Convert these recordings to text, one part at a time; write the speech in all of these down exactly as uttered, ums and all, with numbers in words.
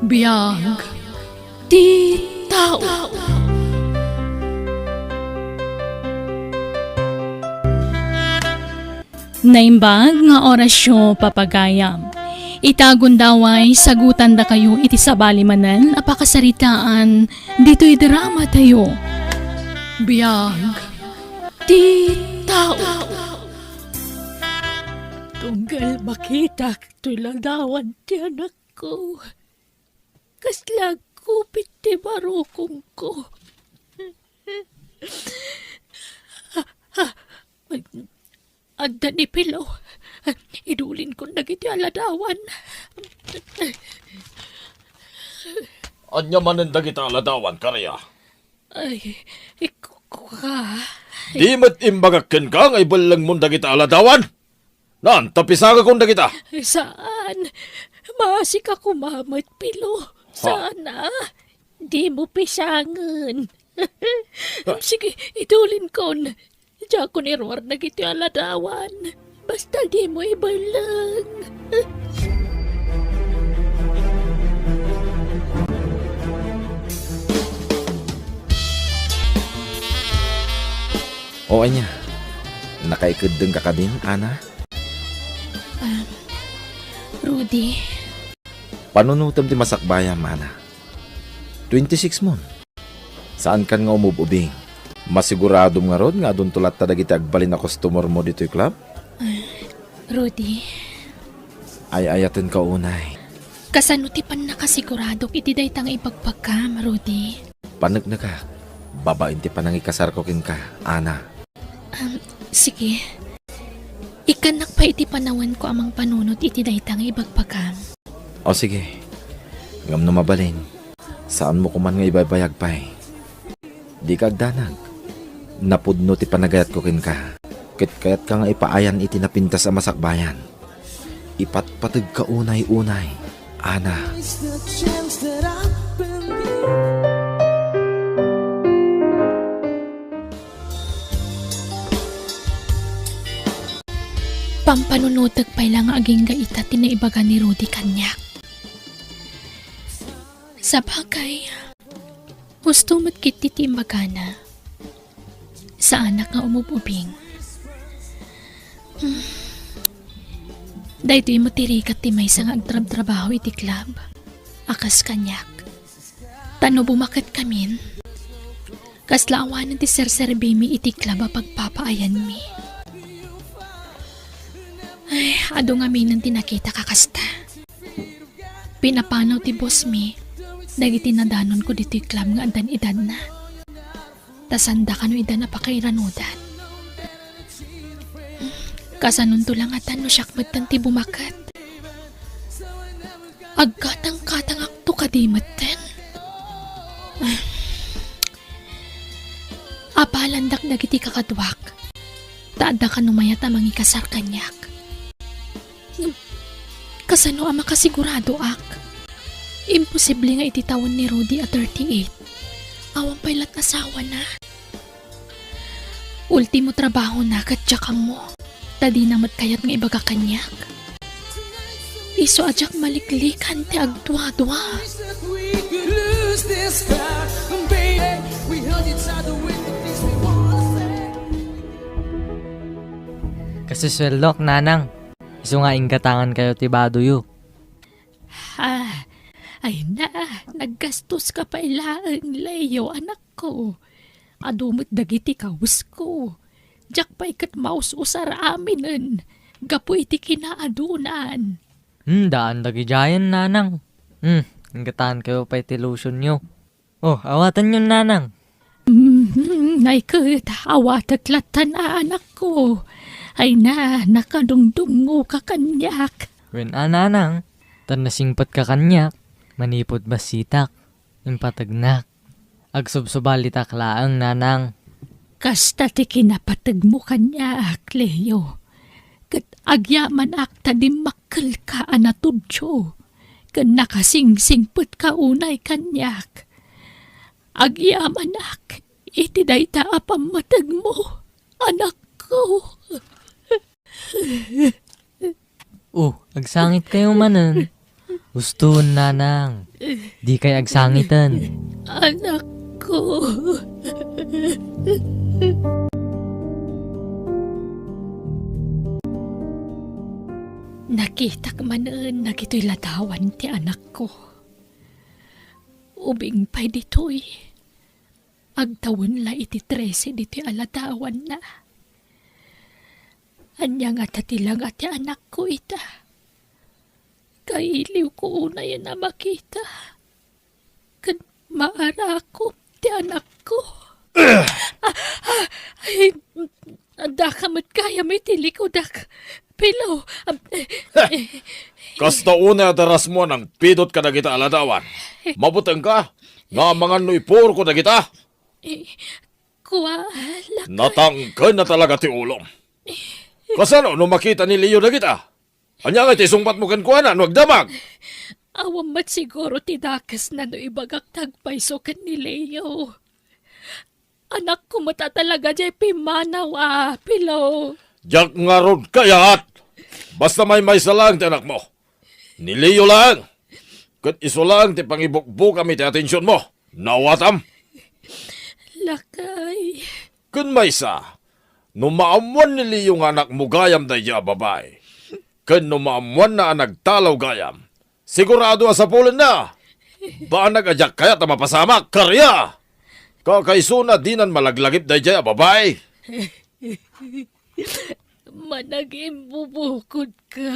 Biag ti tao. Naimbag nga orasyo, papagayam. Ita gundaway, sagutandakayo iti sabali manen a pakasaritaan ditoy drama tayo. Biag ti tao. Tunggal makitak toy ladawan ti anakko, kasla agkupit ti barukongko. Adda ni Pilo. Idulinkon dagiti aladawan. Ania manen dagiti aladawan, Karia? Ay, ikkuka. Di met imbagak kenka nga ibellengmon dagiti aladawan? Naan, ta pisangakon dagita. Saan. Maasika koma met, Pilo. Ha? Saan a. Dimo pisangen. Sige, idulinkon. Diakon iruar dagiti aladawan. Basta dimo ibelleng. O ania, nakaikeddengka kadin, Ana? Um, Rudy. Panunotem ti masakbayam, Ana. Twenty-six mon. Saankan nga umub-ubing. Masiguradom ngarud nga adunto latta dagiti agbalin a customer mo ditoy club? Ah, Rudy. Ay-ayatenka unay. Kasano ti pannakasiguradok iti dayta nga ibagbagam, Rudy? Paneknekak, babaen ti panangikasarko kenka, Ana. Um, sige. Ikkannak pay iti panawenko a mangpanunot iti dayta nga ibagbagam. O sige, ngem no mabalin, saanmo koman nga ibaybayag pay. Dika agdanag. Napudno ti panagayatko kenka. Ket kayatka nga ipaayan iti napintas a masakbayan. Ipatpategka unay-unay, Ana. Pampanunotek pay la nga agingga ita ti naibaga ni Rudy kaniak. Sabagay, husto met ketdi ti imbagana. Saanak nga umub-ubing. Hmm. Daytoy met ti rigat ti maysa nga agtrabtrabaho iti club a kas kaniak. Ta no bumaketkamin, kasla awanen ti serserbimi iti club a pagpapaayanmi. Ay, adu ngaminen ti nakitak a kasta. Pinapanaw ti bossmi dagiti nadanonko ditoy club nga addan edadna. Ta sanda kano ida a pakairanudan. Kasanonto la ngatan no siak metten ti bumaket? Agkatangkatangakto kadi metten? Apalandak dagiti kakaduak, ta adda kano mayat a mangikasar kaniak. Ngem kasano a makasiguradoak? Imposible nga iti tawen ni Rudy a thirty-eight, awan pay la't asawana. Ultimo trabahona ket diak ammo, ta dina met kayat nga ibaga kaniak. Isu a diak maliklikan ti agduadua. Kasusueldok, nanang. Isu nga inggatangankayo ti badoyo. Ah, ay na, naggastoska pay laeng, Leo, anakko. Adu met dagiti kawesko. Diak pay ket maus-usar aminen gapu iti kinaadunan. Hmm, daan dagidiayen, nanang. Hmm, inggatangankayo pay ti lotionyo. Oh, awatenyon, nanang. Mm, ay ket, awatek lattan a anakko. Ay na, nakadungdungngoka kaniak. Wen a, nanang, ta nasingpetka kaniak, manipud bassitak, impategnak. Agsubsubalitak laeng, nanang. Kasta ti kinapategmo kaniak, Leo. Ket agyamanak ta dimmakkelka a natudyo, ken nakasingsingpetka unay kaniak. Agyamanak iti dayta a pammategmo, anakko. Oh, agsangitkayo manen. Husto, nanang. Dikay agsangiten. Anakko. Nakitak manen dagitoy ladawan ti anakko. Ubing pay ditoy, agtawen la iti trese ditoy a ladawanna. Ania ngata ti langa ti anakko ita? Kailiwko unayen a makita. Ken maarakom ti anakko. Ah, ah, ay, daka met gayam iti likudak. Pilo, ah, eh, eh, Kasta unay a darasmo a nangpidot kadagita a ladawan. Mabutengka nga amangan no ipurko dagita. Eh, kua, lakay. Natangken na talaga ti ulom. Kasano no makita ni Leo dagita? Ania ngay ti isungbatmo kenkuana no agdamag? Awan met siguro ti dakesna no ibagak ti agpayso ken ni Leo. Anakko met a talaga diay pimmanaw a, Pilo. Diak ngarud kayat. Basta maymaysa laeng ti anakmo. Ni Leo laeng. Ket isu laeng ti pangibukbukam iti atensionmo. Naawatam? Lakay. Ken maysa, no maammoan ni Leo nga anakmo gayam daydiay a babai, ken no maammoanna a nagtalaw gayam, sigurado a sapulenna. Banag a diak kayat a mapasamak, Karia! Kakaisuna dinan malaglagip daydiay a babai. Managimbubukod ka,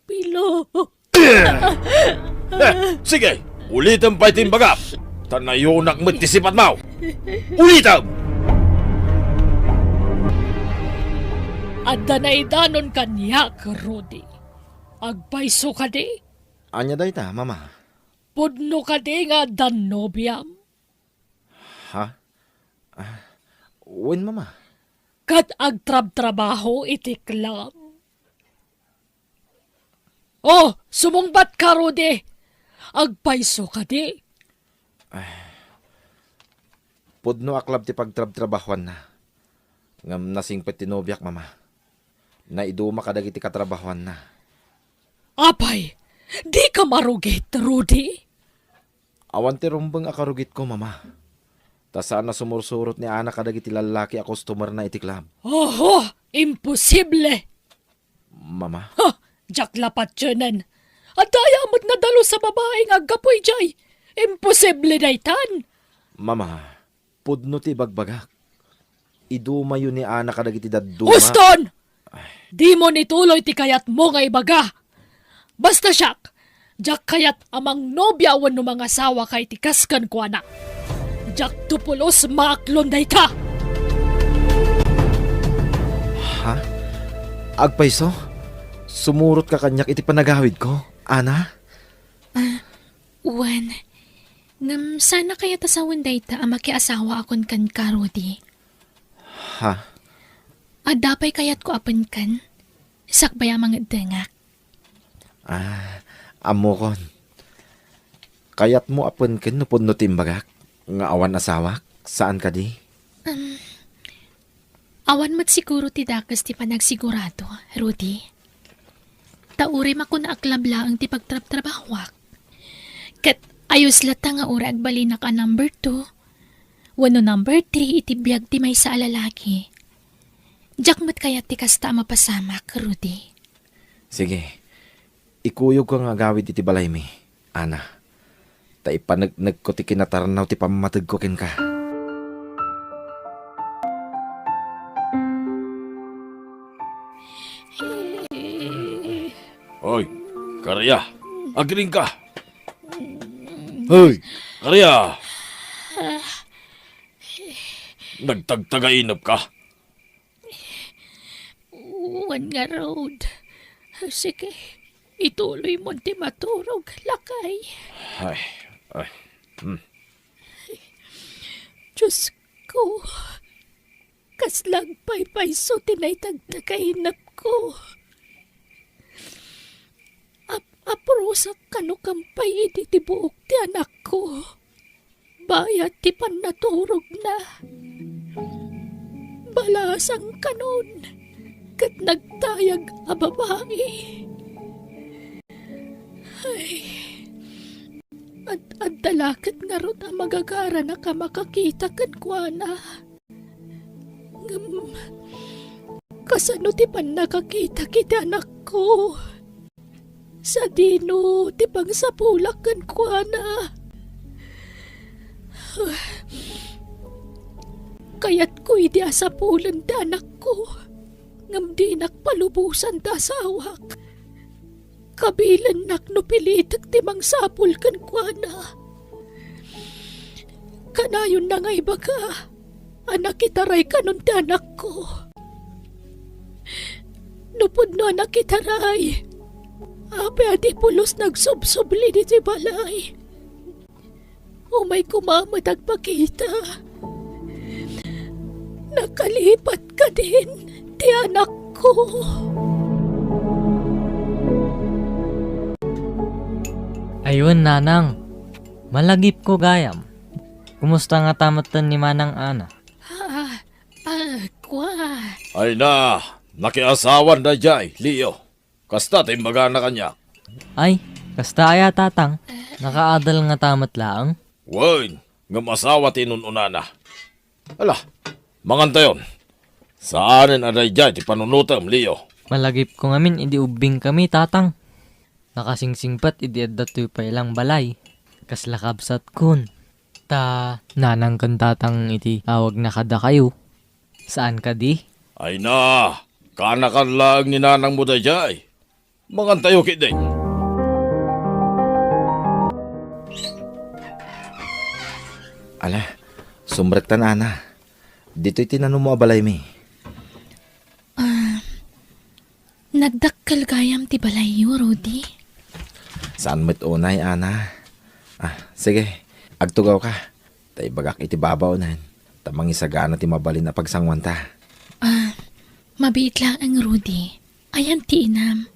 Pilo. Eh, sige, ulitem pay ti imbagam, ta nayunak met ti sipatmo. Ulitem! Adda naidanon kaniak, Rudy. Agpayso kadi? Ania dayta, Mama? Pudno kadi nga adda nobiam? Ha? Ah, wen, Mama. Ket agtrabtrabaho iti club. Oh, sumungbat ka, Rudy! Agpayso kadi? Ay, pudno a club ti pagtrabtrabahoanna. Ngem nasingpet ti nobiak, Mama. Naiduma kadagiti katrabahoanna. Apay, dika marugit, Rudy? Awan ti rumbeng a karugitko, Mama. Ta saan a sumursurot ni Ana kadagiti lallaki a customerna iti club. Oho! Imposible! Mama? Ha! Diak la patienen! Adda aya met nadalus a babai nga aggapu idiay! Imposible daytan! Mama, pudno ti ibagbagak. Idumayo ni Ana kadagiti dadduma. Uston! Ay. Dimon ituloy ti kayatmo nga ibaga. Basta siak, diak kayat a mangnobia wenno mangasawaka iti kas kenkuana. Diak to pulos maaklon dayta. Ha? Agpayso? Sumurotka kaniak iti panagawidko, Ana? Ah, wen. Ngem saan a kayat a sawen dayta a makiasawaakon kenka, Rudy. Ha? Adda pay kayatko a penken, sakbay a mangeddengak. Ah, ammokon. Kayatmo a penken no pudno ti imbagak nga awan asawak, saan kadi? Um, Awan met siguro ti dakes ti panagsigurado, Rudy. Ta uray makuna a club laeng ti pagtrabtrabahoak. Ket ayos latta nga uray agbalinak a number two wenno number three iti biag ti maysa a lalaki. Diak met kayat ti kasta a mapasamak, Rudy. Sige, ikuyogko nga agawid iti balaymi, Ana. Ta ipaneknekko ti kinatarnaw ti pammategko kenka. Hoy, Karia, agriingka. Hoy, Karia. Nagtagtagainep ka? Wen ngarud. Sige, ituloy mo ti maturog, lakay. Ay, ay. Hmm. Diyos ko, kasla agpaypayso ti naitagtagainepko. Ap-, aprusak kano kampay idi ti buok ti anakko. Bayat ti pannaturogna. Balasang kanon ket nagtayag a babai. Ay, Laket ngarud a magagaranak a makakita kenkuana. Ngem, kasano ti pannakakitak iti anakko? Sadino ti pangsapulak kenkuana? Kayatko idi a sapulen ti anakko, ngem dinak palubosan ti asawak. Kabilennak no pilitek ti mangsapul kenkuana. Kanayonna nga ibaga a nakitaray kanon ti anakko. No pudno a nakitaray, apay a di pulos nagsubsubli ditoy balay? Umay koma met agpakita. Nakalipat kadin ti anakko. Aywan, nanang. Malagipko gayam. Kumusta ngata metten ni Manang Ana? Ah, ah, kua. Ay na, nakiasawan daydiay, Leo. Kasta ti imbagana kaniak. Ay, kasta aya, tatang? Nakaadal ngata met laeng? Wen, ngem asawa ti inun-unana. Ala, mangantayon. Saanen a daydiay ti panunotem, Leo. Malagipko ngamin idi ubbingkami, tatang. Nakasingsingpet idi adda toy pay lang balay. Kasla kabsatkon. Ta nanang ken tatang iti awagna kadakayo. Saan kadi? Ay na, kaanakan laeng ni nanangmo daydiay. Mangantayo ketdin. Ala, sumrektan, Ana. Ditoy ti nanumo a balaymi. Ah, nagdakkel gayam ti balayyo, Rudy. Saan met unay, Ana? Ah, sige, agtugawka. Ta ibagak iti babaonen, ta mangisagana ti mabalin a pagsanguanta. Ah, mabiit laeng, Rudy. Ayan ti inam.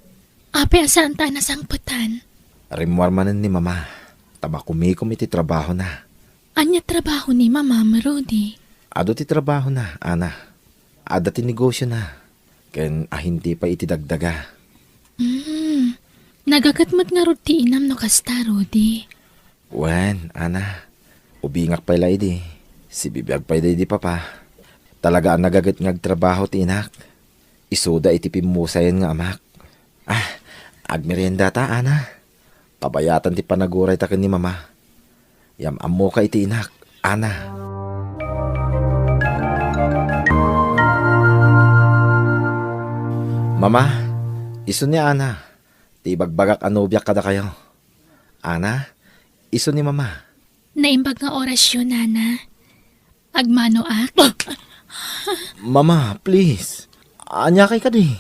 Apay a saanta a nasangpetan? Rimmuar manen ni Mama, ta makumikom iti trabahona. Ania trabaho ni Mamam, Rudy? Adu ti trabahona, Ana. Adda ti negosiona, ken ahinti pay iti dagdaga. Hmm. Nagaget met ngarud ti inam no kasta, Rudy. Wen, Ana. Ubingak pay la idi. Sibibiag pay daydi Papa. Talaga a nagaget nga agtrabaho ti inak. Isuda iti pimmusayen nga amak. Ah, agmeriendata, Ana. Pabayatan ti panagurayta ken ni Mama. Yam-ammoka iti inak, Ana. Mama, isu ni Ana, ti ibagbagak a nobiak kadakayo. Ana, isu ni Mama. Naimbag nga orasyo, Nana. Agmanoak? Mama, please. Aniakay kadi?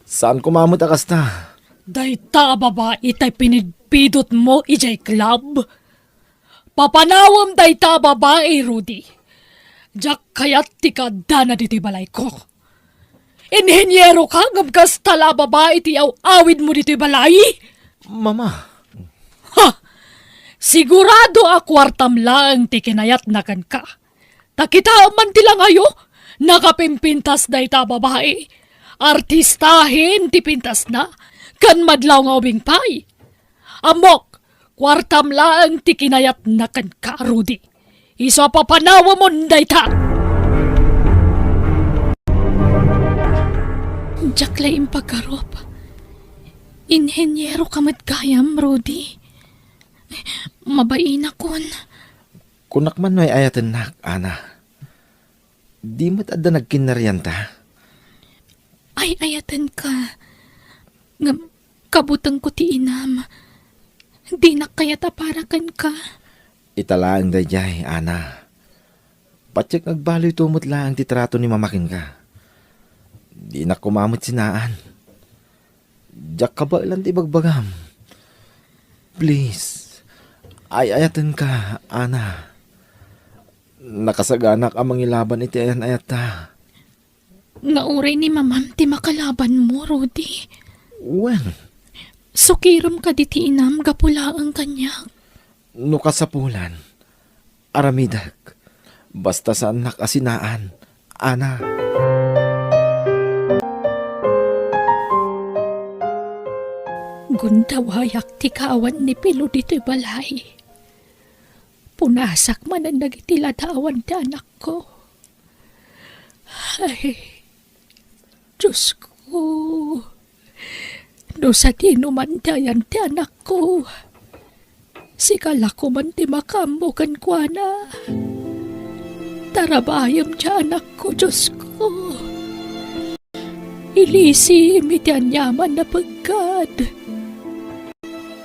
Saan koma met a kasta? Dayta a babai tay pinidpidotmo idiay club? Papanawem dayta a babai, Rudy. Diak kayat ti kaaddana ditoy balayko. Inhinyero ka, ngem kasta la a babai ti aw-awidmo ditoy balay? Mama. Ha! Sigurado a kuartam laeng ti kinayatna kenka. Ta kitaem man ti langayo, nakapimpintas dayta a babai. Artistahen ti pintasna, ken madlaw nga ubing pay. Ammok, kuartam laeng ti kinayatna kenka, Rudy. Isu a papanawemon dayta. Diak la impagarup. Inhinyero ka met gayam, Rudy. Mabainakon. Kunak man no ay-ayatennak, Ana. Di met adda nagkinnarianta? Ay-ayatenka. Ngem, kabutengko ti inam. Dinak kayat a para kenka. Ita laeng daydiay, Ana. Patiek nga agbaloyto met laeng ti trato ni Mama kenka. Dinak koma met sinaan. Diak kabaelan ti ibagbagam. Please, ay-ayatenka, Ana. Nakasaganak a mangilaban iti ayan-ayatta. Nga uray ni Mamam ti makalabanmo, Rudy. Wen. Sukirem kadi ti inam gapu laeng kaniak? No kasapulan, aramidek. Basta saannak a sinaan, Ana. Gundawayak ti kaawan ni Pilo ditoy balay. punasak manen dagiti ladawan ti anakko. Ay, Diosko, no sadino man ti ayan ti anakko, sika la koman ti makaammo kenkuana. Tarabayem ti anakko, Diosko. Ilisem iti aniaman a peggad.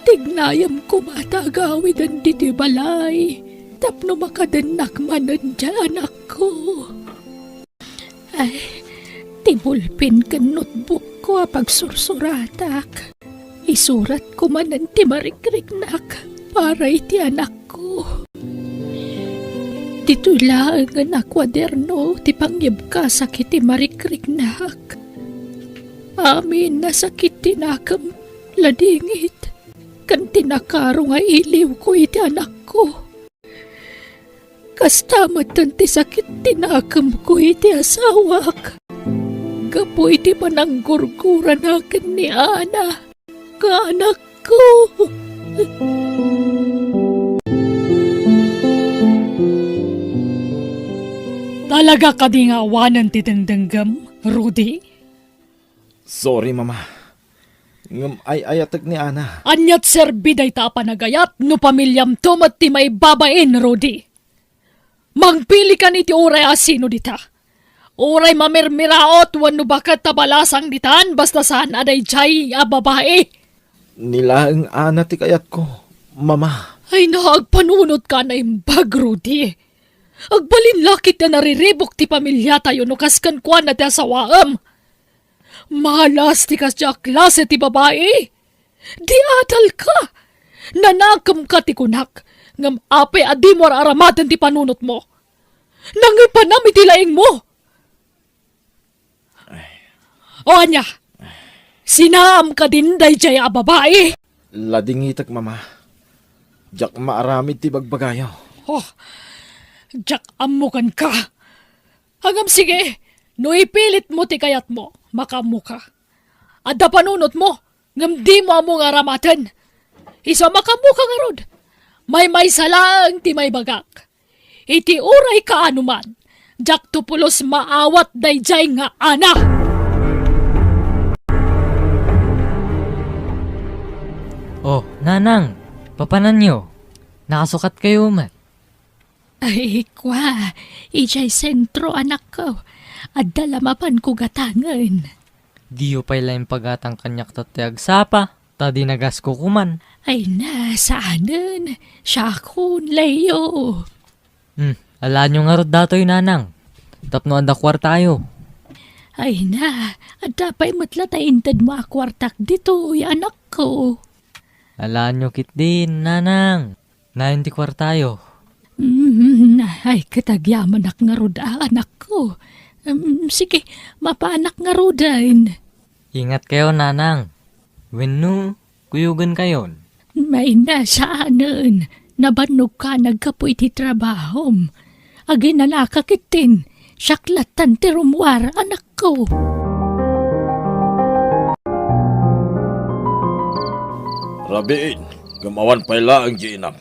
Tignayem koma ta agawiden ditoy balay tapno makadennak manen ti anakko. Ay, ti bulpen ken notebookko a pagsursuratak. Isuratko manen ti marikriknak para iti anakko. Ditoy laengen a kuaderno ti pangyebkasak iti marikriknak. Amin a sakit ti nakem, ladingit, ken ti nakaro nga iliwko iti anakko. Kasta metten ti sakit ti nakemko iti asawak. Gapu iti pananggurgurana ken ni Ana, nga anakko. Talaga kadi nga awanen ti dengdenggem, Rudy? Sorry, Mama. Ngem ay-ayatek ni Ana. Ania ti serbi dayta a panagayat no pamiliamto met ti maibabain, Rudy? Mangpilikan iti uray a sino dita. Uray mamirmiraot wenno baket ta balasang ditan basta saan a daydiay a babai. Ni laeng Ana ti kayatko, Mama. Ay, naagpanunotka a naimbag, Rudy. Agbalin la ket ta nariribuk ti pamiliatayo no kas kenkuana ti asawaem. Malas ti kasdiay a klase ti babai. Di adalka. Nanakemka ti kunak. Ngem apay a dimo ar-aramaten ti panunotmo? Nangipanam iti laingmo. O ania? Sinaam kadin daydiay a babai? Ladingitek, Mama. Diak maaramid ti bagbagayo. Oh, diak ammo kenka. Ngem sige, no ipilitmo ti kayatmo, makaammoka. Adda panunotmo, ngem dimo ammo nga aramaten. Isu a makaammoka ngarud, maymaysa laeng ti maibagak. Iti uray kaano man, diakto pulos maawat daydiay nga Ana. Oh, nanang, papananyo? Nakasukatkayo met? Ay, kua, idiay sentro, anakko. Adda la mapanko gatangen. Diyo pay la impagatang kaniak tatta ti agsapa, ta dinagasko koman. Ay na, saanen. Siakon, Leo. Hmm, alaanyo ngarud datoy, nanang. Tapno adda kuartayo. Ay na, adda pay met la ta intedmo a kuartak ditoy, anakko. Alaanyo ketdin, nanang. Nayon ti kuartayo. Mm, ay, ket agyamanak ngarud a, anakko. Mm, sige, mapanak ngaruden. Ingatkayo, nanang. Wenno, kuyogenkayon. Ay na, saanen. Nabannogka naggapu iti trabahom. Aginanaka ketdin. Siak lattan ti rummuar, anakko. Rabiin, ngem awan pay laeng diay inam.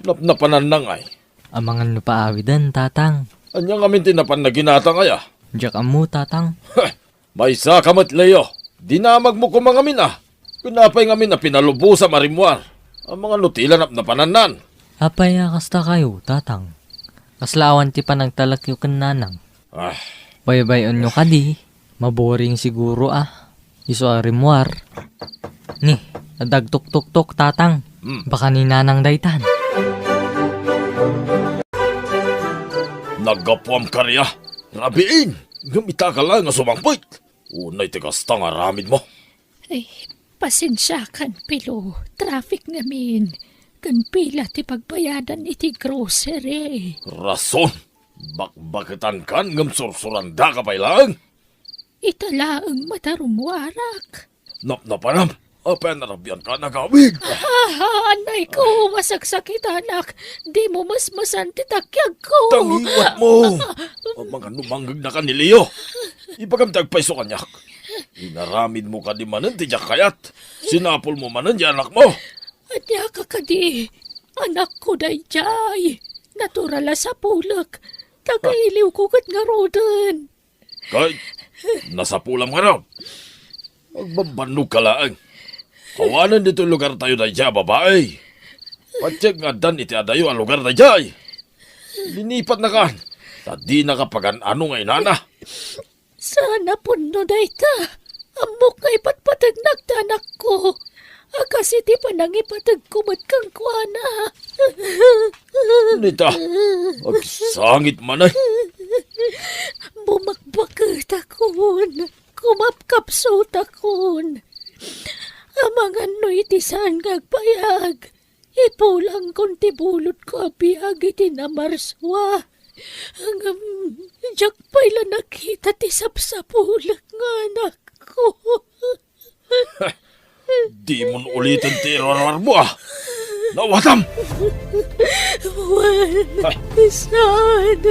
Napnapananna ngay? Amangan no paawiden, tatang. Ania ngamin ti napanna ginatang aya? Diak ammo, tatang. Heh! Maysaka met, Leo. Dinamagmo koma ngamin a. Ken apay ngamin a pinalubosam a rimmuar? Amangan no ti la napnapanannan? Apay a kastakayo, tatang? Kasla awan ti panagtalekyo ken nanang. Ah. Baybay-onyo kadi, maboring siguro a. Isu a rimmuar. Ni, adda agtuktuktok, tatang. Hmm. Baka ni nanang daytan. Naggapuam kari a, rabiin, ngem ita ka laeng a sumangpet. Unay ti kasta nga aramidmo. Ay, pasensiakan, Pilo. Traffic ngamin. Ken pila ti pagbayadan iti grocery. Rason. Bakbaketankan ngem sursurandaka pay laeng. Ita laeng met a rummuarak. Napnapanam, apay a narabianka a nagawid? Ah, anay ko, masaksakitanak. Dimo mesmesan ti takiagko. Tangiwatmo. Amangan no mangngegnakan ni Leo. Ibagam ti agpayso kaniak. Inaramidmo kadi manen ti diak kayat. Sinapulmo manen ti anakmo. Ania ka kadi? Anakko daydiay. Natural a sapulek. Taga-iliwko ket ngaruden. Kay, nasapulam ngarud. Agbabannogka laeng. Awanen ditoy lugartayo daydiay a babai. Patiek nga addan iti adayo a lugar daydiay. Linipatnakan, ta dinaka pagan-ano nga inana. Saan a pudno dayta. Ammok nga ipatpategnak ti anakko a kas iti panangipategko met kenkuana. Nita, agsangit manen. Bumakbaketakon, kumapkapsotakon. Amangan no iti saan nga agbayag, ipulangkon ti bulodko a biag iti namarsua. Ngem diak pay la nakita ti sapsapulek nga anakko. Dimon uliten ti iruaruarmo, a. Nawatam! Wen, saan?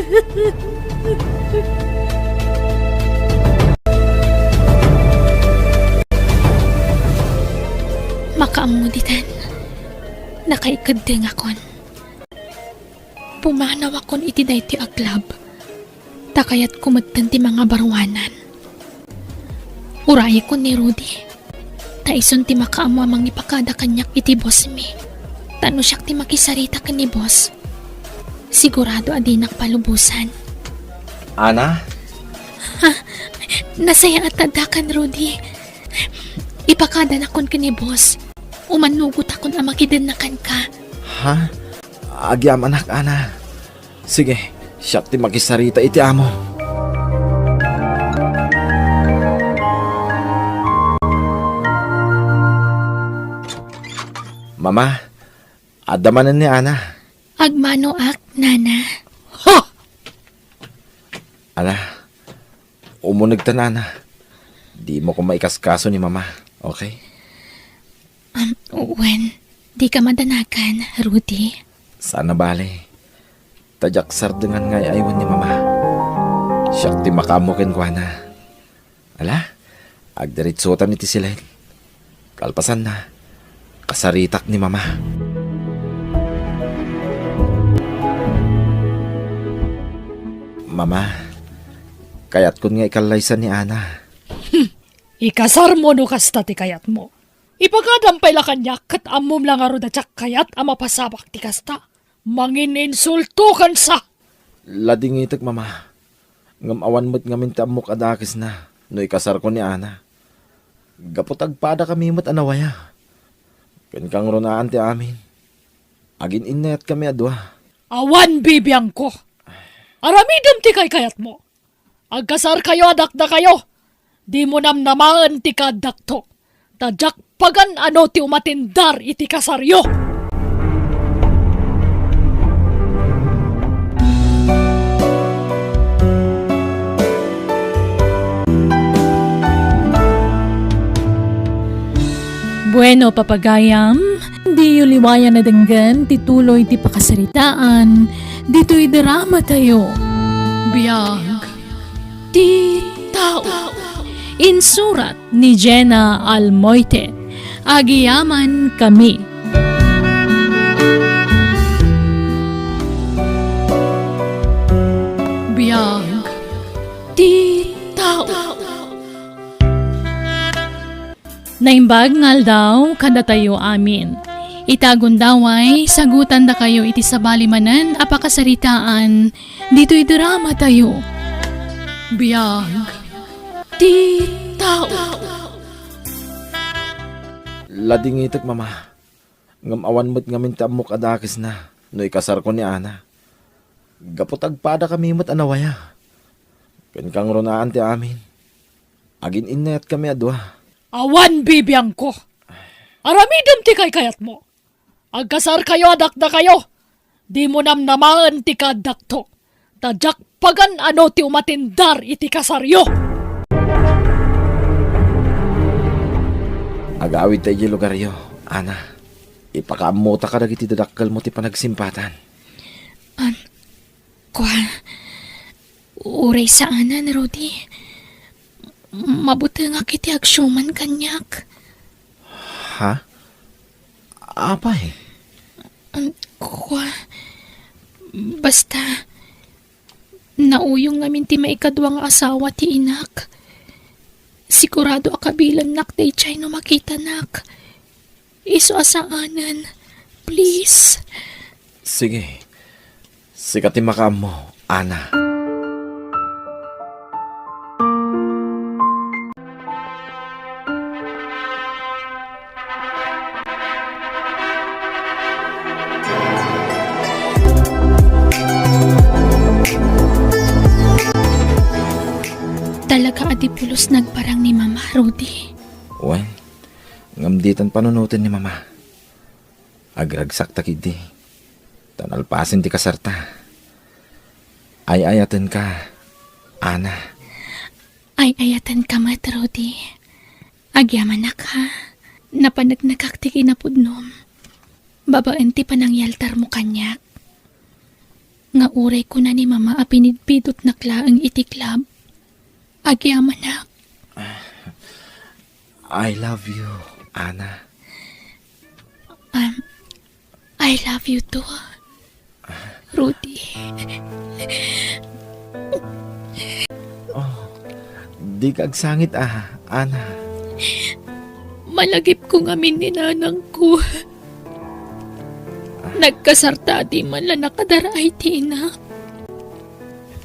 Makaammo ditan. Nakaikeddengakon. Pumanawakon iti daytoy a club. Ta kayatko metten ti mangabaruanan. Urayekon ni Rudy. Ta isun ti makaammo a mangipakada kaniak iti bossmi. Ta no siak ti makisarita ken ni boss, sigurado a dinak palubosan. Ana? Ha? Nasayaat ta addakan, Rudy. Ipakadanakon ken ni boss. Umannugotakon a makidennakanka. Ha? Agyamanak, Ana. Sige, siak ti makisarita iti amo. Mama, adda manen ni Ana. Agmanoak, Nana. Ha! Ana, umunegta, Ana. Dimo koma ikaskaso ni Mama, okay? Um, wen, dika madanagan, Rudy. Saan a bale. Ta diak sardengan nga ay-aywan ni Mama. Siak ti makaammo kenkuana. Ala, agdiritsutan iti silet. Kalpasanna, kasaritak ni Mama. Mama, kayatkon nga ikallaysan ni Ana. Hmm, ikasarmo no kasta ti kayatmo. Ipakadam pay la kaniak ket ammom la ngarud a diak kayat a mapasabak ti kasta. Mangininsulto kensa! Ladingitek, Mama. Ngem awan met ngamin ti ammok a dakesna no ikasarko ni Ana. Gapu ta agpadakami met a nawaya. Ken kangrunaan ti amin, agin-innayatkami a dua. Awan bibiangko. Aramidem ti kaykayatmo. Agkasarkayo a dakdakayo. Dimo namnamaen ti kaaddakto. Ta diak pagan-ano ti umatindar iti kasaryo. Bueno, papagayam, diyo liwayan a denggen ti tuloy ti pakasaritaan ditoy drama tayo. Biag ti tao. Insurat ni Jenna Almoite. Agyamankami. Biag ti tao. Naimbag nga aldaw kadatayo amin. Ita gundaway, sagutandakayo iti sabali manen a pakasaritaan ditoy drama tayo. Biag ti tao. Ladingitek, Mama. Ngem awan met ngamin ti ammok a dakesna no ikasarko ni Ana. Gapu ta agpadakami met a nawaya. Ken kangrunaan ti amin, agin-innayatkami a dua. Awan bibiangko. Aramidem ti kaykayatmo. Agkasarkayo a dakdakayo. Dimo namnamaen ti kaaddakto. Ta diak pagan-ano ti umatindar iti kasaryo. Agawidta idiay lugaryo, Ana. Ipakaammota kadagiti dadakkelmo ti panagsimpatan. An, Kua, uray saanen, Rudy. Mabutengak iti agsiuman kaniak. Ha? Apay? Kua, Basta, nauyong ngamin ti maikadua nga asawa ti inak. Sigurado a kabilannak daydiay no makitanak. Isu a saanen. Please. Sige. Sika ti makaammo, Ana. Talaga a di pulos nagparang ni Mama, Rudy. Wen, ngem ditan panunoten ni Mama. Agragsakta ketdi. Ta nalpasen ti kasarta. Ay-ayatenka, Ana. Ay-ayatenka met, Rudy. Agyamanak, ha? Napaneknekak ti kinapudnom. Babaen ti panangyaltarmo kaniak. Nga uray kuna ni Mama a pinidpidotnak laeng iti club. Agyamanak. I love you, Ana. Um, I love you too, Rudy. Oh, dika agsangit, ah, Ana. Malagipko ngamin ni nanangko. Nagkasarta a di man la nakadaraay ti inak.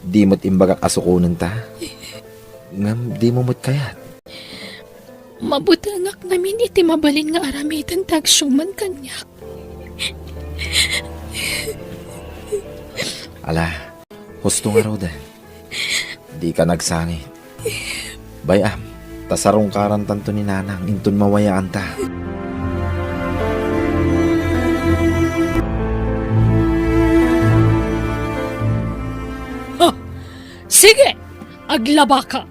Di met imbagak a sukonenta. Ngem dimo met kayat. Mabutengak ngamin iti mabalin nga aramiden ti agsiuman kaniak. Ala, husto ngaruden. Dika nagsangit. Bay-am, ta sarungkarantanto ni Nanang inton mawayaanta. Ha! Sige! Aglabaka!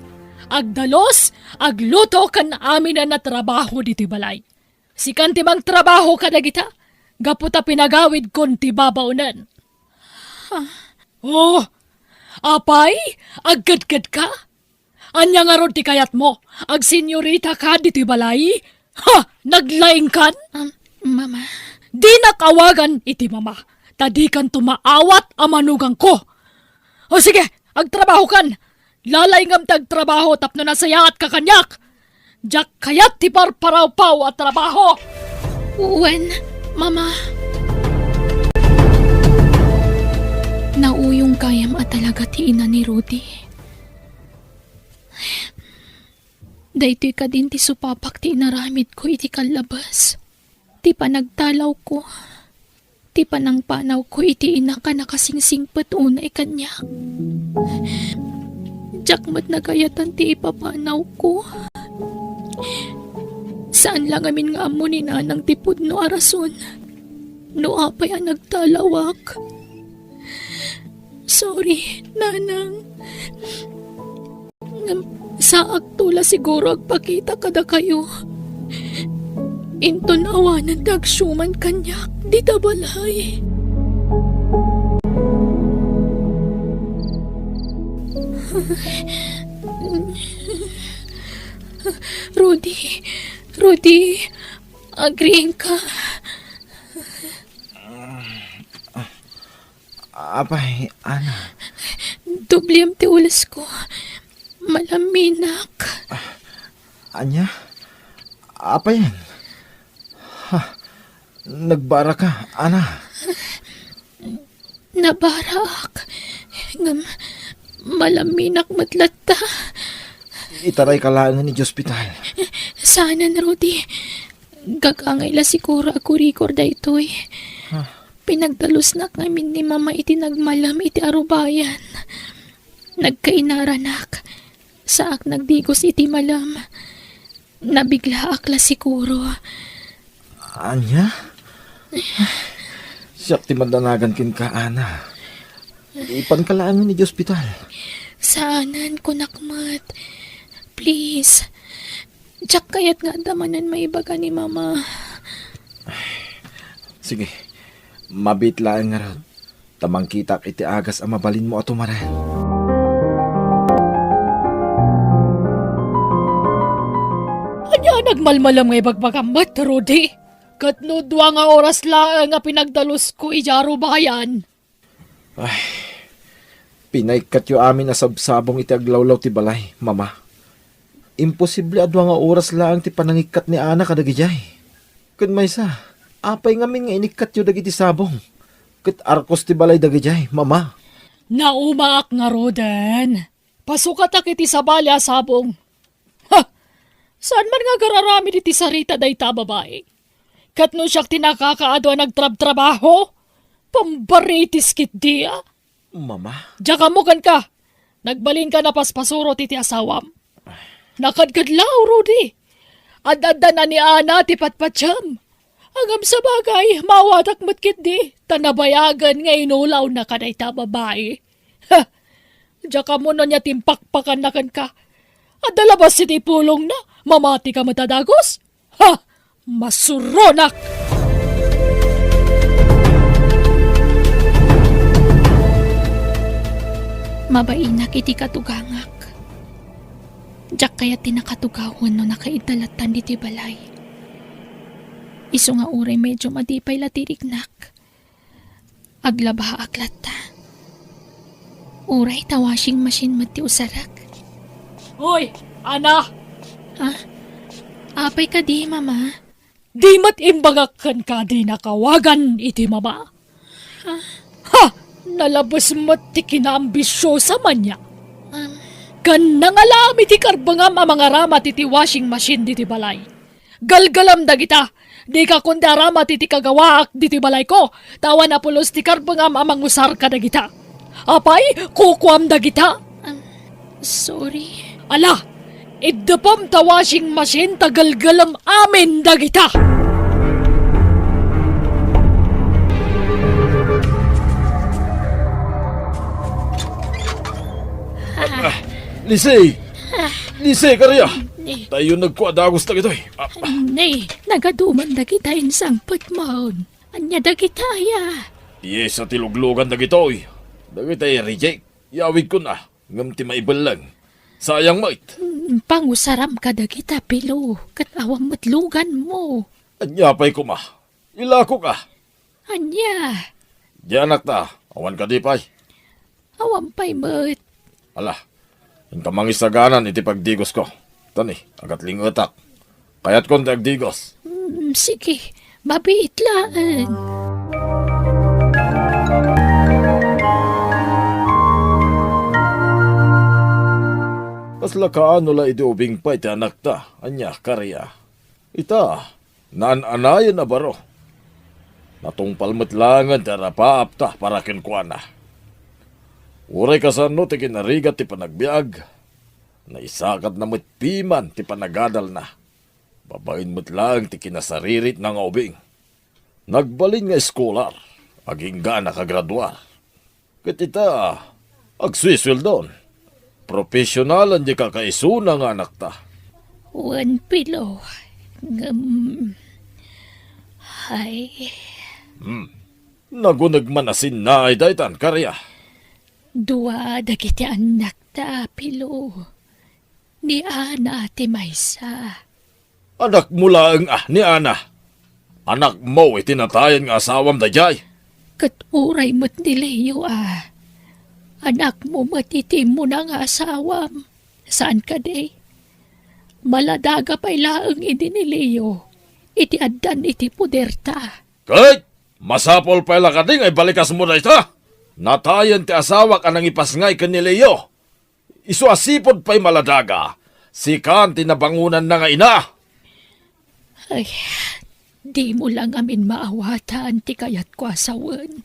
Agdalus, agluto ken aminen a trabaho ditoy balay. Sikan ti mangtrabaho kadagita, gapu ta pinagawidkon ti babaonen. Oh, apay, agkedkedka? Ania ngarud ti kayatmo? Agsenyorita ka ditoy balay? Ha! Naglaingkan? Um, Mama. Dinak awagan iti mama, ta dikanto maawat a manugangko. O sige, agtrabahokan! Lalaingem ti agtrabaho tapno nasayaatka kaniak. Diak kayat ti parparawpaw a trabaho. Wen, Mama. Nauyong gayam a talaga ti ina ni Rudy. Daytoy kadin ti supapak ti inaramidko iti kallabas. Ti panagtalawko. Ti panangpanawko iti inak a nakasingsingpet unay kaniak. Diak met nagayatan ti ipapanawko. Saan la ngamin nga ammo ni Nanang ti pudno a rason no apay a nagtalawak. Sorry, Nanang. Ngem saakto la siguro agpakita kadakayo. Inton awanen ti agsiuman kaniak dita balay. Rudy, Rudy, agriingka. Apay, Ana? Dubliem ti ulesko. Malaminak. Ania? Apayen? Ha, nagbaraka, Ana? Nabaraak. Ngem malaminak met latta. Itarayka laengen iti ospital. Saanen, Rudy. Gagangay la siguro a kurikor daytoy. Ha? Pinagdalusnak ngamin ni Mama iti nagmalem iti arubayan. Nagkainaranak. Saak nagdigos iti malem. Nabiglaak la siguro. Ania? Siak ti madanagan kenka, Ana. Ipanka laengen iti ospital. Saanen, kunak met. Please. Diak kayat nga adda manen maibaga ni Mama. Sige, mabiit laeng ngarud, ta mangkitak iti agas a mabalinmo a tumaren. Ania a nagmalmalem nga ibagbagam met, Rudy? Ket no dua nga oras laeng a pinagdalusko idiay arubayan. Ay, pinaikkatyo amin a sabsabong iti aglawlaw ti balay, Mama. Imposible a dua nga oras laeng ti panangikkat ni Ana kadagidiay. Ken maysa, apay ngamin nga inikkatyo dagiti sabong? Ket arkos ti balay dagidiay, Mama. Naumaak ngaruden. Pasukatak iti sabali a sabong. Ha! Saan man nga agar-aramid iti sarita dayta a babai? Ket no siak ti nakakaadu a nagtrabtrabaho, pambaritis ketdi a. Mama. Diak ammo kenka. Nagbalinka a paspasuro ti asawam. Nakadkadlaw, Rudy. Ad-addan a ni Ana ti patpatiam. Ngem sabagay, maawatak met ketdi, ta nabayagen nga inulawnaka dayta a babai. Ha! Diak ammo no ania ti impakpakanna kenka. Adda labas iti pulongna, mamatika met a dagus. Ha! Masuronak! Mabainak iti katugangak. Diak kayat ti nakatugaw wenno nakaidda lattan ditoy balay. Isu nga uray medyo madi pay la ti riknak, aglabaak latta. Uray ta washing machine met ti usarek. Hoy, Ana! Ah, apay kadi, Mama? Di met imbagak kenka dinaka awagan iti Mama. Ah. Ha! Nalabes met ti kinaambisiosa, Mania. Um. Ken nangalam iti karbengam a mangaramat iti washing machine ditoy balay. Galgalam dagita. Dika kundi aramat iti kagawaak ditoy balayko, ta awan a pulos ti karbengam a mangusar kadagita. Apay, kukuam dagita? Um, sorry. Ala, iddepem ta washing machine ta galgalam amin dagita. Ah, Lise! Lise, Karia! Ni. Tayo nagkua dagus dagitoy. Ah, Nay, nagaduman dagita insangpetmon. Ania dagitaya? Piyesa ti luglugan dagitoy. Dagitay reject. Yawidkon a, ngem ti maibelleng. Sayang met. Mm, pangusaram kadagita, Pilo, ket awan met luganmo. Ania pay koma? Ilako ka. Ania? Di anakta, awan kadi pay? Awan pay met. Ala, inka mangisaganan iti pagdigosko. Tani, agatlingetak. Kayatkon ti agdigos. Mm, sige, mabiit laeng. Kasla kaano la idi ubing pay ti anakta, ania, Karia? Ita, naan-anayen a baro. Natungpal met laengen ti arapaapta para kenkuana. Uray kasano ti kinarigat ti panagbiag, naisakatna met piman ti panagadalna. Babaen met laeng ti kinasariritna nga ubing. Nagbalin nga eskolar, agingga a nakagraduar. Ket ita, agsuisueldon. Profesional a di kakaisuna nga anakta. Wen, Pilo, ngem, ay. Hmm. Naguneg man a sinnaay daytan, Karia. Dua dagiti annakta, Pilo. Ni Ana ti maysa. Anakmo laeng a ni Ana. Anakmo iti natayen nga asawam daydiay. Ket uray met ni Leo a. Anakmo met iti immuna nga asawam. Saan kadi? Maladaga pay laeng idi ni Leo iti addan iti poderta. Ket masapul pay la kadi nga ibalikasmo dayta? Natayen ti asawak a nangipasngay ken ni Leo. Isu a sipud pay maladaga, sikan ti nabangonanna nga ina. Ay, dimo la ngamin maawatan ti kayatko a sawen.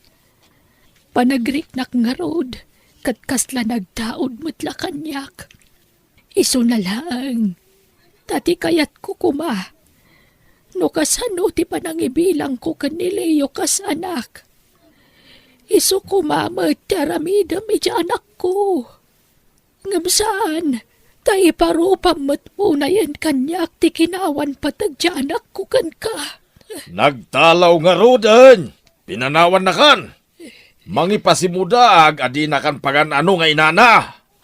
Panagriknak ngarud, ket kasla nagtaud met la kaniak. Isuna laeng, ta ti kayatko koma, no kasano ti panangibilangko ken ni Leo kas anak. Isu koma met ti aramidem iti anakko. Ngem saan, ta iparupam met unayen kaniak ti kinawan pateg ti anakko kenka. Nagtalaw ngaruden! Pinanawannakan! Mangipasimudaag a dinakan pagan-ano nga inana!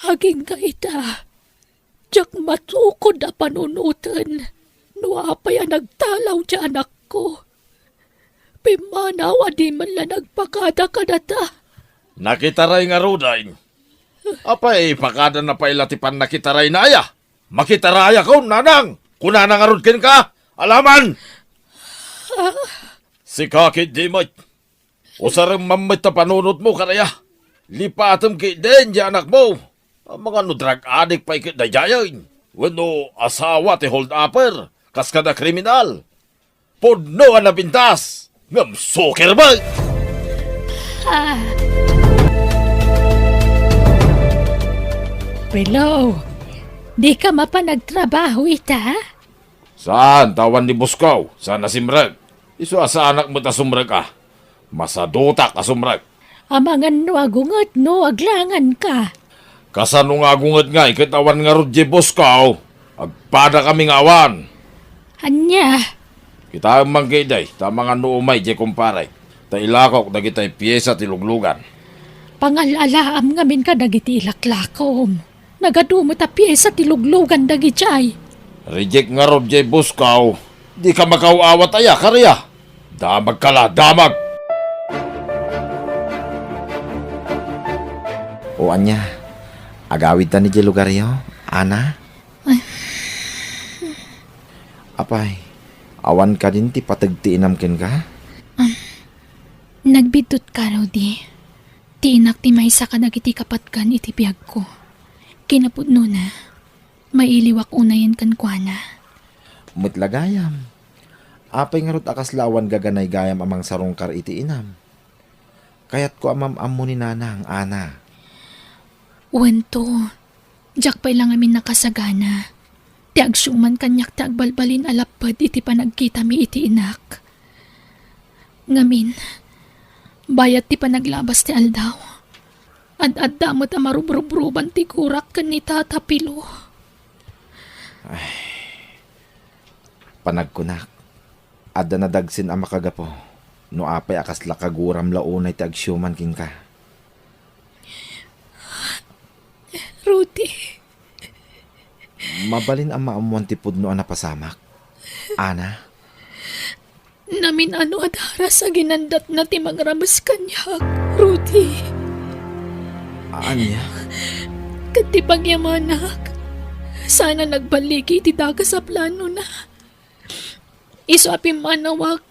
Agingga ita, diak matukod a panunoten no apay a nagtalaw ti anakko. Pimmanaw a di man la nagpakada kadata. Nakitaray ngaruden. Apay, pakadana pay la ti pannakitaray na aya? Makitarayakon, nanang! Kunana ngarud kenka, alaman! Sika ketdi met. Usarem man met ta panunotmo kadaya. Lipatem ketdin diay anakmo. Amangan no drug addict pay ket daydiayen. Wenno asawa ti hold-upper, kas kada kriminal. Pudno a napintas, ngem suker met! Ah. Relo, di ka mapan agtrabaho ita? Saan, ta awan ni Buskaw, saan a simrek. Isu a saanak met a sumrek a. Masadutak a sumrek. Amangan no agunget no aglangan ka. Kasano nga agunget ngay ket awan ngarud diay Buskaw? Agpada kami nga awan. Ania? Kitaem man ketdi, ta amangan no umay diay kumparek, ta ilakok dagitay piesa ti luglugan. Pangal-alaam ngamin kadagiti ilaklakom. Nagadu met a piesa ti luglugan dagidiay. Reject ngarud diay Buskaw. Di ka makaaw-awat aya, Karia? Damagka la, damag! O ania, agawidta ni diay lugaryo, Ana? Ay. Apay, awan kadin ti pateg ti inam kenka? Nagbiddut ka, Rudy. Ti inak ti maysa kadagiti kapatgan iti biagko. Kinapudnona, mailiwak unayen kenkuana. Met la gayam. Apay ngarud a kasla awan gaganay gayam a mangsarungkar iti inam? Kayatko a mam-ammo ni Nanang, Ana. Wento, diak pay la ngamin nakasagana. Ti agsiuman kaniak ti agbalbalin a lapped iti panagkitami iti inak. Ngamin, bayat ti panaglabas ti aldaw, ad-adda met a marubrubruban ti gurak ken ni Tata Pilo. Ay, panagkunak, adda nadagsen a makagapu no apay a kasla kaguram la unay ti agsiuman kenka. Rudy. Mabalin a maammuan ti pudno a napasamak, Ana? Namin-ano a daras a ginandatna ti mangrames kaniak, Rudy. Ania? Ket ti pagyamanak, saan a nagballigi iti dakes a planona. Isu a pimmanawak,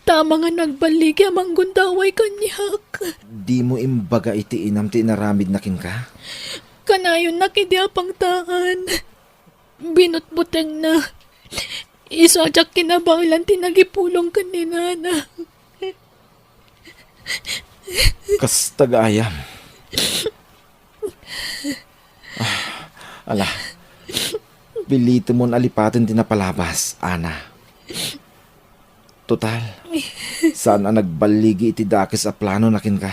ta amangan nagballigi a manggundaway kaniak. Dimo imbaga iti inam ti inaramidna kenka? Kanayonnak idi a pangtaan. Binutbutengna. Isu a diak kinabaelan ti nagipulong ken ni Nana. Kasta gayam. Ah, ala, pilitemon a lipaten ti napalabas, Ana. Total, saan a nagballigi iti dakes a planona kenka.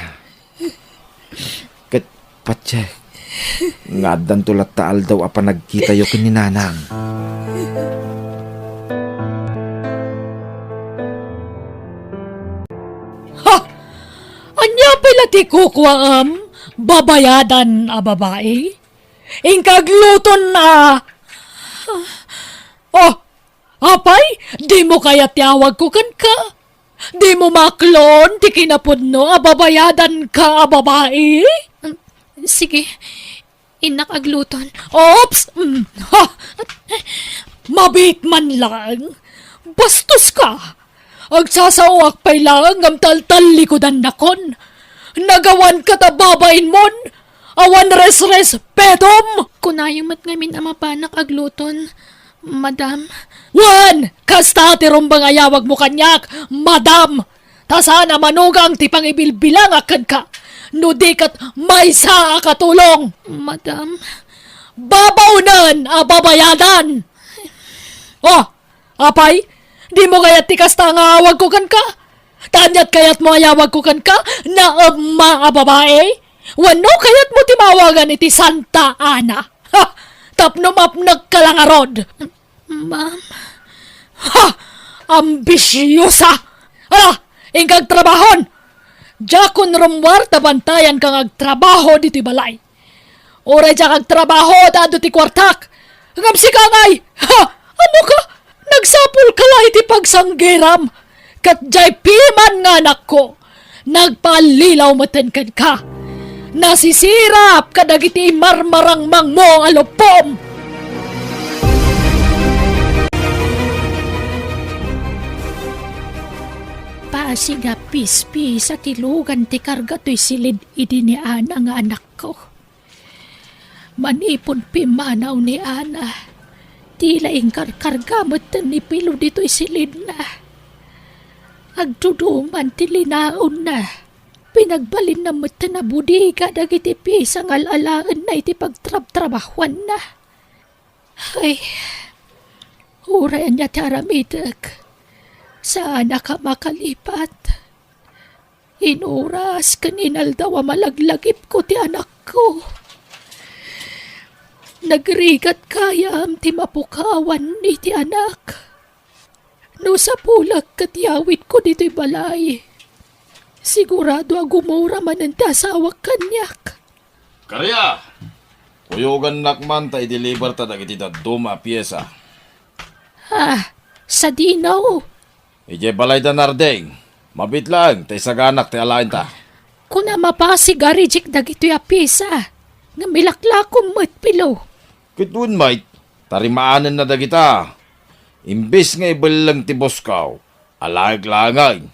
Ket patiek nga addanto latta aldaw a panagkitayo ken ni Nanang. Ha! Ania pay la ti kukuaam, babayadan a babai? Inka agluton a... Oh, apay, dimo kayat ti awagko kenka? Dimo maklon ti kinapudno a babayadanka a babai? Sige, innak agluton. Oops! Mm, ha! Mabiit man lang. Bastos ka! Agsasaoak pay laeng ngem taltallikudannakon. Nagawanka ta babainmon! Awan resrespetom! Kunayo met ngamin a mapanak agluton, Madam. Wen! Kasta ti rumbeng a yawagmo kaniak, Madam! Ta saan a manugang ti pangibilbilangak kenka, no di ket maysa a katulong! Madam. Babaonen a babayadan! Oh, apay, dimo kayat ti kasta nga awagko kenka? Ta aniat kayatmo a yawagko kenka, naemma a babai? Wenno kayatmo ti maawagan iti Santa Ana? Ha! Tapno mapnekka la ngarud! Ma'am. Ha! Ambisiosa! Ala, inka agtrabahon! Diakon rummuar ta bantayanka nga agtrabaho ditoy balay. Uray diak agtrabaho ta adu ti kuartak. Ngem sika ngay, ha! Ano ka? Nagsapulka la iti pagsanggiram. Ket diay piman nga anakko, nagpaallilaw metten kenka. Nasisirap kadagiti marmarangmangmo a lupom! Pasig a pispisa ti lugan ti karga toy silid idi ni Ana nga anakko. Manipud pimmanaw ni Ana, tila inkarkarga metten ni Pilo ditoy silidna. Agduduman ti linaonna. Pinagbalinna metten a budiga dagiti piesa nga al-alaenna iti pagtrabtrabahuanna. Ay, uray ania ti aramidek, saanak a makalipat. Inuras ken inaldaw a malaglagipko ti anakko. Nagrigat gayam ti mapukawan iti anak. No sapulek ket yawidko ditoy balay, sigurado a gumura manen ti asawak kaniak. Karia! Kuyogannak man ta i-deliver ta dagiti dadduma a piesa. Ah, sadino? Idiay balay da Nardeng. Mabiit laeng ta isaganak ti alaenta. Kuna mapasig a reject dagitoy a piesa, ngem ilaklakom met, Pilo. Ket wen, mate, ta rimaanenna dagita. Imbes nga ibelleng ti busko, alaek laengen.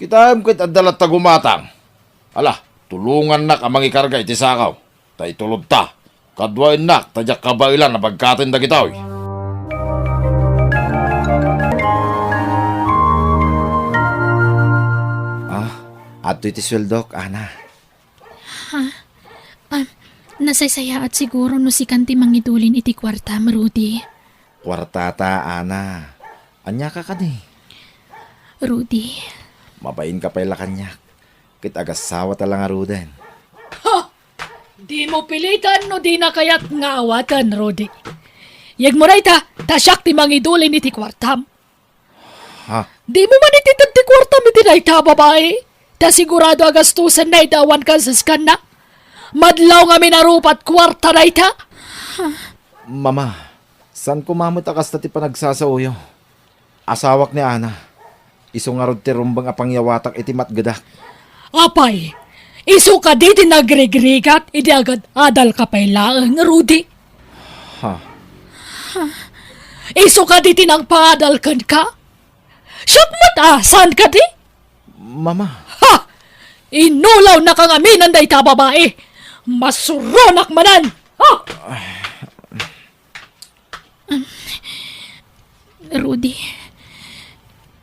Kitaem ket adda latta gumatang. Ala, tulongannak a mangikarga iti sako, ta itulodta. Kaduaennak ta diak kabaelan a bagkaten dagitoy. Ah, adtoy ti sueldok, Ana. Ha? Ah, nasaysayaat siguro no sikan ti mangidulin iti kuartam, Rudy. Kuartata, Ana. Aniaka kadi? Rudy. Mabainka pay la kaniak. Ket agasawata la ngaruden. Ha! Dimo pilitan no dina kayat nga awaten, Rudy. Yegmo dayta, ta siak ti mangidulin iti kuartam. Ha? Dimo man itited ti kuartam iti dayta a babai, ta sigurado a gastusenna iti awan kansaskanna. Madlaw ngamin a rupat kuarta dayta. Mama, saan koma met a kasta ti panagsasaoyo. Asawak ni Ana. Isu ngarud ti rumbeng a pangyawatak iti matgedak. Apay, isu kadi ti nagrigrigat idi agad-adalka pay laeng, Rudy? Ha? Isu kadi ti nangpaadal kenka? Siak met a, saan kadi? Mama. Ha! Inulawnaka ngamin dayta a babai! Masuronak manen! Ha! Rudy,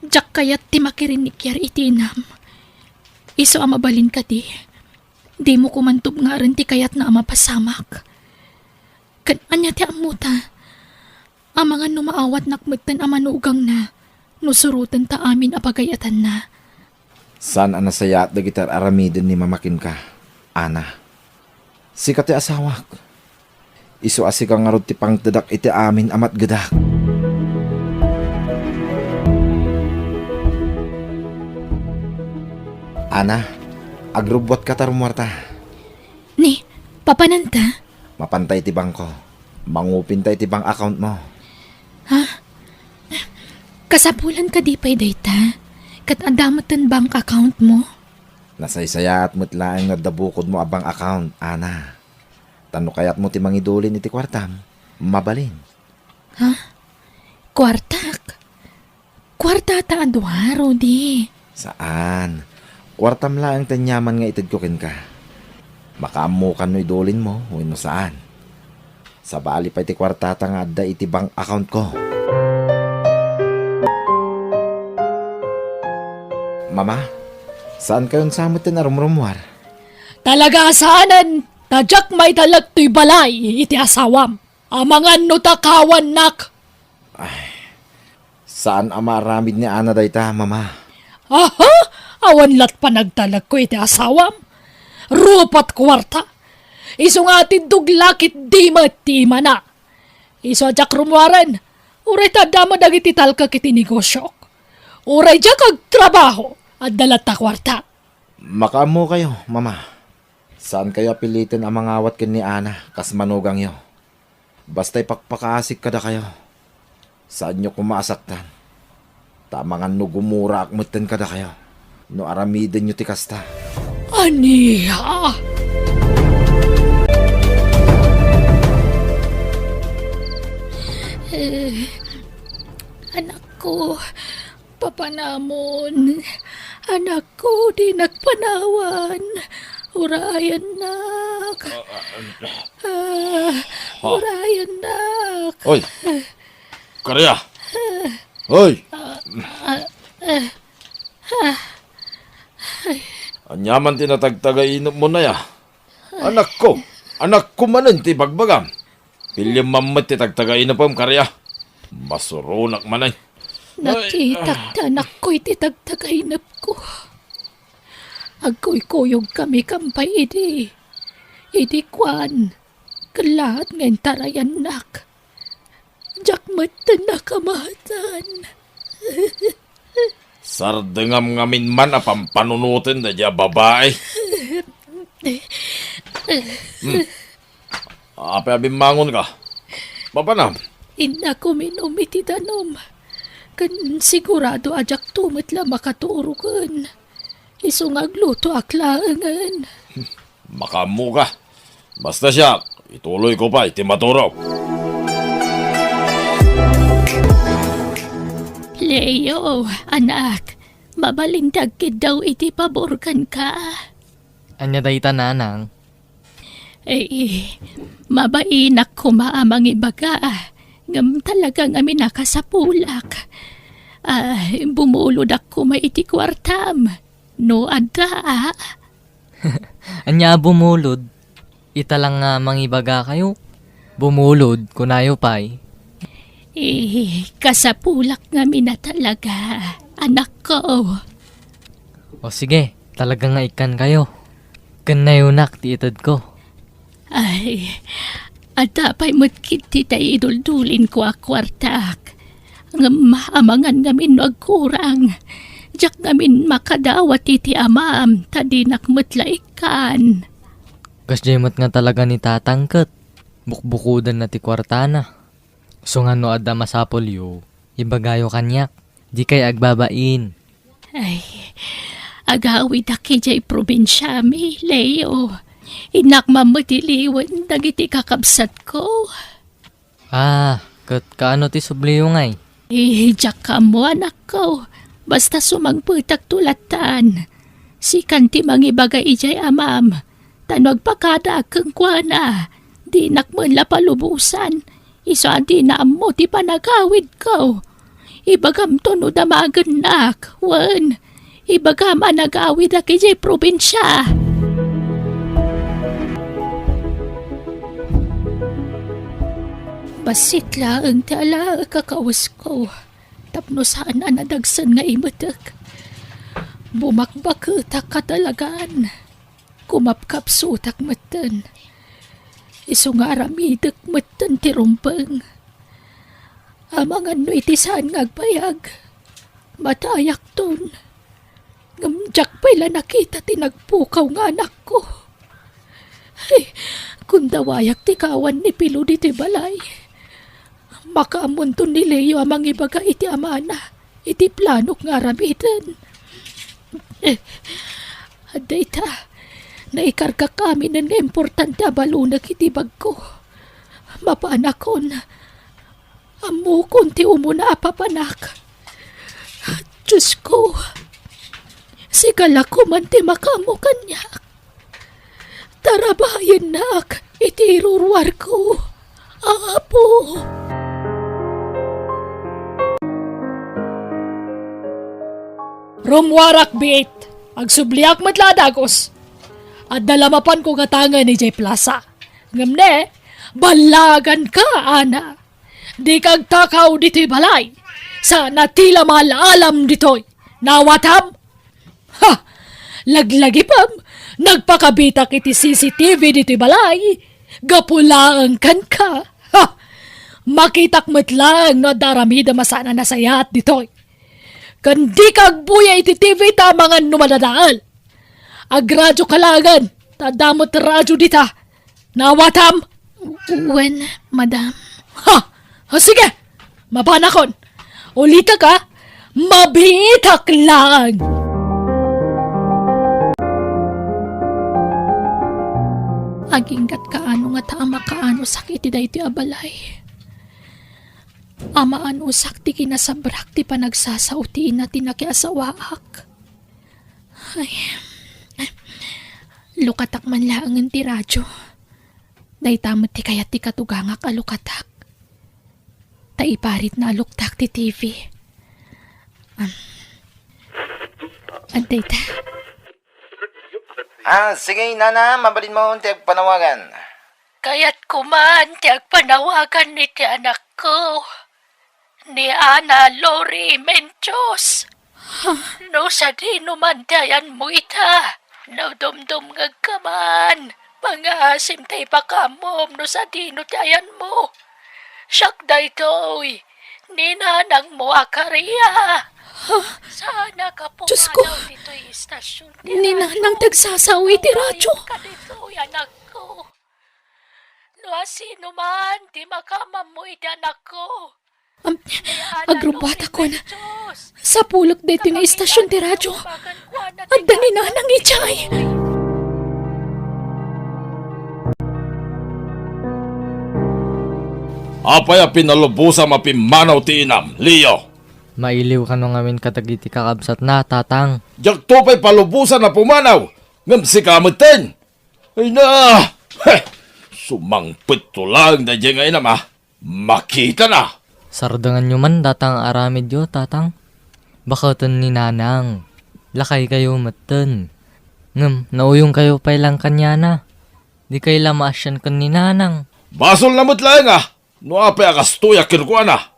diak kayat ti makirinnikiar iti inam. Isu a mabalin kadi, dimo koman tubngaren ti kayatna a mapasamak. Ken ania ti ammota? Amangan no maawatnak metten a manugangna no surotenta amin a pagay-atanna. Saan a nasayaat dagiti ar-aramiden ni Mama kenka, Ana. Sika ti asawak. Isu a sika ngarud ti pangtedak iti amin a matgedak. Ana, agrubbuatka ta rummuarta. Ni, papananta? Mapanta iti bangko. Mangupinta iti bank account mo. Ha? Kasapulan kadi pay dayta? Ket adda metten bank account mo? Nasaysayaat met laeng no adda bukodmo a bank account, Ana. Ta no kayatmo ti mangidulin iti kuartam, mabalin. Ha? Kuartak? Kuartata a dua, Rudy. Saan. Kuartam laeng ti aniaman nga itedko kenka. Makaammokan no idulinmo wenno saan. Sabali pay ti kuartata nga adda iti bank account ko. Mama, saan kayon sa metten a rumrumuar? Talaga a saanen, ta diak maitalek toy balay iti asawam. Amangan no takawannak. Ay, saan a maaramid ni Ana dayta, Mama. Aha! Awan lat panagtalekko iti asawam? Rupat kuarta. Isu nga atiddog la ket di met ti imana. Isu a diak rummuaren, uray ta adda met dagiti talkek iti negosiok. Uray diak agtrabaho, adda latta kuarta. Makaammokayo, Mama. Saankayo a piliten a mangawat ken ni Ana kas manugangyo. Basta ipakpakaasik kadakayo. Saanyo koma a saktan. Ta amangan no gumuraak metten kadakayo no aramidenyo ti kasta. Ania? Eh, anakko, papanamon. Anakko, dinak panawan. Urayennak. Ah, ah, ah. Ah, urayennak. Oy, Karia. Oy. Ah, ah, ah. Ania man ti natagtagainepmo, Nay, a? Anakko, anakko manen ti ibagbagam. Piliem man met ti tagtagainepem, Karia. Masuronak manen. Ay. Nakitak ti anakko iti tagtagainepko. Agkuykuyogkami kampay idi. Idi kuan, kellaat nga intarayannak. Diak metten nakamatan. Sardengam ngamin man a pampanunoten daydiay a babai. Hmm. Apay a bimmangonka? Mapanam? Innak uminum iti danum. Ken sigurado a diakto met la makaturogen. Isu nga aglutoak laengen. Makaammoka. Basta siak, ituloyko pay ti maturog. Leo, anak, mabalin ti agkiddaw iti pabor kenka. Ania dayta, nanang? Eh, mabainak koma a mangibaga, ngem talaga ngamin a kasapulak. Ah, bumulodak koma iti kuartam. No adda, a? Ania a bumulod? Ita lang nga mangibagakayo. Bumulod, kunayo pay. Eh, kasapulak ngamin a talaga, anakko. O sige, talaga nga ikkankayo. Ken nayonak ti itedko. Ay, adda pay met ketdi tay iduldulinko a kuartak. Ngem amangan ngamin no agkurang. Diak ngamin makadawat iti amam, ta dinak met la ikkan. Kasdiay met nga talaga ni tatang ket bukbukodenna ti kuartana. Isu nga no adda masapulyo, ibagayo kaniak. Dikay agbabain. Ay, agawidak idiay probinsiami, Leo. Innak mammetiliwen dagiti kakabsatko. Ah, ket kaano ti subliyo ngay? Eh, diak ammo, anakko. Basta sumangpetakto lattan. Sikan ti mangibaga idiay amam. Ta no agpakadaak kenkuana, dinak met la palubosan. Isu a dina ammo ti panagawidko. Ibagamto no damagennak, wen, ibagam a nagawidak idiay probinsia. Bassit laeng ti alaek a kawesko tapno saan a nadagsen nga imetek. Bumakbaketak a talagan. Kumapkapsutak metten. Isu nga aramidek metten ti rumbeng. Amangan no iti saan nga agbayag, matayakton. Ngem diak pay la nakita ti nagpukaw nga anakko. Ay, kundawayak ti kawan ni Pilo ditoy balay. Makaammonton ni Leo a mangibaga iti amana iti planok nga aramiden. Eh, dayta, naikargak aminen nga importante a balonek iti bagko. Mapanakon, ammokon ti umuna a papanak. Diosko, sika la koman ti makaammo kaniak. Tarabayennak iti iruruarko, Apo. Rummuarak biit, agsubliak met la a dagus. Adda la mapanko gatangen idiay plasa. Ngem ne, ballaganka, Ana. Dika agtakaw ditoy balay. Saan a ti la maal-alam ditoy. Nawatam? Ha! Laglagipem, nagpakabitak iti C C T V ditoy balay. Gapu laeng kenka. Ha! Makitak met laeng no adda aramidem a saan a nasayaat ditoy. Ken dika agbuya iti T V ta amangan no madadael. Agradioka laengen, ta adda met radio dita. Nawatam? Wen, madam. Ha! Ha, sige! Mapanakon! Ulitek a, mabiitak laeng! Aginggat kaano nga ta a makaano sakit iti daytoy a balay. Amanusak ti kinasabrak ti panagsasao ti ina ti nakiasawaak. Ay, lukatak man laengen ti radyo. Dayta met ti kayat ti katugangak a lukatak. Ta iparitna a luktak ti T V. Am, adda ita. Ah, sige, nana, mabalinmo ti agpanawagan. Kayatko man ti agpanawagan iti anakko, ni Ana Lori Menchos. Ha? No sadino man ti ayanmo ita, no dumdumngegka man, pangaasim ta ipakaammom no sadino ti ayanmo. Siak daytoy, ni nanangmo a Karia. Ha? Sana Diyos ko! Kapunganaw ditoy istasyon ti Ni radyo. Nanang ti agsasao iti radyo. Kabayan ka ditoy, anakko. No asino man ti makaammo iti anakko. Am, agrubatakon. Sapulek daytoy nga istasyon ti radyo. Adda ni Nanang idiay. Apay a pinalubosam a pimmanaw ti inam, Leo? Mailiw kano ngamin kadagiti kakabsatna, Tatang. Diakto pay palubosan a pumanaw, ngem sika metten. Ay na! Heh! Sumangpetto laeng daydiay nga inam a makitana. Sardenganyo man data nga aramidyo, Tatang. Baketen ni Nanang. Lakaykayo metten. Ngem, nauyongkayo pay laeng kaniana. Dikay la maasian ken ni Nanang. Basolna met laeng a no apay a kastoyak kenkuana.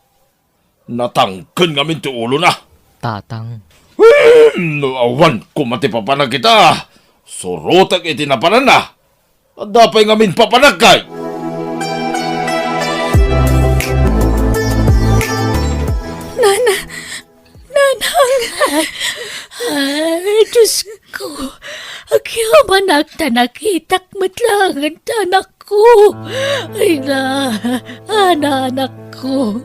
Natangken ngamin ti ulona. Tatang. Hmm, no awan koma ti papanak ita, surotek iti napananna. Adda pay ngamin papanakkay. Nana, Nanang. Ay, Diyos ko. Agyamanak ta nakitak met laeng ti anakko. Ay na, anakko.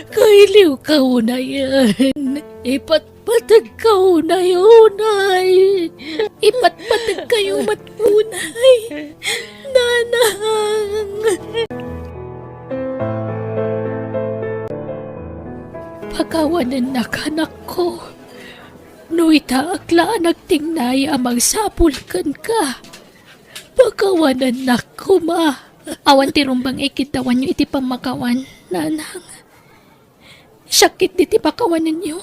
Kailiwka unayen. Ipatpategka unayen, ay. Ipatpategkayo met unay. Nanang. Pakawanennak, anakko. No itaak la a nagtingnay a mangsapul kenka, pakawanennak koma. Awan ti rumbeng a ikiddawanyo iti pammakawan, Nanang. Siak ketdi ti pakawanenyo.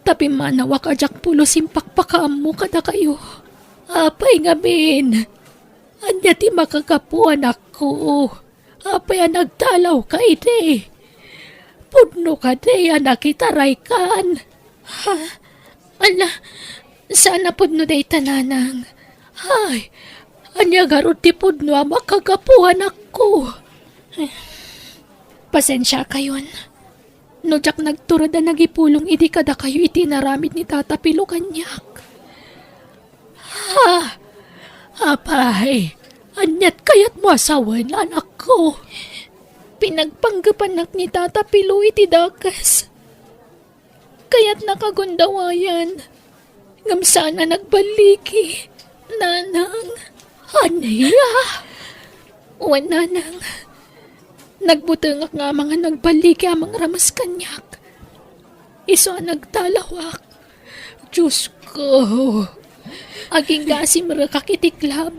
Ta pimmanawak a diak pulos impakpakaammo kadakayo. Apay ngamin? Ania ti makagapu, anakko? Apay a nagtalawka idi? Pudno kadi a nakitaraykan? Ha? Ala, saan a pudno dayta, Nanang. Ay, ania garud ti pudno a makagapu, anakko? Pasensiakayon. No diak nagtured a nagipulong idi kadakayo iti inaramid ni Tata Pilo kaniak. Ha? Apay, aniat kayatmo a sawen, anakko? Pinagpanggepanak ni Tata Pilo iti dakes. Kayatnak a gundawayan. Ngem saan a nagballigi, Nanang. Ania? Wen, Nanang. Nagbutengak nga amangan nagballigi a mangramas kaniak. Isu a nagtalawak. Diyos ko. Agingga a simrekak iti club.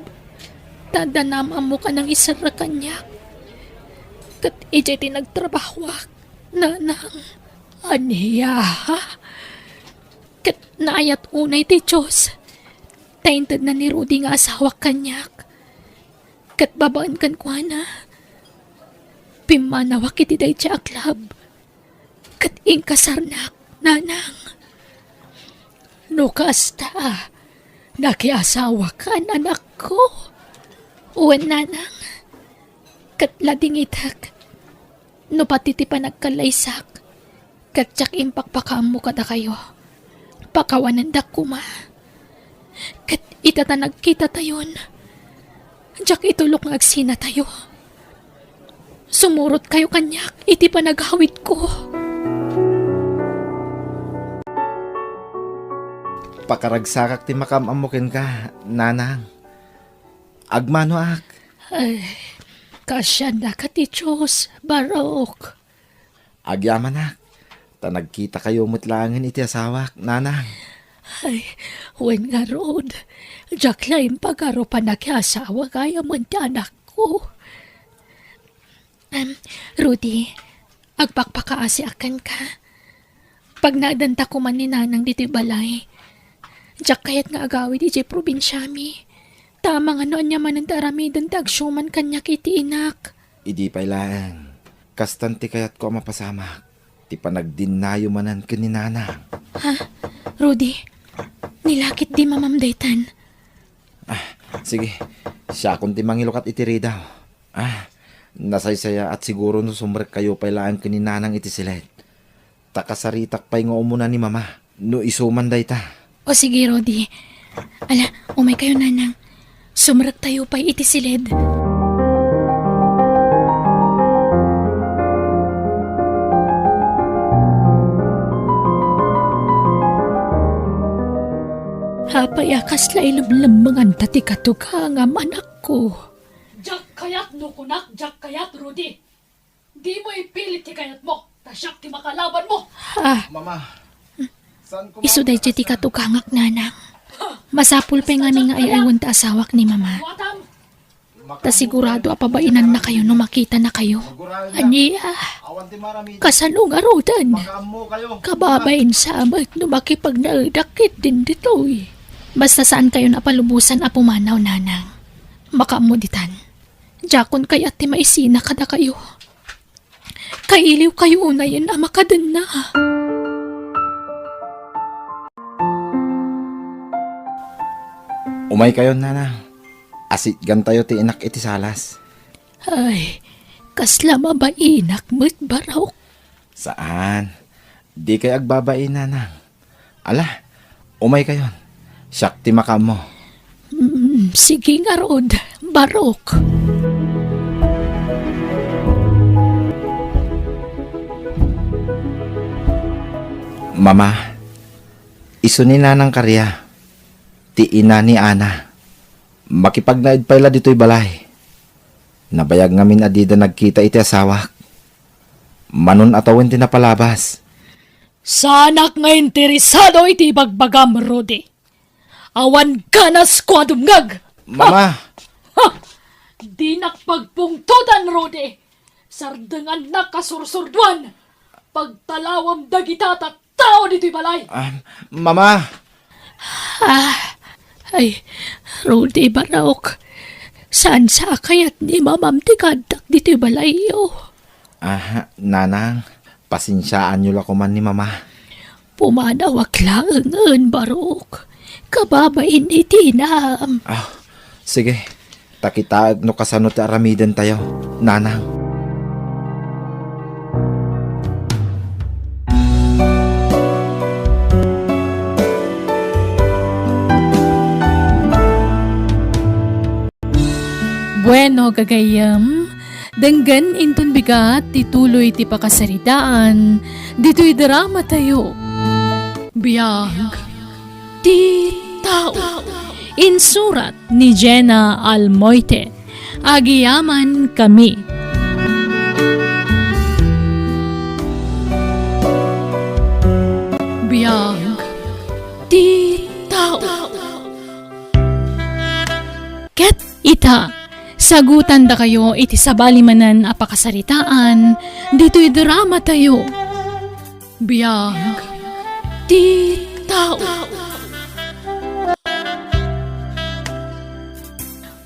Ta adda naam-ammok a nangiserrek kaniak. Ket idiay ti nagtrabahoak, Nanang. Ania? Ket naayat unay ti Dios ta intedna ni Rudy nga asawak kaniak. Ket babaen kenkuana, pimmanawak iti daydiay a club. Ket inkasarnak, Nanang. No kasta, nakiasawakan, anakko. Wen, Nanang. Ket ladingitek no pati ti panagkallaysak ket diak impakpakaammo kadakayo. Pakawanendak koma. Ket ita ta nagkitatayon, diak itulok nga agsinatayo. Sumurotkayo kaniak iti panagawidko. Pakaragsakak ti makaam-ammo kenka, Nanang. Agmanoak. Ay, kaasiannaka ti Dios, Barok. Agyamanak, ta nagkitakayo met laengen iti asawak, nanang. Ay, wen ngarud, diak la impagarupan a kiasawa gayamen ti anakko. Em, Rudy, agpakpakaasiak kenka. Pagnaedanta koman ni nanang ditoy balay. Diak kayat nga agawid idiay probinsiami. Ta amangan no ania manen ti aramiden ti agsuman kaniak iti inak. Idi pay laeng, kastan ti kayatko a mapasamak, ti panagdinnayo manen ken ni nanang. Ha? Rudy, nilakit di mamam daytan. Ah, sige, siakon ti mangilukat iti ridaw. Ah, nasaysayaat siguro no sumrekkayo pay laeng ken ni nanang iti siled. Ta kasaritak pay nga umuna ni mama, no isu man dayta. O sige, Rudy. Ala, umaykayo, nanang. Sumrektayo pay iti siled. Apay a kasla ilemlemmenganta ti katugangam, anakko? Diak kayat no kunak, diak kayat, Rudy. Dimo ipilit ti kayatmo, ta siak ti makalabanmo. Ah, Mama, saan ko isu daydiay ti katugangak, nanang. Masapul pay ngamin nga ay-aywenta asawak ni mama. Watam. Ta sigurado a pabainannakayo no makitanakayo. Ania, kasano ngaruden? Kababain sa met no makipagnaedak ketdin ditoy. Basta saankayon a palubosan a pumanaw, nanang. Makaammo ditan. Diakon kayat ti maisina kadakayo. Kailiwkayo unayen a makadenna. Umaykayon, nanang. Asitgantayo ti inak iti salas. Ay, kasla mabainak met, Barok. Saan. Dikay agbabai, nanang. Ala, umaykayon. Siak ti makaammo. Mm, sige ngarud, Barok. Mama, isu ni Nanang Karia, ti ina ni Ana. Makipagnaed pay la ditoy balay. Nabayag ngamin a dida nagkita iti asawak. Manon a tawen ti napalabas. Saanak nga interesado iti ibagbagam, Rudy. Awan ganas ko a dumngeg! Mama! Ha! Ha! Dinak pagpungtotan, Rudy! Sardengannak a sursurduan! Pagtalawem dagita tattao ditoy balay! Ah, Mama! Ah, ay, Rudy, Barok. Saan sa kayat ni Mamam ti kaaddak ditoy balayyo? Ah, Nanang, pasensiaanyo la koman ni Mama. Pumanawak laengen, Barok. Kababain iti inam. Ah, sige. Ta kitaek no kasano ti aramidentayo, Nanang. Bueno, gagayyem, denggen inton bigat ti tuloy ti pakasaritaan ditoy dramatayo. Biag ti tao. Insurat ni Jenna Almoite. Agyamankami. Biag ti tao. Ket ita, sagutandakayo iti sabali manen a pakasaritaan ditoy dramatayo. Biag ti tao.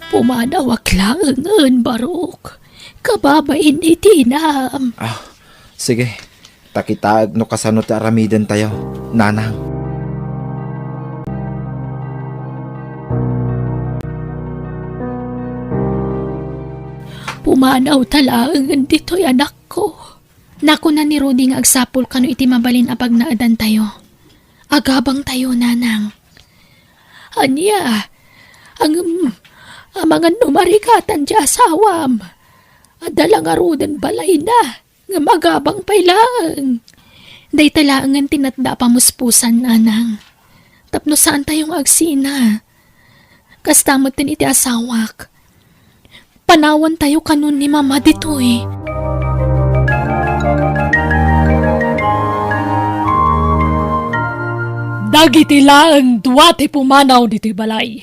Pumanawak laengen, Barok. Kababain iti inam. Ah, sige. Ta kitaek no kasano ti aramidentayo, Nanang. Pumanawta laengen ditoy, anakko. Nakuna ni Rudy nga agsapul kano iti mabalin a pagnaedantayo. Agabangtayo, Nanang. Ania? Ngem, amangan no marikatan ti asawam. Adda la ngaruden balayna, ngem agabang pay laeng. Dayta laengen ti natda a pamuspusan, Nanang. Tapno saantayo nga agsina. Kasta metten iti asawak. Panawantayo kanon ni Mama ditoy. Dagiti laeng dua ti pumanaw ditoy balay.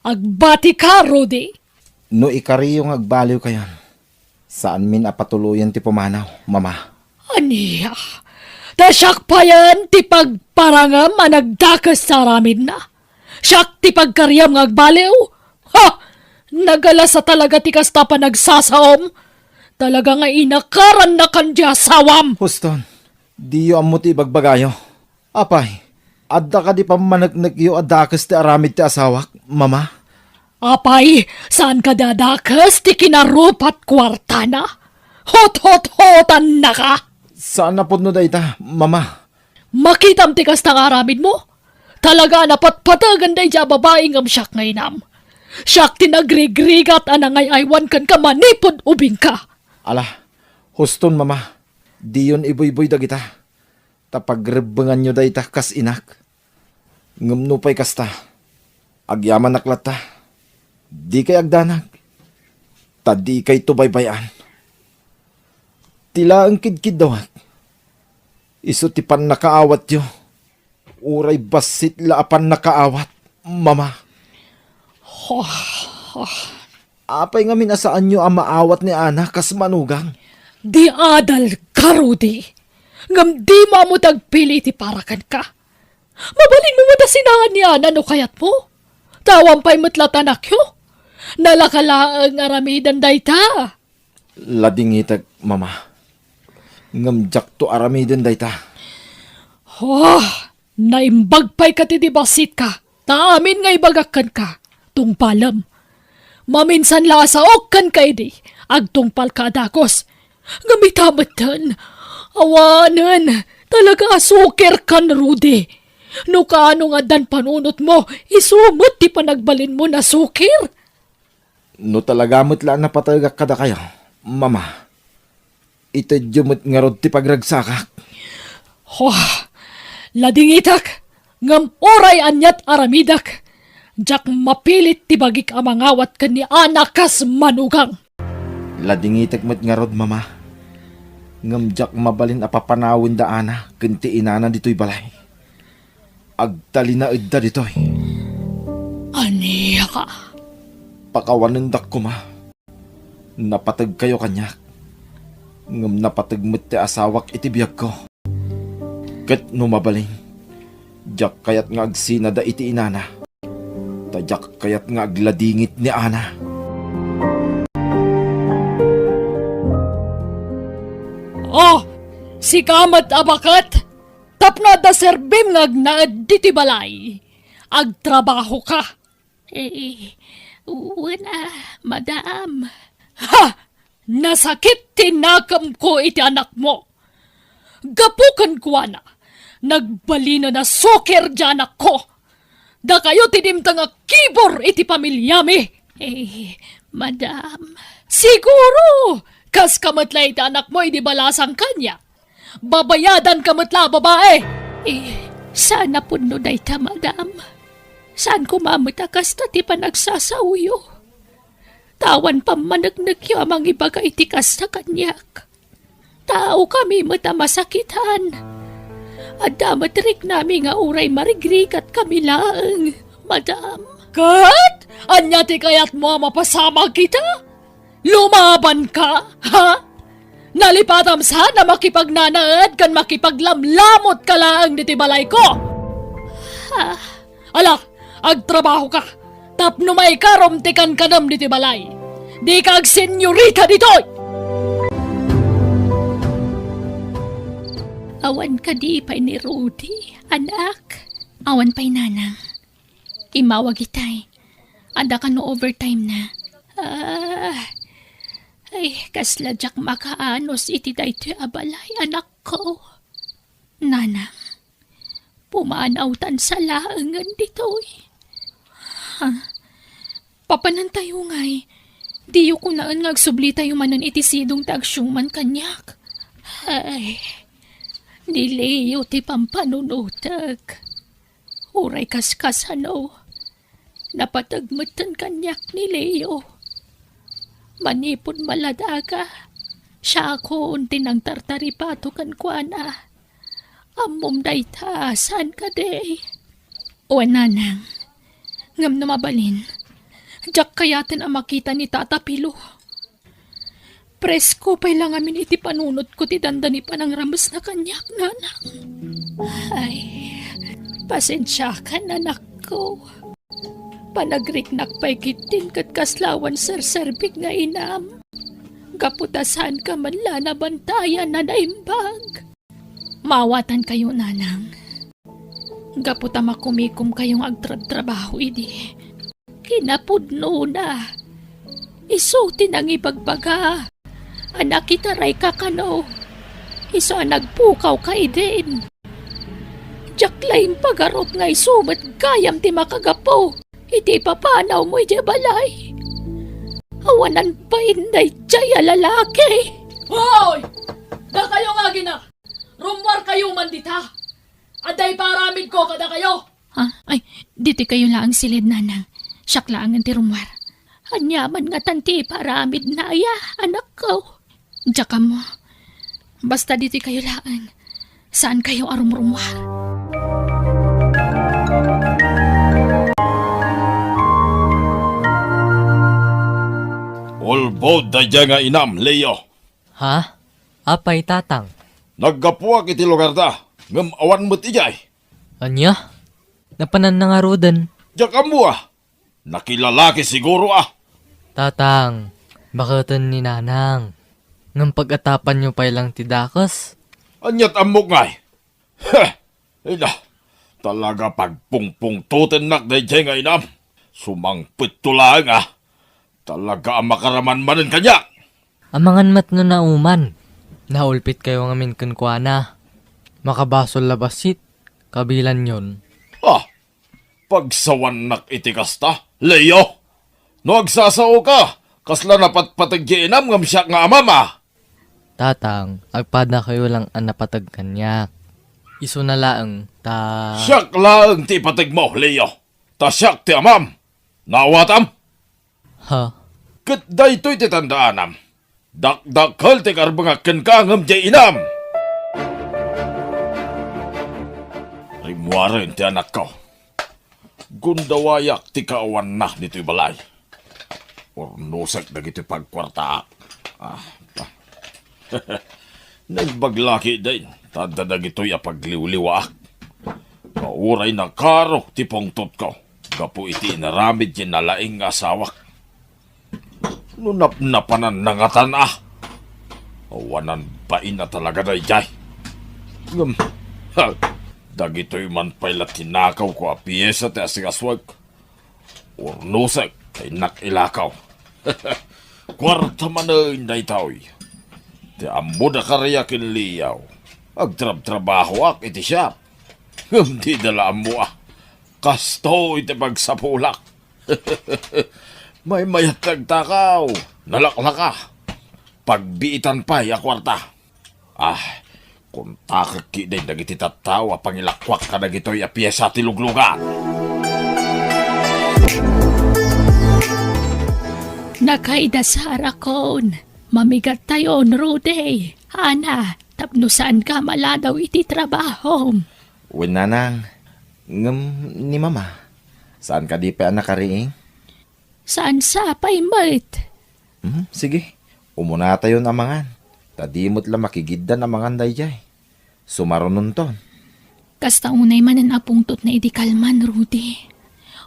Agbatika, Rudy. No ikariyo nga agbaliwkayon, saanmin a patuloyen ti pumanaw, Mama. Ania? Ta siak payen ti pagparangem a nagdakes ta aramidna? Siak ti pagkariem nga agbaliw? Ha! Nagalasa talaga ti kasta a panagsasaom. Talaga nga inakarannakan ti asawam. Huston, diyo ammo ti ibagbagayo. Apay, adda kadi pammaneknekyo a dakes ti aramid ti asawak, Mama? Apay, saan kadi a dakes ti kinarupat kuartana? Hot-hot-hotannaka! Saan a pudno dayta, Mama. Makitam ti kasta nga aramidmo? Talaga a napatpategen daydiay a babai ngem siak nga inam. Siak ti nagrigrigat a nangay-aywan kenka manipud ubingka. Ala, huston, Mama. Diyon ibuybuy dagita. Ta pagrebbenganyo dayta kas inak. Ngem nupay kasta, agyamanak latta. Dikay agdanag, ta dikayto baybay-an. Ti laeng kidkiddawek, isu ti pannakaawatyo, uray bassit la a pannakaawat, Mama. Apay ngamin a saanyo a maawat ni Ana kas manugang? Di adalka, Rudy. Ngem dimo ammo ti agpili iti para kenka. Mabalinmo met a sinaan ni Ana no kayatmo. Ta awan pay met la ti anakyo. Nalaka laeng aramiden dayta. Ladingitek, Mama. Ngem diakto aramiden dayta. Oh, naimbag pay kadi ti bassitka. Ta amin nga ibagak kenka, tungpalem. Maminsan la a saok kenka idi, agtungpalka a dakes. Ngem ita metten, awanen, talaga a sukirkan, Rudy. No kaano nga addan panunotmo, isu met ti panagbalinmo a sukir. No talaga met la a napategak kadakayo, Mama, itedyo met ngarud ti pagragsakak. Oh, ladingitek, ngem uray aniat aramidek, diak mapilit ti bagik a mangawat ken ni Ana kas manugang. Ladingitek met ngarud, Mama, ngem diak mabalin a papanawen da Ana ken ti inana ditoy balay. Agtalinaedda ditoy. Ania ka? Pakawanendak koma. Napategkayo kaniak, ngem napateg met ti asawak iti biagko. Ket no mabalin, diak kayat nga agsinada iti inana, ta diak kayat nga agladingit ni Ana. Oh, sika met a baket! Tapno adda serbim nga agnaed ditoy balay, agtrabahoka. Eh, wen a, madam. Ha! Nasakit ti nakemko iti anakmo. Gapu kenkuana, nagbalinen a sukir ti anakko. Dakayo ti dimteng a kibor iti pamiliami. Eh, madam. Siguro, kaska met la iti anakmo idi balasang kaniak. Babayadanka met la a babae. Eh, saan a pudno dayta, madam. Saan koma met a kasta ti panagsasaoyo. Ta awan pammaneknekyo a mangibaga iti kasta kaniak. Taokami met a masakitan. Adda met riknami nga uray marigrigatkami laeng, madam. Ket ania ti kayatmo a mapasamak ita? Lumabanka, ha? Nalipatam saan a makipagnanaed ken makipaglamlamotka laeng ditoy balayko. Ha? Ala, agtrabahoka, tapno maikarom ti kankanem ditoy balay. Dika agsenyorita ditoy! Awan kadi pay ni Rudy, anak? Awan pay, nanang. Immawag itay. Adda kano overtime na. Ah, ay, kasla diak makaanus iti daytoy a balay, anakko. Nanang, pumanawtan sa laengen ditoy. Ha? Papanantayo ngay. Diyo kunaen nga agsublitayo manen iti sidong ti agsiuman kaniak. Ay, ni Leo ti pampanunotek. Uray kaskasano, napateg metten kaniak ni Leo. Manipud maladaga, siakon ti nangtartaripato kenkuana. Ammom dayta, saan kadi? Wen, nanang. Ngem no mabalin, diak kayaten a makita ni Tata Pilo. Presko pay la ngamin iti panunotko ti dandani panangramesna kaniak, nanang. Ay, pasensiakan, anakko. Panagriknak pay ketdin ket kasla awan serserbik nga inam. Gapu ta saanka man la nabantayan a naimbag. Maawatankayo, nanang. Gapu ta makumikomkayo nga agtrabtrabaho idi. Kinapudnona, isu ti nangibagbaga a nakitarayka kano. Isu a nagpukawka idin. Diak la impagarup nga isu met gayam ti makagapu iti ipapanawmo idiay balay. Awanan bain daydiay a lalaki. Hoy! Dakayo nga agina! Rummuarkayo man dita! Adda iparamidko kadakayo! Ah, ay, ditoy kayo laeng siled, nanang. Siak laengen ti rummuar. Ania man ngatan ti iparamidna aya, anakko? Diak ammo. Basta ditoy kayo laeng. Saankayo a rumrummuar. Ulbod daydiay nga inam, Leo. Ha? Apay, Tatang? Naggapuak iti lugarda, ngem awan met idiay. Ania? Napananna ngaruden? Diak ammo a. Nakilalaki siguro a. Tatang, baketen ni Nanang. Ngem pag-atapanyo pay lang ti dakes. Aniat ammok ngay? Heh! Ina, talaga pagpungpungtotennak daydiay nga inam. Sumangpetto laeng a. Talaga a makaraman manen kaniak. Amangan met no nauman. Naulpitkayo ngamin kenkuana. Makabasol la bassit, kabilanyon. Ah, pagsawannak iti kasta, Leo? No agsasaoka, kasla napatpateg ti inam ngem siak nga amam a. Tatang, agpadakayo lang a napateg kaniak. Isuna laeng ta... Siak laeng ti ipategmo, Leo. Ta siak ti amam. Naawatam? Ha? Ket daytoy ti tandaanam. Dakdakkel ti karbengak kenka ngem diay inam. Rimmuaren ti anakko. Gundawayak ti kaawanna ditoy balay. Urnosek dagitoy pagkuartaak. Ah, ah. Naimbag la ketdin, ta adda dagitoy a pagliwliwaak. Nga uray nakaro ti pungtotko gapu iti inaramid ti nalaing nga asawak. No napnapananna ngatan a, awanan bain a talaga daydiay. Ngem, ha, dagitoy man pay la tinakawko a piesa ti asikasuek. Urnosek, ta innak ilakaw. Kuarta manen daytoy. Ti ammo da kariak ken Leo, agtrabtrabahoak iti siap. Ngem dida la ammo a kastoy ti pagsapulak. Maymayat ti agtakaw, nalaklaka. Pagbiitan pay a kuarta. Ah, kontakek ketdin dagiti tattao a pangilakuak kadagitoy a piesa ti luglugan. Nakaidasar akon. Mamigattayon, Rudy. Ana, tapno saanka maladaw iti trabahom. Wen, nanang, ngem ni mama, saan kadi pay a nakariing? Saan sapay met? Hmm, sige, umunatayon a mangan, ta di met la makigiddan a mangan daydiay. Sumarunonton. Kasta unay manen a pungtotna idi kalman, Rudy.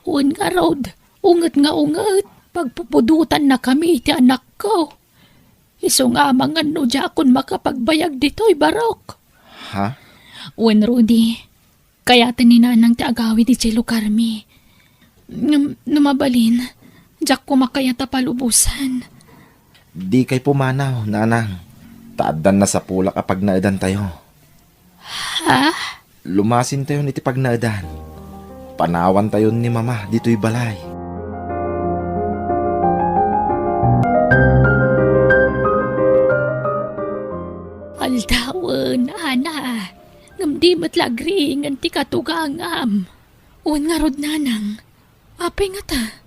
Wen ngarud, unget nga unget, pagpupudotannakami iti anakko. Isu nga amangan no diakon makapagbayag ditoy, Barok. Ha? Wen, Rudy, kayaten ni Nanang ti agawid idiay lugarmi. Ngem no mabalin, diak koma kayat a palubosan. Dikay pumanaw, Nanang, ta addan nasapulak a pagnaedantayo. Ha? Lumasintayon iti pagnaedan. Panawantayon ni Mama ditoy balay. Aldawen, Ana, ngem di met la agriingen ti katugangam. Wen ngarud, Nanang, apay ngata?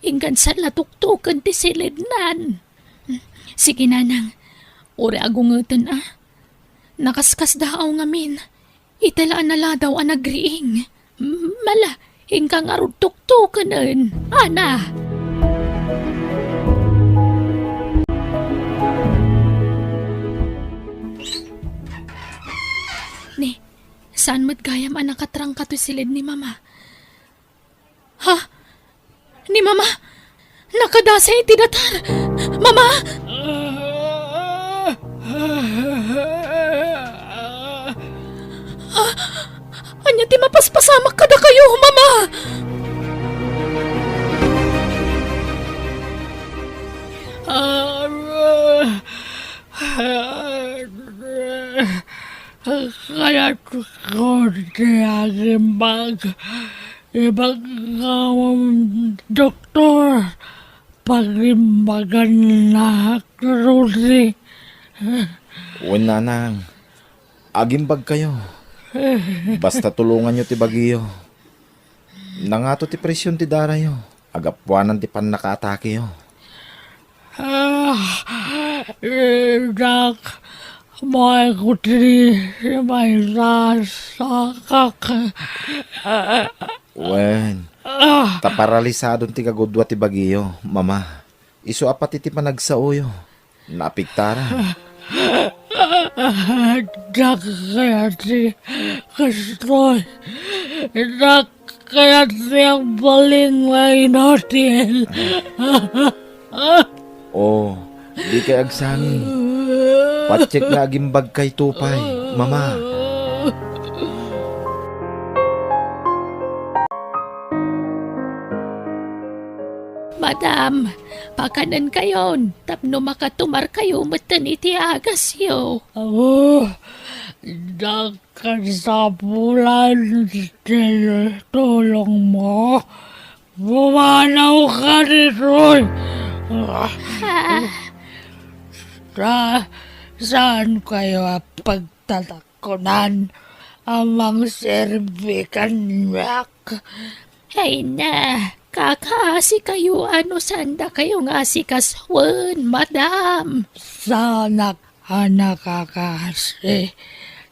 Inggana la tuktoken ti silednan. Sige, Nanang, uray agungeten a. Nakaskasdaaw ngamin. Ita la a naladaw a nagriing. Mala, Inka ngarud tuktokenen, Ana. Ni, saan met gayam a nakatrangka toy siled ni Mama? Ha? Ni Mama? Nakadasi iti datar! Mama! Ah, ania ti mapaspasamak kadakayo, Mama? Kayatko ti agimbag. Ibagam, doktor, pagimbagannak, Rudy. Wen, nanang, agimbagkayo. Basta tulonganyo ti bagiyo. Nangato ti presion ti darayo. Agapuanan ti pannakaatakeyo. Ah, Dak, maikuti, maisasakak. Wen, ah, ta paralisadon ti gagudua ti bagiyo, Mama. Isu a pati ti panagsaoyo, naapektaran. Dak kayat ti kastoy. Dak kayat ti agbalin nga inotil. Oh, dikay agsangit. Patiek nga agimbagkayto pay, Mama. Madam, pakanenkayon tapno makatumarkayo metten iti agasyo. Awo, dak kasapulan ti tulongmo. Pumanawka ditoy. Ah. Sa-, saankayo a pagtatakkunan a mangserbi kaniak? Ay na, kakaasikayo a no saandakayo nga asikasoen, madam. Saanak a nakakaasi.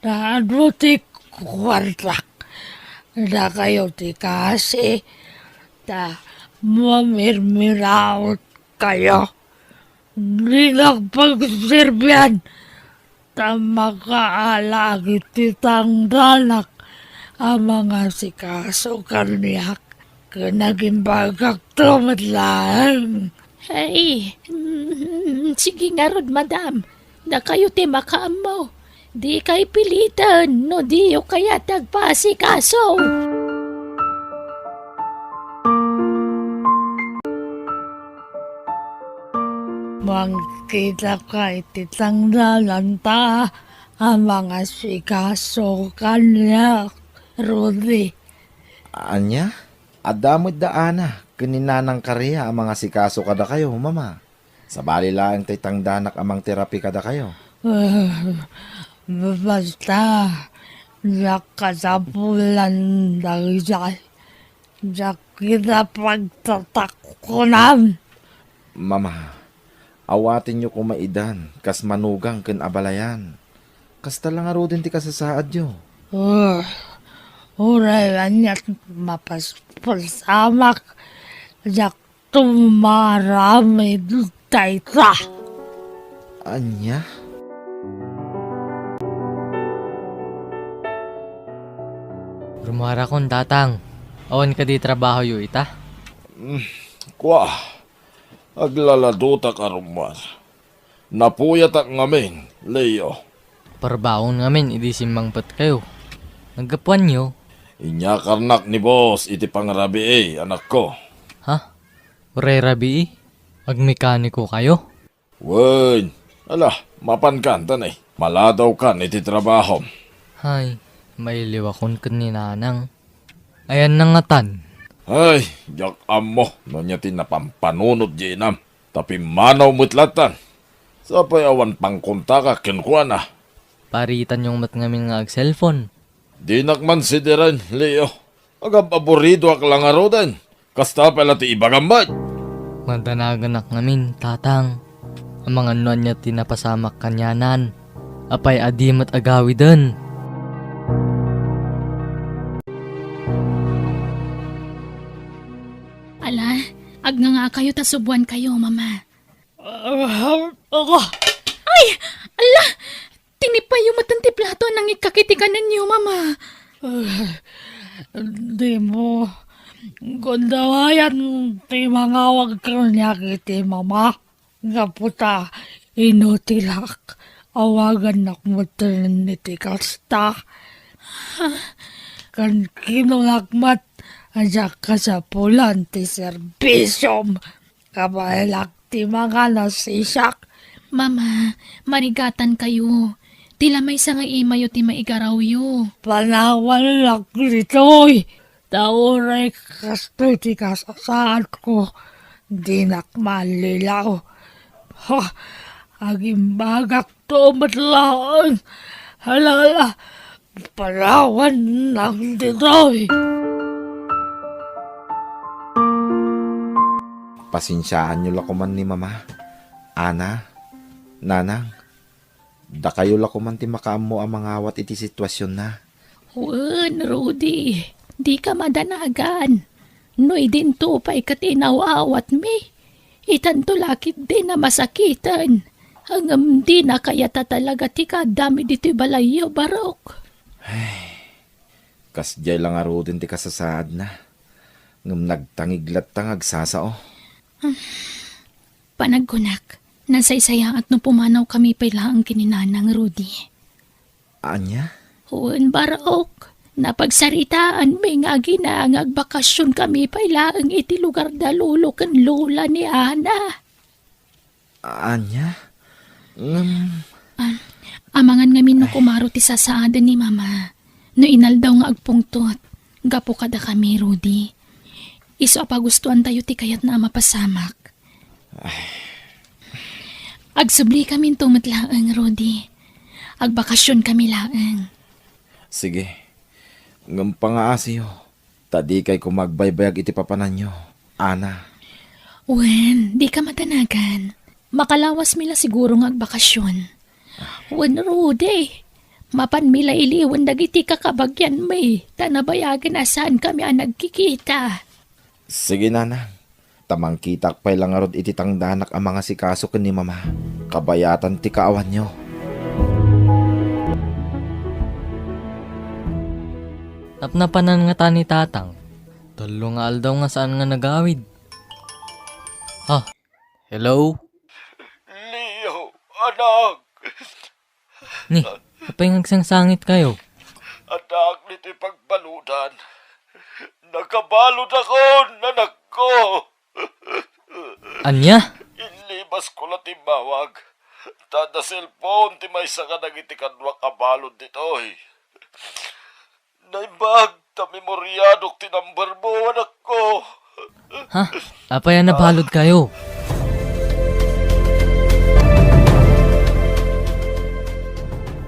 Ta adu ti kuartak. Dakayo ti kaasi. Ta mamirmiraot kayo. Dinak pagserbian. Ta makaala iti tangdanak a mangasikaso kaniak. Ken agimbagakto met laeng. Ay, mm, sige ngarud, madam. Dakayo ti makaammo. Dikay piliten no diyo kayat ti agpaasikaso. Mangkitaka iti tangdalanta a mangasikaso kaniak, Rudy. Ania? Adda met da Ana ken ni Nanang Karia a mangasikaso kadakayo, Mama. Sabali laeng tay tangdanak a mangterapi kadakayo. Ah, basta, diak kasapulan dagitoy. Diak ida pagtatakkunan. Mama, awatenyo koma idan kas manugang ken abalayan. Kasta la ngaruden ti kasasaadyo. Ah, uray aniat mapaspasamak, diak tumaramid dayta. Ania? Rumuarakon, Tatang. Awan kadi trabahoyo ita? Mm, kua, aglaladotak a rumuar. Napuyatak ngamin, Leo. Parbaon ngamin idi simmangpetkayo. Naggapuanyo? Inyakarnak ni boss iti pangrabii, anakko. Ha? Uray rabii? Agmekanikokayo? Wen, ala, mapankan ta ne. Maladawkan iti trabahom. Hay, mailiwakon ken ni Nanang. Ayanna ngatan? Hay, diak ammo no ania ti napampanunot di inam. Ta pimmanaw met lattan. Sapay awan pangkontakak kenkuana. Paritanyo met ngamin nga ag-cellphone. Dinak man sidiren, Leo. Agab-aburidoak la ngaruden. Kasta pay la ti ibagam met. Madanagenak ngamin, Tatang. Amangan no ania ti napasamak kanianan. Apay a di met agawiden? Ala, agngangakayo ta subuankayo, Mama. Ah, ah. Ay! Ala! Tinipayyo met ti plato a nangikkak iti kanenyo, Mama. Ah, dimo gundawayat ti mangawag kaniak iti Mama. Gapu ta inutilak, awagannak met iti kasta. Ken kinunakmat a diak kasapulan ti serbisiom. Kabaelak ti mangan a sisak. Mama, marigatankayo. Ti la maysa nga imayo ti maigarawyo. Panawannak ditoy. Ta uray kastoy ti kasasaadko, dinak mallilaw. Ha, agimbagakto met laeng. Hala, hala, panawannak ditoy. Pasensiaanyo la koman ni Mama, Ana, Nanang. Dakayo la koman ti makaammo a mangawat iti situasionna. Wen, Rudy, dika madanagan. No idinto pay ket inaw-awatmi, itanto la ketdi a masakiten. Ngem dina kayat a talaga ti kaaddami ditoy balayyo, Barok. Kasdiay la ngaruden ti kasasaadna, ngem nagtangig latta nga agsasao. Panagkunak, nasaysayaat no pumanawkami pay laeng ken ni Nanang, Rudy. Ania? Wen, Barok, napagsaritaanmi nga agina nga agbakasionkami pay laeng iti lugar da lolo ken lola ni Ana. Ania? Ngem Ah, amangan ngamin no kumaro ti sasaaden ni Mama no inaldaw nga agpungtot gapu kadakami, Rudy. Isu a pagustoantayo ti kayatna a mapasamak. Ay. Agsubli kaminto met laeng, Rudy. Agbakasion kami laeng. Sige. Ngem pangaasiyo, ta dikay koma agbaybayag iti papananyo, Ana. Wen, dika madanagan. Makalawasmi la siguro nga agbakasion. Wen, Rudy, mapanmi la iliwen dagiti kakabagianmi, ta nabayagen a saankami a nagkikita. Sige, Nanang. Ta mangkitak pay la ngarud iti tangdanak a mangasikaso ken ni Mama. Kabayatan ti kaawanyo. Napnapanan ngata ni Tatang. Tallo nga aldaw nga saan nga nagawid. Ha? Hello? Leo, anak! Ni, apay nga agsangsangitkayo? Addaak ditoy pagbaludan. Nakabaludakon, anakko. Ania? Inlibasko la timmawag. Ta adda cellphone ti maysa kadagiti kaduak a balud ditoy. Naimbag ta memoriadok ti number mo, anakko. Ha? Apay a nabaludkayo?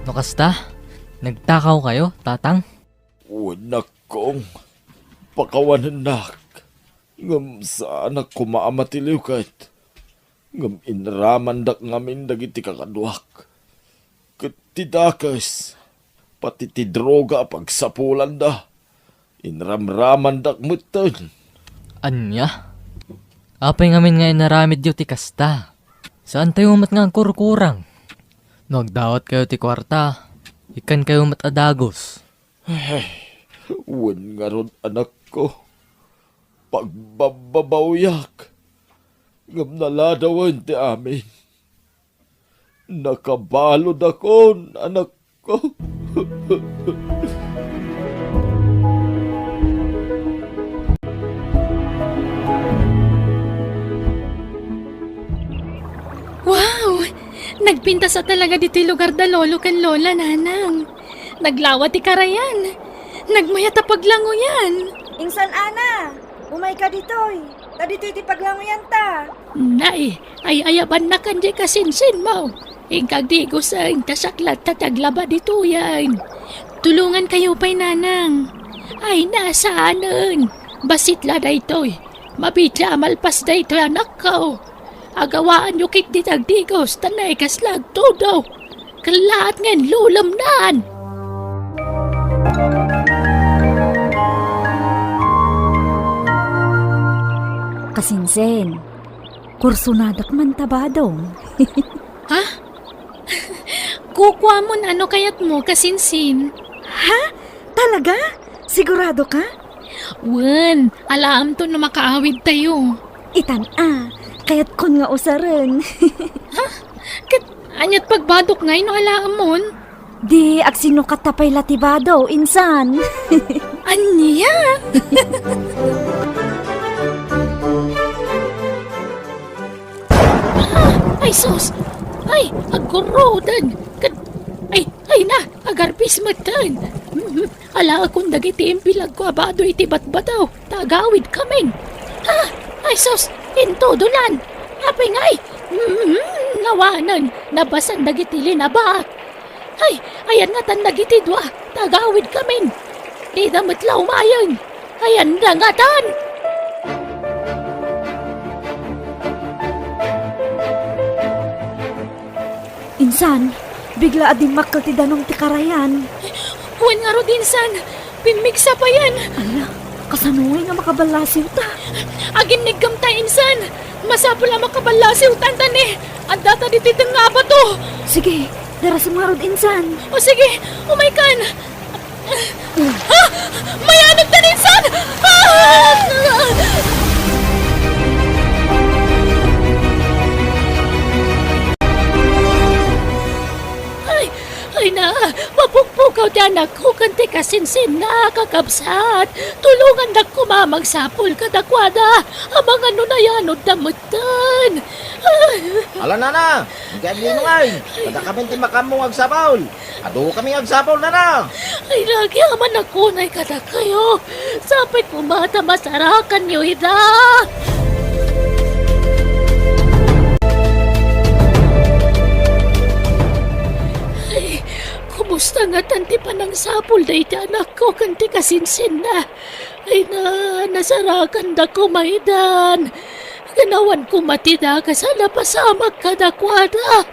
No kasta, nagtakawkayo, Tatang? Wen, anakko, pakawanennak. Ngem saanak koma a matiliw ket. Ngem inramandak ngamin dagiti kakaduak. Ket ti dakes, pati ti droga a pagsapulanda, inramramandak metten. Ania? Apay ngamin nga inaramidyo ti kasta? Saantayo met nga agkurkurang. No agdawatkayo ti kuarta, ikkankayo met a dagus. Ay, wen ngarud, anakko. Pagbabbabawiak, ngem naladawen ti amin. Nakabaludakon, anakko. Wow! Nagpintas a talaga ditoy lugar da lolo ken lola, nanang. Naglawa ti karayan. Nagmayat a paglanguyan. Insan, Ana, umayka ditoy. Ta ditoy ti paglanguyanta. Nay, ay-ayabannakan diay kasinsinmo. Inka agdiguseng ta siak latta ti aglaba ditoyen. Tulongankayo pay, nanang. Ay, nasaanen. Bassit la daytoy. Mabiit la a malpas daytoy, anakko. Agawaanyo ketdi ti agdigus, ta naikasla agtudo. Kellaat nga inlulemnan. Kasinsin, kursonadak man ta badong. Ha? Kukuamon ano kayatmo, kasinsin. Ha? Talaga? Sigurado ka? Wen, alaamto no makaawidtayo. Itan a, kayatkon nga usaren. Ha? Ket aniat pagbadok ngay no alaamon? Di agsinukatta pay la ti bado, insan. Ania? Ay, sus! Ay, aggurudan! Kad-, ay, ay na! Agarpis metten! Mhm. Alaekon dagiti impilagko a bado iti batbataw, ta agawidkamin. Ah! Ay, sus! Intudolan! Apay ngay? Mhm. Nawanen! Nabasan dagiti linaba! Ay, ayan ngatan dagiti dua, ta agawidkamin. Dida met la umayen. Ayan da ngatan. Insan, bigla a dimmakkel ti danum ti karayan. Wen ngarud, insan, pimmigsa payen. Ala, kasano ngay nga makaballasiwta? Aginnigkamta, insan. Masapul a makaballasiwta, ta ni, addata ditoy tengnga a bato. Sige, darasem ngarud, insan. O sige, umaykan. Ah! Mayanegtan, insan! Ah! Ay, ay na, mapukpukaw ti anakko ken ti kasinsinna, kakabsat. Tulongandak koma a magsapul kadakuada. Amangan no nayanodda metten. Ala, nana, agyaglino ngay. Kadakamin ti makaammo nga agsapul. Adu kami nga agsapul, nana. Ay, nagyamannak unay kadakayo. Sapay koma ta masarakanyo ida. Ay, kumusta ngatan ti panangsapul dayta anakko ken ti kasinsinna? Ay na, nasarakanda koma idan. Ganawan koma ti dakes a napasamak kadakuada.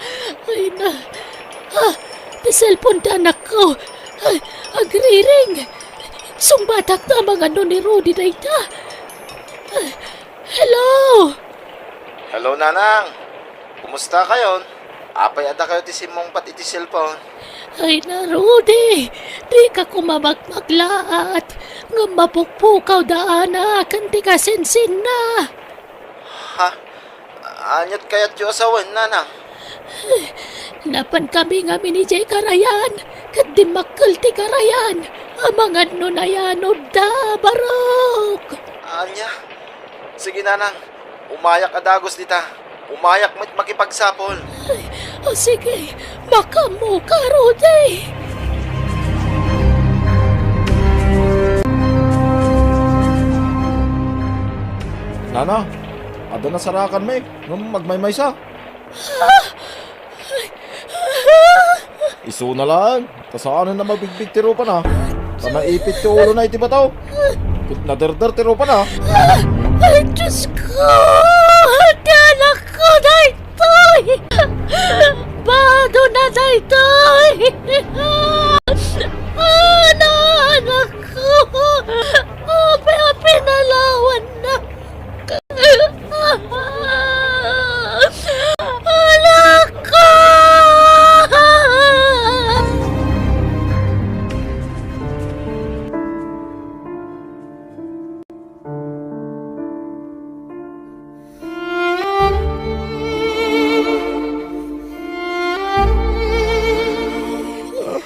Ay na. Ah, ti cellphone ti anakko. Ay, agriring. Sungbatak ta amangan no ni Rudy dayta. Ah, hello? Hello, Nanang. Kumusta kayon? Apay a dakayo ti simmungpat iti cellphone? Ay na, Rudy, dika koma magmaglaat, ngem mapukpukaw da Ana ken ti kasinsinna. Ha? Aniat kayatyo a sawen, Nanang? Napankami ngamin idiay karayan, ket dimmakkel ti karayan. Amangan no nayanodda, barok. Ania? Sige, Nanang. Umayak a dagus dita. Umayak met makipagsapul. Ay, o sige, makaammoka, Rudy. Nana, adda nasarakanmi ngem agmaymaysa. Ah! Isuna laeng, ta saanen a mabigbig ti rupana. Ta naipit ti ulona iti bato. Ket naderder ti rupana. Ay, Diyos ko! Ti anakko daytoy! Badona daytoy! Ana, anakko! Apay a pinalawanna? Anak ko!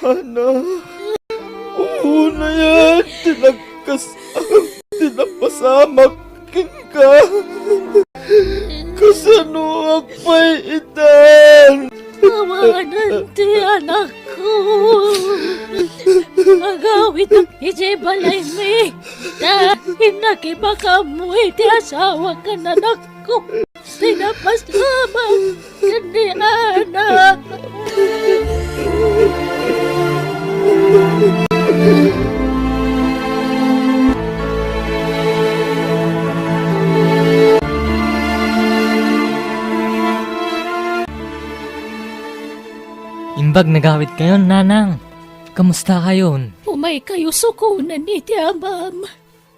Ana, unay ti nagkas-, ti napasamak kenka. Kasanoak pay itan? Awanan ti anakko. Agawidek idiay balaymi. Ta nakipakaammo iti asawak ken anakko. Sinapasamak ken ni Ana. Imbag nagawidkayon, Nanang. Kamusta kayon? Umaykayo sukonen iti amam.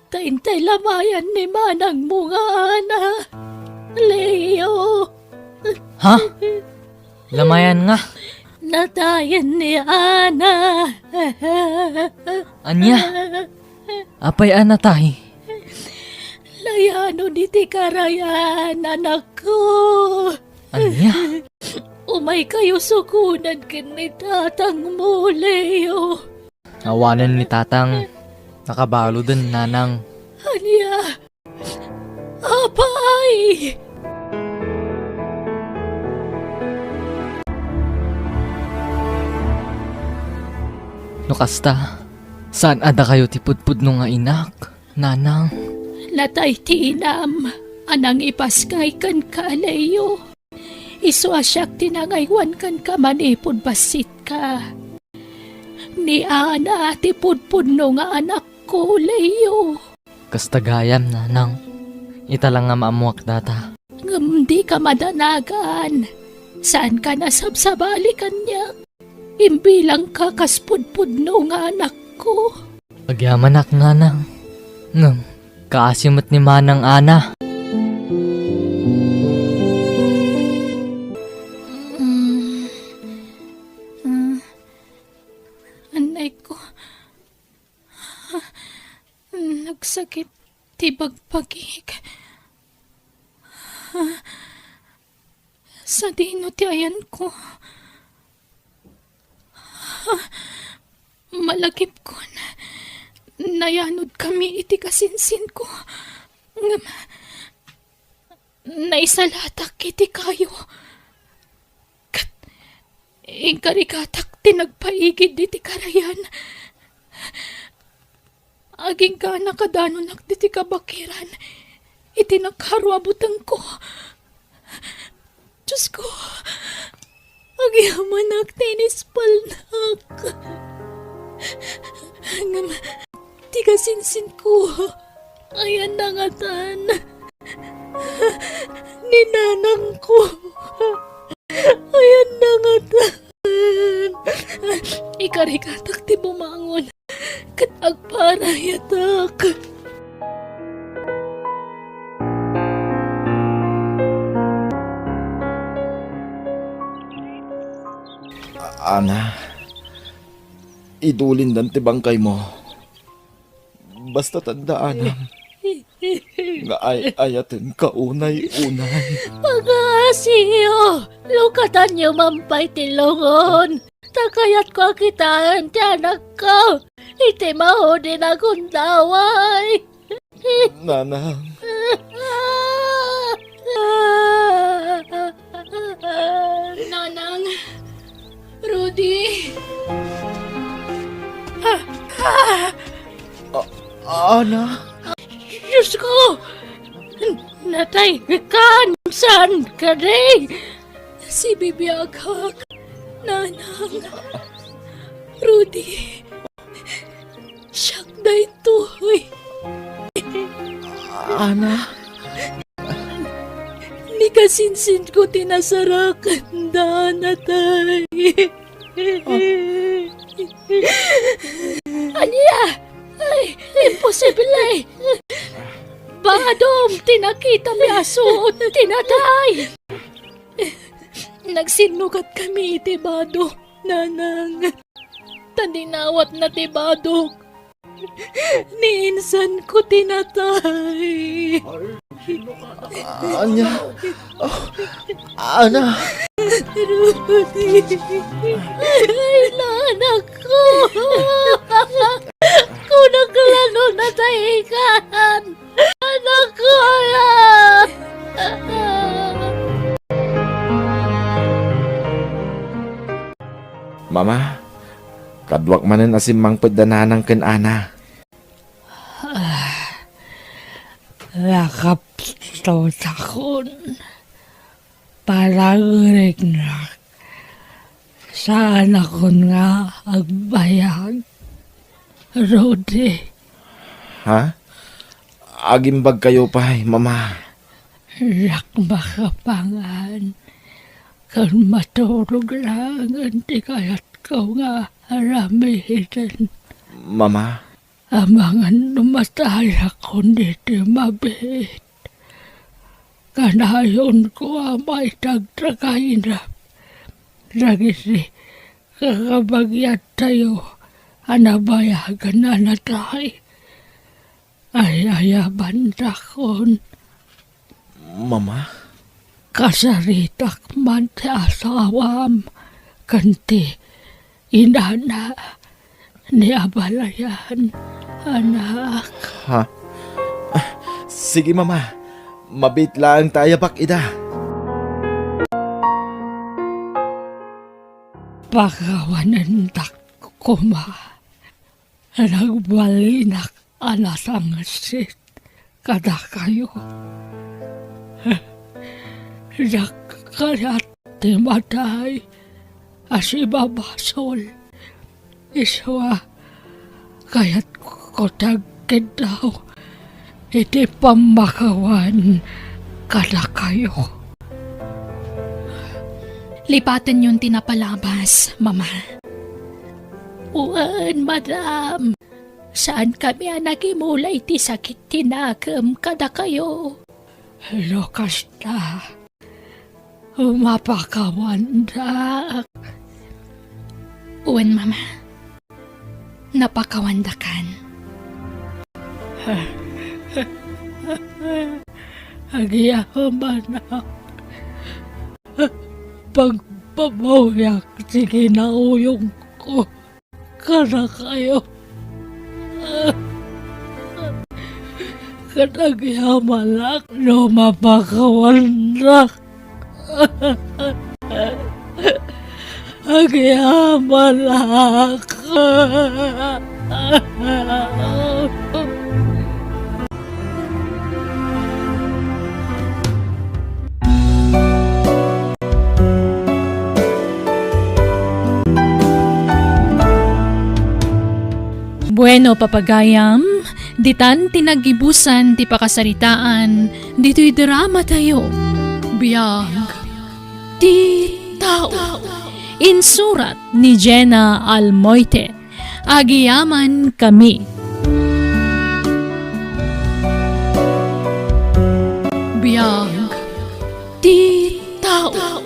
Ta intay lamayan ni manangmo nga Ana, Leo. Ha? Lamayan nga? Natayen ni Ana. Ania? Apay a natay? Layanon iti karayan, anakko. Ania? Umaykayo sukonen ken ni tatangmo, Leo. Awanen ni tatang. Nakabaelden, nanang. Ania? Apay! No kasta, saan a dakayo ti pudpudno nga inak, nanang? Natay ti inam a nangipaskay kenka, Leo. Isu a siak ti nangaywan kenka manipud bassitka. Ni Ana ti pudpudno nga anakko, Leo. Kasta gayam, nanang. Ita la nga maammoak data. Ngem dika madanagan. Saanka a sabsabali kaniak. Imbilangka kas pudpudno nga anakko. Agyamanak, nanang. Ngem, kaasi met ni manang Ana. Mm. Ah, anay ko. Nagsakit ti bagbagik. Sadino ti ayanko? Malagipkon, nayanodkami iti kasinsinko. Ngem naisalatak iti kayo. Ket inkarigatak ti nagpaigid iti karayan. Agingga nakadanonak ditoy kabakiran iti nakaro a butengko. Diosko, agyamanak ta inispalnak. Ngem ti kasinsinko, ayanna ngatan. Ni nanangko, ayanna ngatan. Ikarigatak ti bumangon ket agparayatak. Ana, idulindan ti bangkaymo. Basta tandaanam nga ay-ayatenka unay-unay. Pakaasiyo, lukatanyo man pay ti lungon. Ta kayatko a kitaen ti anakko iti maudin a gundaway. Nanang. Nanang. Rudy. Ah, ah. A-, Ana? Diosko! Natay kan saan kadi? Sibibiagak, nanang. Rudy, siak daytoy. Ana? Ni kasinsinko ti nasarakan da, natay. Ania? Ay, imposible! Badom ti nakitami a suot ti natay! Nagsinnukatkami iti bado, nanang. Ta dinawatna ti badok. Ni insanko ti natay. Ania? Oh, Ana? Rudy. Ay, nanakko. Kunak la no nataykan. Anakko, aya. Mama, kaduak manen a simmangpet da nanang ken Ana. Ah, nakaptutakon. Panagriknak. Saanakon nga agbayag, Rudy. Ha? Agimbagkayo pay, Mama. Diak makapangan ken maturog laengen ti kayatko nga aramiden. Mama? Amangan no matayakon iti mabiit, kanayonko a maitagtagayna dagiti kakabagiattayo a nabayagan a natay. Ay-ayabandakon. Mama? Kasaritak man ti asawam ken ti inana ni abalayan, anak. Ha? Ah, sige, Mama. Mabiit laeng ta ayabak ida. Pakawanendak koma. Nagbalinak a nasangsit kadakayo. Diak kayat ti matay a sibabasol. Isu a kayatko ti agkiddaw iti pammakawan kadakayo. Lipatenyon ti napalabas, Mama. Wen, madam. Saankami a nakimula iti sakit ti nakem kadakayo. No kasta, mapakawandak. Wen, Mama. Napakawandakan. Agyamanak. Pagbabawiak ti kinauyongko kadakayo. Ket agyamanak no mapakawandak. Agyamanak. Bueno, papagayam, ditan ti naggibusan ti pakasaritaan ditoy dramatayo. Biag ti tao. Insurat ni Jenna Almoite. Agyamankami. Biag ti tao.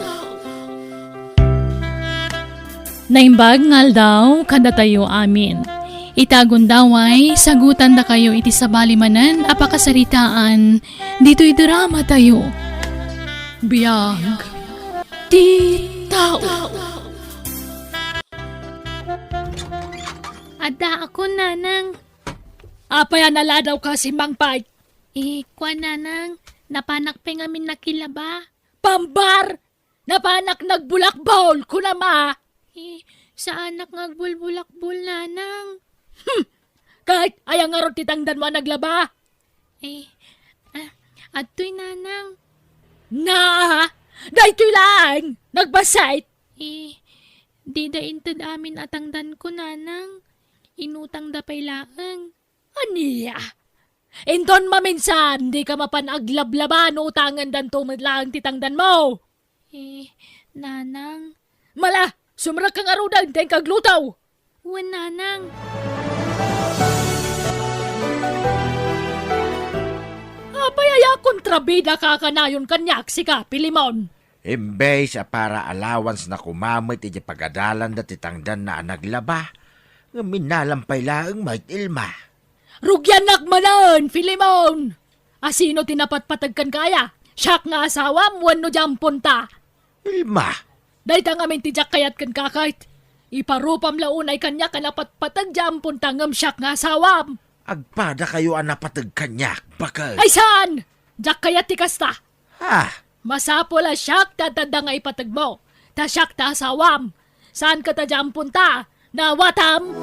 Naimbag nga aldaw kadatayo amin. Ita gundaway, sagutandakayo iti sabali manen a pakasaritaan ditoy dramatayo. Biag ti tao. Addaakon, nanang. Apay a naladawka, Simmangpet? Eh, kuan, nanang, napanak pay ngamin nakilaba. Pambar! Napanak nagbulakbol, kunam a. Eh, saanak nga agbulbulakbol, nanang. Hmm! Ket aya ngarud ti tangdanmo a naglaba? Eh, ah, adtoy, nanang. Na, daytoy laeng, nagbassit. Eh, dida inted amin a tangdanko, nanang. Inutangda pay laeng. Ania? Inton maminsan, dika mapan aglablaba no utangendanto met laeng ti tangdanmo. Eh, nanang. Mala, sumrekka ngaruden ta inka agluto. Wen, nanang. Apay aya kontrabida a kanayon kaniak, sika, Filemon? Imbes a para allowance na koma met iti pagadalanda ti tangdanna a naglaba, ngem innalam pay laeng met, Ilma. Rugiannak manen, Filemon! A sino ti napatpateg kenka aya? Siak nga asawam wenno diay amponta? Ilma! Dayta ngamin ti diak kayat kenka ket. Iparupam la unay kaniak a napatpateg diay amponta ngem siak nga asawam. Agpadakayo a napateg kaniak, baket. Ay saan! Diak kayat ti kasta. Ha? Masapul a siak ti adda nga ipategmo, ta siak ti asawam. Saanka ta diay amponta, nawatam?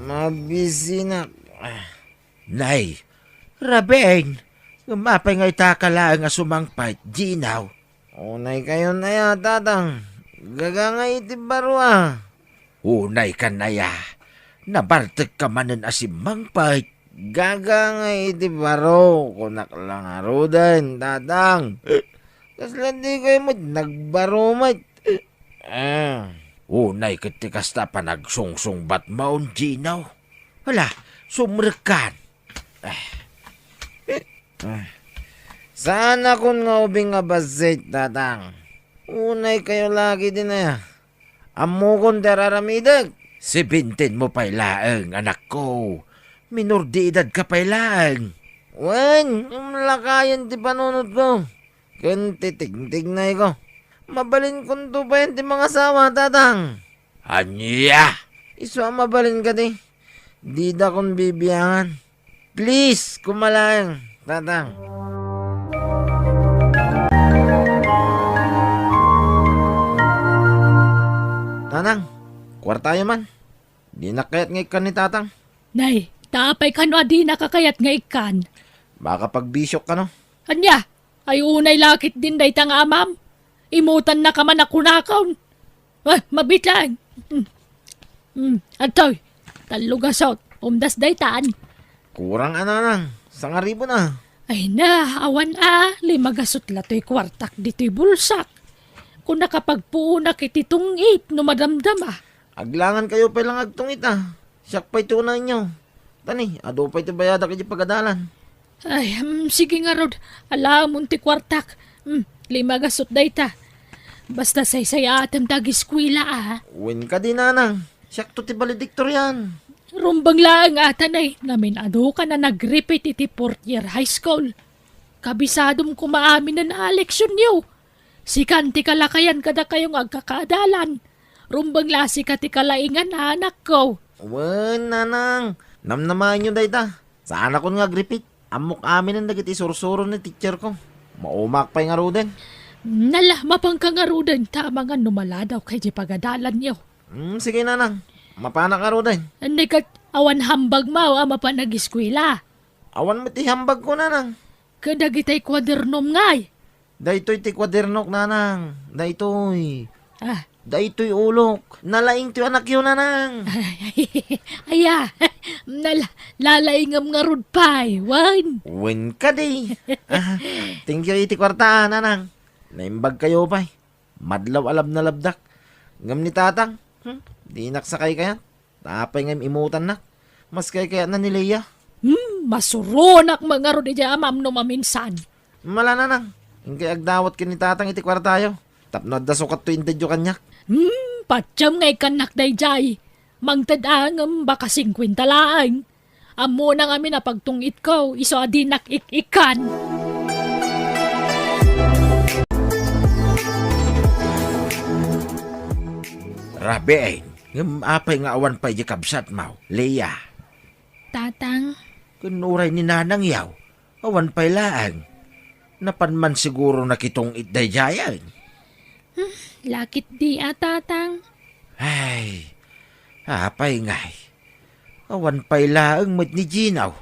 Mabisinak. Nay, Raben, ngem apay nga itaka laeng a sumangpet, Ginaw? Unaykayon aya, Tatang? Gaga nga iti baro a. Unaykan aya? Nabartekka manen a simmangpet? Gaga nga iti baro, kunak la ngaruden, Tatang. Kasla dikay met nagbaro met? Ah. Unay ket ti kasta panagsungsungbatmon, Gino. Hala, sumrekkan. Ah. Ah. Saanakon nga ubing a bassit, Tatang. Unay kayo lagi din aya. Ammokon ti ar-aramidek. Sibintin mo pay laeng, anakko. Minor de edad ka pay laeng. Wen, umlakayen ti panunotko. Ken ti tigtignayko. Mabalinkonto payen ti mangasawa, Tatang. Ania? Isu a mabalin kadi. Didakon bibiangan. Please, koma laeng, Tatang. Nanang, kuartayo man. Dinak kayat nga ikkan ni Tatang. Nay, ta apay kano a dinaka kayat nga ikkan? Makapagbisiok kano. Ania? Ay, unay lakit din dayta nga amam. Imutannaka man a kunakon. Ah, mabiit laeng. Hmm. Hmm, adtoy. Tallo gasut. Umdas daytan. Kurang a, Nanang. Sangaribu na. Ay na, awan a. Lima gasut la toy kuartak ditoy bulsak. Kun nakapagpuonak iti tungit no madamdama. Aglangan kayo pay lang agtungit a. Siak pay ti unaenyo. Tani, adu pay ti bayadak iti pagadalan. Ay, hmm, sige ngarud. Alaamon ti kuartak. Hmm, lima gasut dayta. Basta saysayaatem ta agiskuela a. Wen kadi, Nanang. Siakto ti valedictorian. Rumbeng laeng a, Tanay, ngamin adu ka na nag-repeat iti fourth year high school. Kabisadom koma aminen a leksionyo. Sikan ti kalakayan kadakayo nga agkakaadalan. Rumbeng la sika ti kalaingan a, anakko. Wen, Nanang, namnamaenyo dayta. Saanakon nga agripit. Ammok aminen dagiti sursuro ni teacherko. Maumaak pay ngaruden. Nala, mapanka ngaruden, ta amangan no maladaw kay di pagadalanyo. Hmm, sige, Nanang. Mapanak ngaruden. Andi ket, awan hambagmo a mapan agiskuela? Awan met ti hambagko, Nanang. Kadagitay kuadernom ngay? Daytoy ti kuadernok, Nanang. Daytoy. Ah. Daytoy ulok. Nalaing ti anakyo, Nanang. Aya, nala-, lalaingem ngarud pay, wen? Wen kadi. Ah, thank you iti kuarta, Nanang. Naimbag kayo pay. Madlaw a labnalabdak. Ngem ni Tatang, hmm, dinak sakay kayat. Ta apay nga im-imutannak? Mas kaykayatna ni Leia. Hmm, masuronak met ngarud idiay amam no maminsan. Mala, Nanang, inkay agdawat ken ni Tatang iti kuartayo. Tapno adda sukatto intedyo kaniak. Hmm, patiem nga ikkannak daydiay. Mangted a ngem baka singkuenta laeng. Ammona ngamin a pagtungitko, isu a dinak ik-ikkan. Rabiin, ngem apay nga awan pay di kabsatmo, Leia? Tatang. Ken uray ni Nanang yaw, awan pay laeng. Napan man siguro nakitungit daydiayen. Hmm, lakit di a, Tatang. Ay, apay ngay. Awan pay laeng met ni Gino.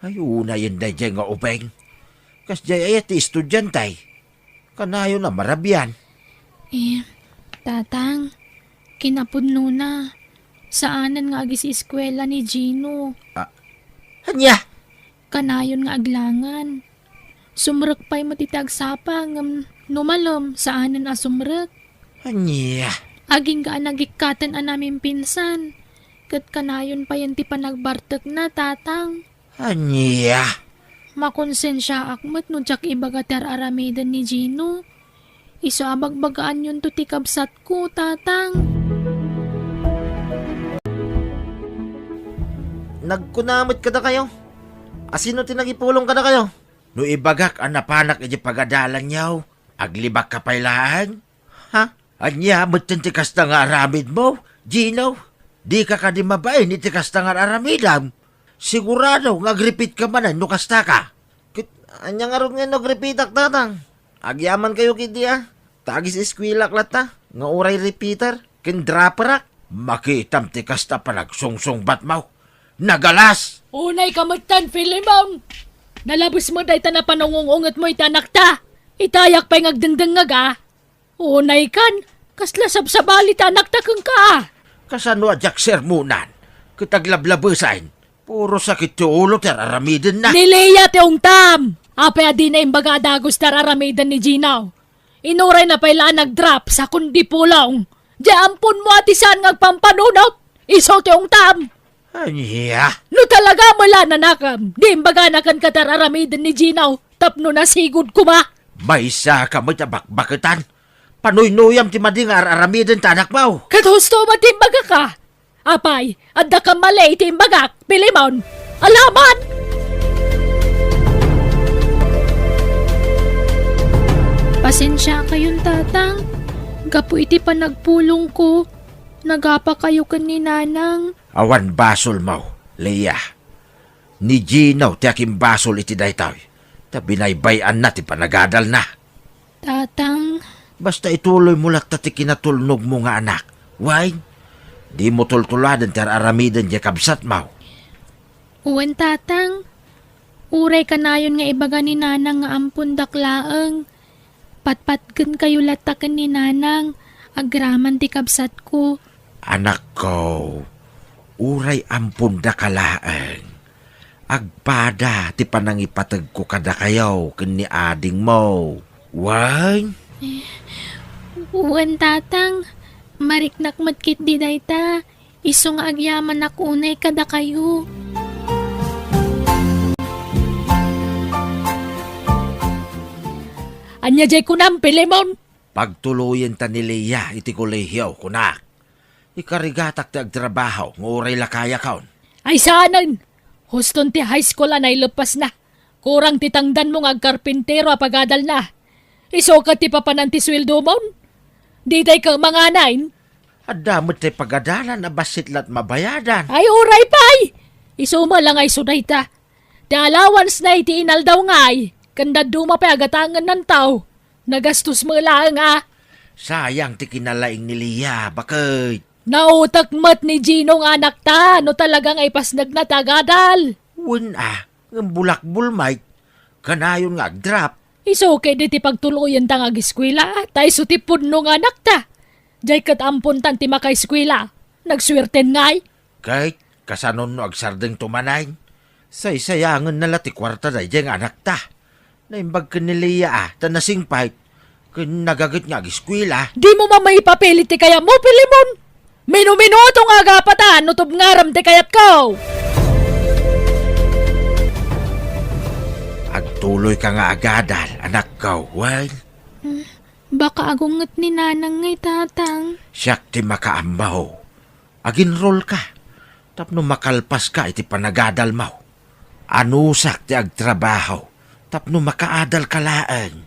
Ay, unayen daydiay nga ubing. Kasdiay aya ti estudiante. Kanayon a marabian. Eh, Tatang, kinapudnona, saanen nga agis-eskuela ni Gino. Ah, ania? Kanayon nga aglangan. Sumrek pay met iti agsapa ngem no malem, saanen a sumrek. Ania? Agingga a nagikkaten a namimpinsan. Ket kanayon payen ti panagbartekna, Tatang. Ania? Makonsensiaak met no diak ibaga ti ar-aramiden ni Gino. Isu a bagbagaanyonto ti kabsatko, Tatang. Nagkuna met kadakayo. A sino ti nagipulong kadakayo? No ibagak a napanak iti pagadalanyo, aglibakka pay laeng? Ha? Ania metten ti kasta nga aramidmo, Gino? Dika kadi mabain iti kasta nga aramidem? Sigurado nga agripitka manen no kasta ka. Ket ania ngarud nga no agripitak, Tatang? Agyamankayo ketdi a, ta agis-eskuelak latta nga uray repeater ken dropperak. Makitam ti kasta panagsungsungbatmo. Nagalas! Unayka metten, Filemon! Nalabes met dayta napanungung-ungetmo iti anakta. Itayak pay nga agdengdengngeg a. Unaykan, kasla sabsabali ti anakta kenka a. Kasano a diak sermonan ket aglablabesen? Puro sakit ti ulo ti ar-aramidenna. Ni Leia ti ungtam! Apay a dina imbaga a dagus ti ar-aramiden ni Gino? Inurayna pay la a nag-drop sa kundi pulong. Di amponmo a ti saan nga agpampanunot, isu ti ungtam. Ania? No talaga met la a nanakem, di imbagana kenka ti ar-aramiden ni Gino tapno nasigud koma. Maysaka met a bakbaketan. Panuynuyam ti madi nga ar-aramiden ti anakmo. Ket husto met ti imbagaka. Apay, adda kamali iti imbagak, Pilemon? Alaman! Pasensiakayon, Tatang. Gapu iti panagpulongko, nagapakayo ken ni Nanang. Awan basolmo, Leia. Ni Gino ti akimbasol iti daytoy, ta binaybay-anna ti panagadalna. Tatang. Basta ituloymo latta ti kinatulnogmo nga anak, wen? Dimo tultuladen ti ar-aramiden diay kabsatmo. Wen, Tatang. Uray kanayon nga ibaga ni Nanang nga ampondak laeng, patpatgenkayo latta ken ni Nanang agraman ti kabsatko. Anakko, uray ampondaka laeng, agpada ti panangipategko kadakayo ken ni adingmo. Wen? Wen, Tatang. Mariknak met ketdi dayta. Isu nga agyamanak unay kadakayo. Ania diay kunam, Pilemon? Pagtuloyenta ni Leia iti kolehio, kunak. Ikarigatak ti agtrabaho nga uray lakayakon. Ay saanen! Huston ti high school a naileppasna. Kurang ti tangdanmo nga agkarpintero a pagadalna. Isu ket ti papanan ti sueldomon. Ditay ket manganay. Adda met ti pagadalan a bassit la't mabayadan. Ay, uray pay! Isu met la nga isu dayta. Ti allowance-na iti inaldaw ngay, ken dadduma pay a gatangen nantaw. Nagastos met laeng a. Sayang ti kinalaing ni Leia, baket. Nautek met ni Gino nga anakta no talaga nga ipasnegna ti agadal. Wen a, ngem bulakbol met. Kanayon nga agdrap. Isu ketdi ti pagtuloyenta nga ageskuela, ta isu ti pudno nga anakta. Diay ket ampontan ti makaeskuela. Nagsuerten ngay. Ket kasano no agsardengto manen? Saysayangenna la ti kuarta daydiay nga anakta. Naimbag ken ni Leia a, ta nasingpet ken nagaget nga ageskuela. Dimo man maipapilit ti kayatmo, Pilemon. Minuminuto nga agapatan no tubngarem ti kayatko. Agtuloyka nga agadal, anakko, wen? Baka agunget ni Nanang ngay, Tatang. Siak ti makaammo. Aginrolka tapno makalpaska iti panagadalmo. Anusak ti agtrabaho tapno makaadalka laeng.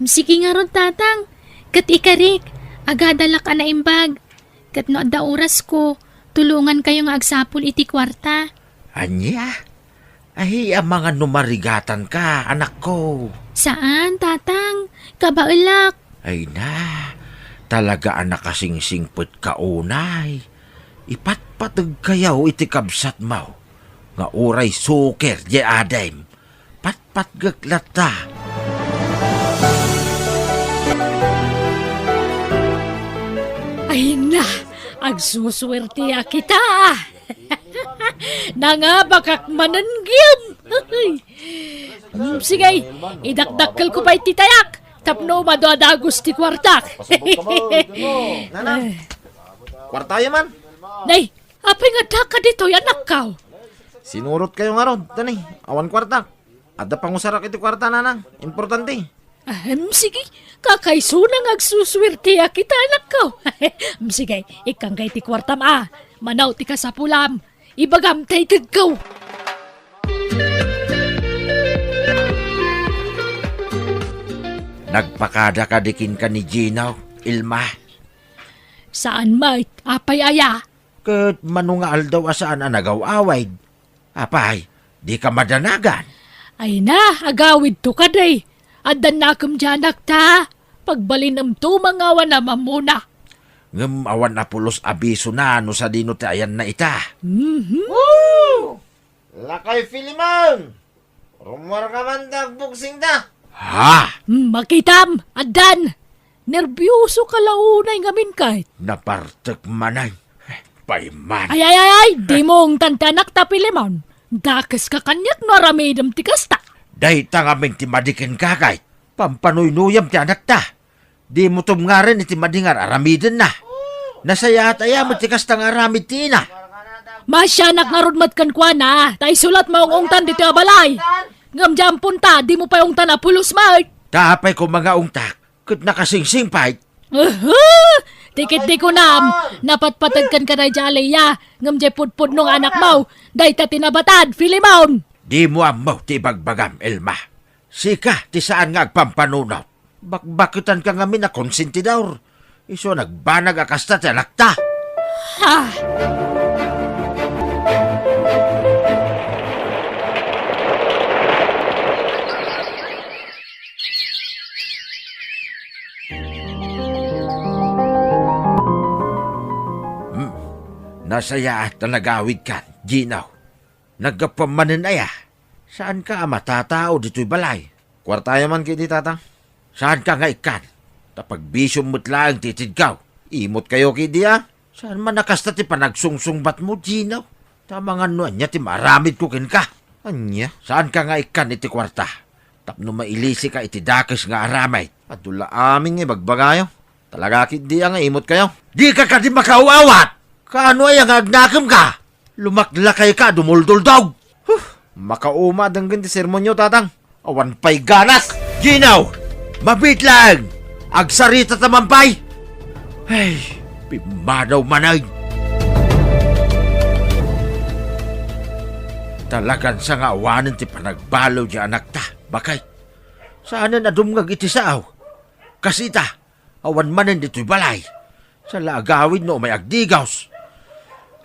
Sige ngarud, Tatang. Ket ikarik, agadalak a naimbag. Ket no adda orasko, tulongankayo nga agsapul iti kuarta. Ania? Ay, amangan no marigatanka, anakko. Saan, Tatang. Kabaelak. Ay na, talaga a nakasingsingpetka unay. Ipatpategkayo iti kabsatmo nga uray suker diay adim. Patpatgek latta. Ay na, agsusuertiak ita. Nangabakak manen gayam. Mm, sige, idakdakkelko pay ti tayak tapno umadu a dagus ti kuartak. Nanang, kuartayo man. Nay, apay nga addaka ditoy, anakko? Sinurotkayo ngarud, tani, awan kuartak. Adda pangusarak iti kuarta, Nanang. Importante. Ahem, sige. Kakaisuna nga agsusuertiak ita, anakko. Sige, ikkanka iti kuartam a. Manaw ti kasapulam. Ibagam ta ikedko. Nagpakada kadi kenka ni Gino, Ilma? Saan met, apay aya? Ket mano nga aldaw a saan a nagaw-awid? Apay, dika madanagan? Ay na, agawidto kadi. Addan nakem diay anakta. Pagbalinem to mangawan a mamuna. Ngem awan a pulos abisona no sadino ti ayanna ita. Mhm. Woo! Lakay Filimon! Rummuarka man ta agbuksingta. Ha? Hmm, makitam, addan. Nerbiosoka la unay ngamin ket. Napartek manen. Payman. Ay, ay, ay, ay, dimo ungtan ti anakta, Pilemon. Dakeska kaniak no aramidem ti kasta. Dayta ngamin ti madi kenka ket. Pampanuynuyam ti anakta. Dimo tubngaren iti madi nga ar-aramidenna. Nasayaat aya met ti kasta nga aramid ti ina? Masianak ngarud met kenkuana, ta isu la't maung-ungtan ditoy a balay. Ngem diay amponta, dimo pay ungtan a pulos met. Ta apay koma nga ungtak, ket nakasingsing pay. Uhu! Ti ket ti kunam, napatpateg kenka daydiay a Leia, ngem diay pudpudno nga anakmo, dayta ti nabatad, Filemon! Dimo ammo ti ibagbagam, Elma. Sika ti saan nga agpampanunot. Bakbaketanka ngamin a konsentidor. Isu a nagbanag a kasta ti anakta. Ha! Hmm. Nasayaat ta nagawidkan, Gino. Naggapuam manen aya? Saanka a matatao ditoy balay? Kuartayo man ketdi, Tatang. Saanka nga ikkan? Ta pagbisiom met laeng ti itedko. Imotkayo ketdi a? Saan man a kasta ti panagsungsungbatmo, Gino? Ta amangan no ania ti maaramidko kenka. Ania? Saanka nga ikkan iti kuarta tapno mailisika iti dakes nga aramid. Adu la amin nga ibagbagayo. Talaga ketdi a nga imotkayo? Dika kadi makaaw-awat? Kaano aya nga agnakemka? Lumaklakayka a dumulduldog. Huh! Makauma a denggen ti sermonyo, Tatang. Awan pay ganak! Gino! Mabiit laeng! Agsarita ta man pay! Ay, pimmanaw manen! Talagan sa nga awanen ti panagbalo diay anakta, baket. Saanen a dumngeg iti sao. Kas ita, awan manen ditoy balay. Sa la agawid no umay agdigos.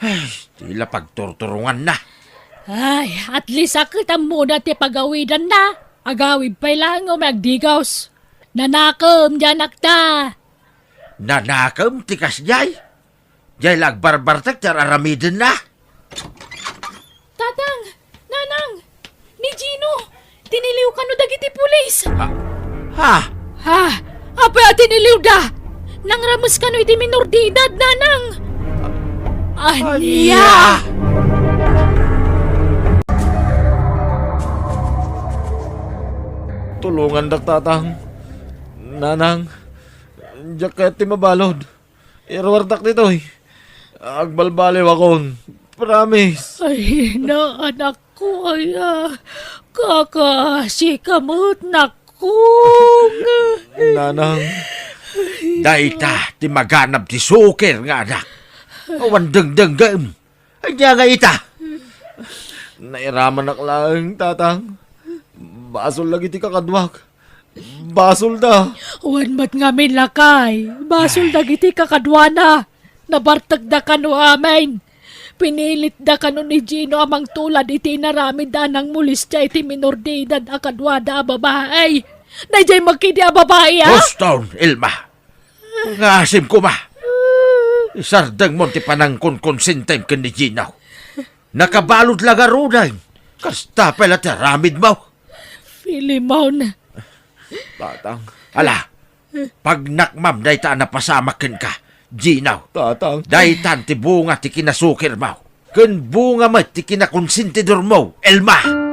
Ay, ti la pagturturonganna. Ay, at least a ket ammona ti pagawidanna. Agawid pay laeng no umay agdigos. Nanakem diay anakta. Nanakem ti kasdiay? Diay la agbarbartek ti ar-aramidenna. Tatang! Nanang! Ni Gino! Tiniliw kano dagiti pulis! Ha? Ha? Ha? Apay a tiniliwda? Nangrames kano iti minor de edad, Nanang! Ania? Ania? Tulongandak, Tatang. Nanang, diak kayat ti mabalud. Iruartak ditoy. Agbalbaliwakon. Promise. Ay, na, anakko, ay, ah, kaka, sika met, nakko. Nanang. Dayta ti maganab ti sukir nga anak. Awan dengdenggem. Ania nga ita? Nairamanak laeng, Tatang. Basol dagiti kakaduak. Basolda. Wen met ngamin, lakay. Basol dagiti kakaduana. Nabartekda kano amin. Pinilitda kano ni Gino a mangtulad iti inaramidda a nangmolestia iti minor de edad a kaduada a babai. Daydiay met ketdi a babai, a? Huston, Elma. Ngasim koma. Isardengmon ti panangkonkonsentem ken ni Gino. Nakabalud la ngaruden. Kasta pay la ti aramidmo. Filemon. Tatang. Ala, pagnakmam dayta a napasamak kenka, Gino. Tatang. Daytan ti bunga ti kinasukirmo. Ken bunga met ti kinakonsentidormo, Elma!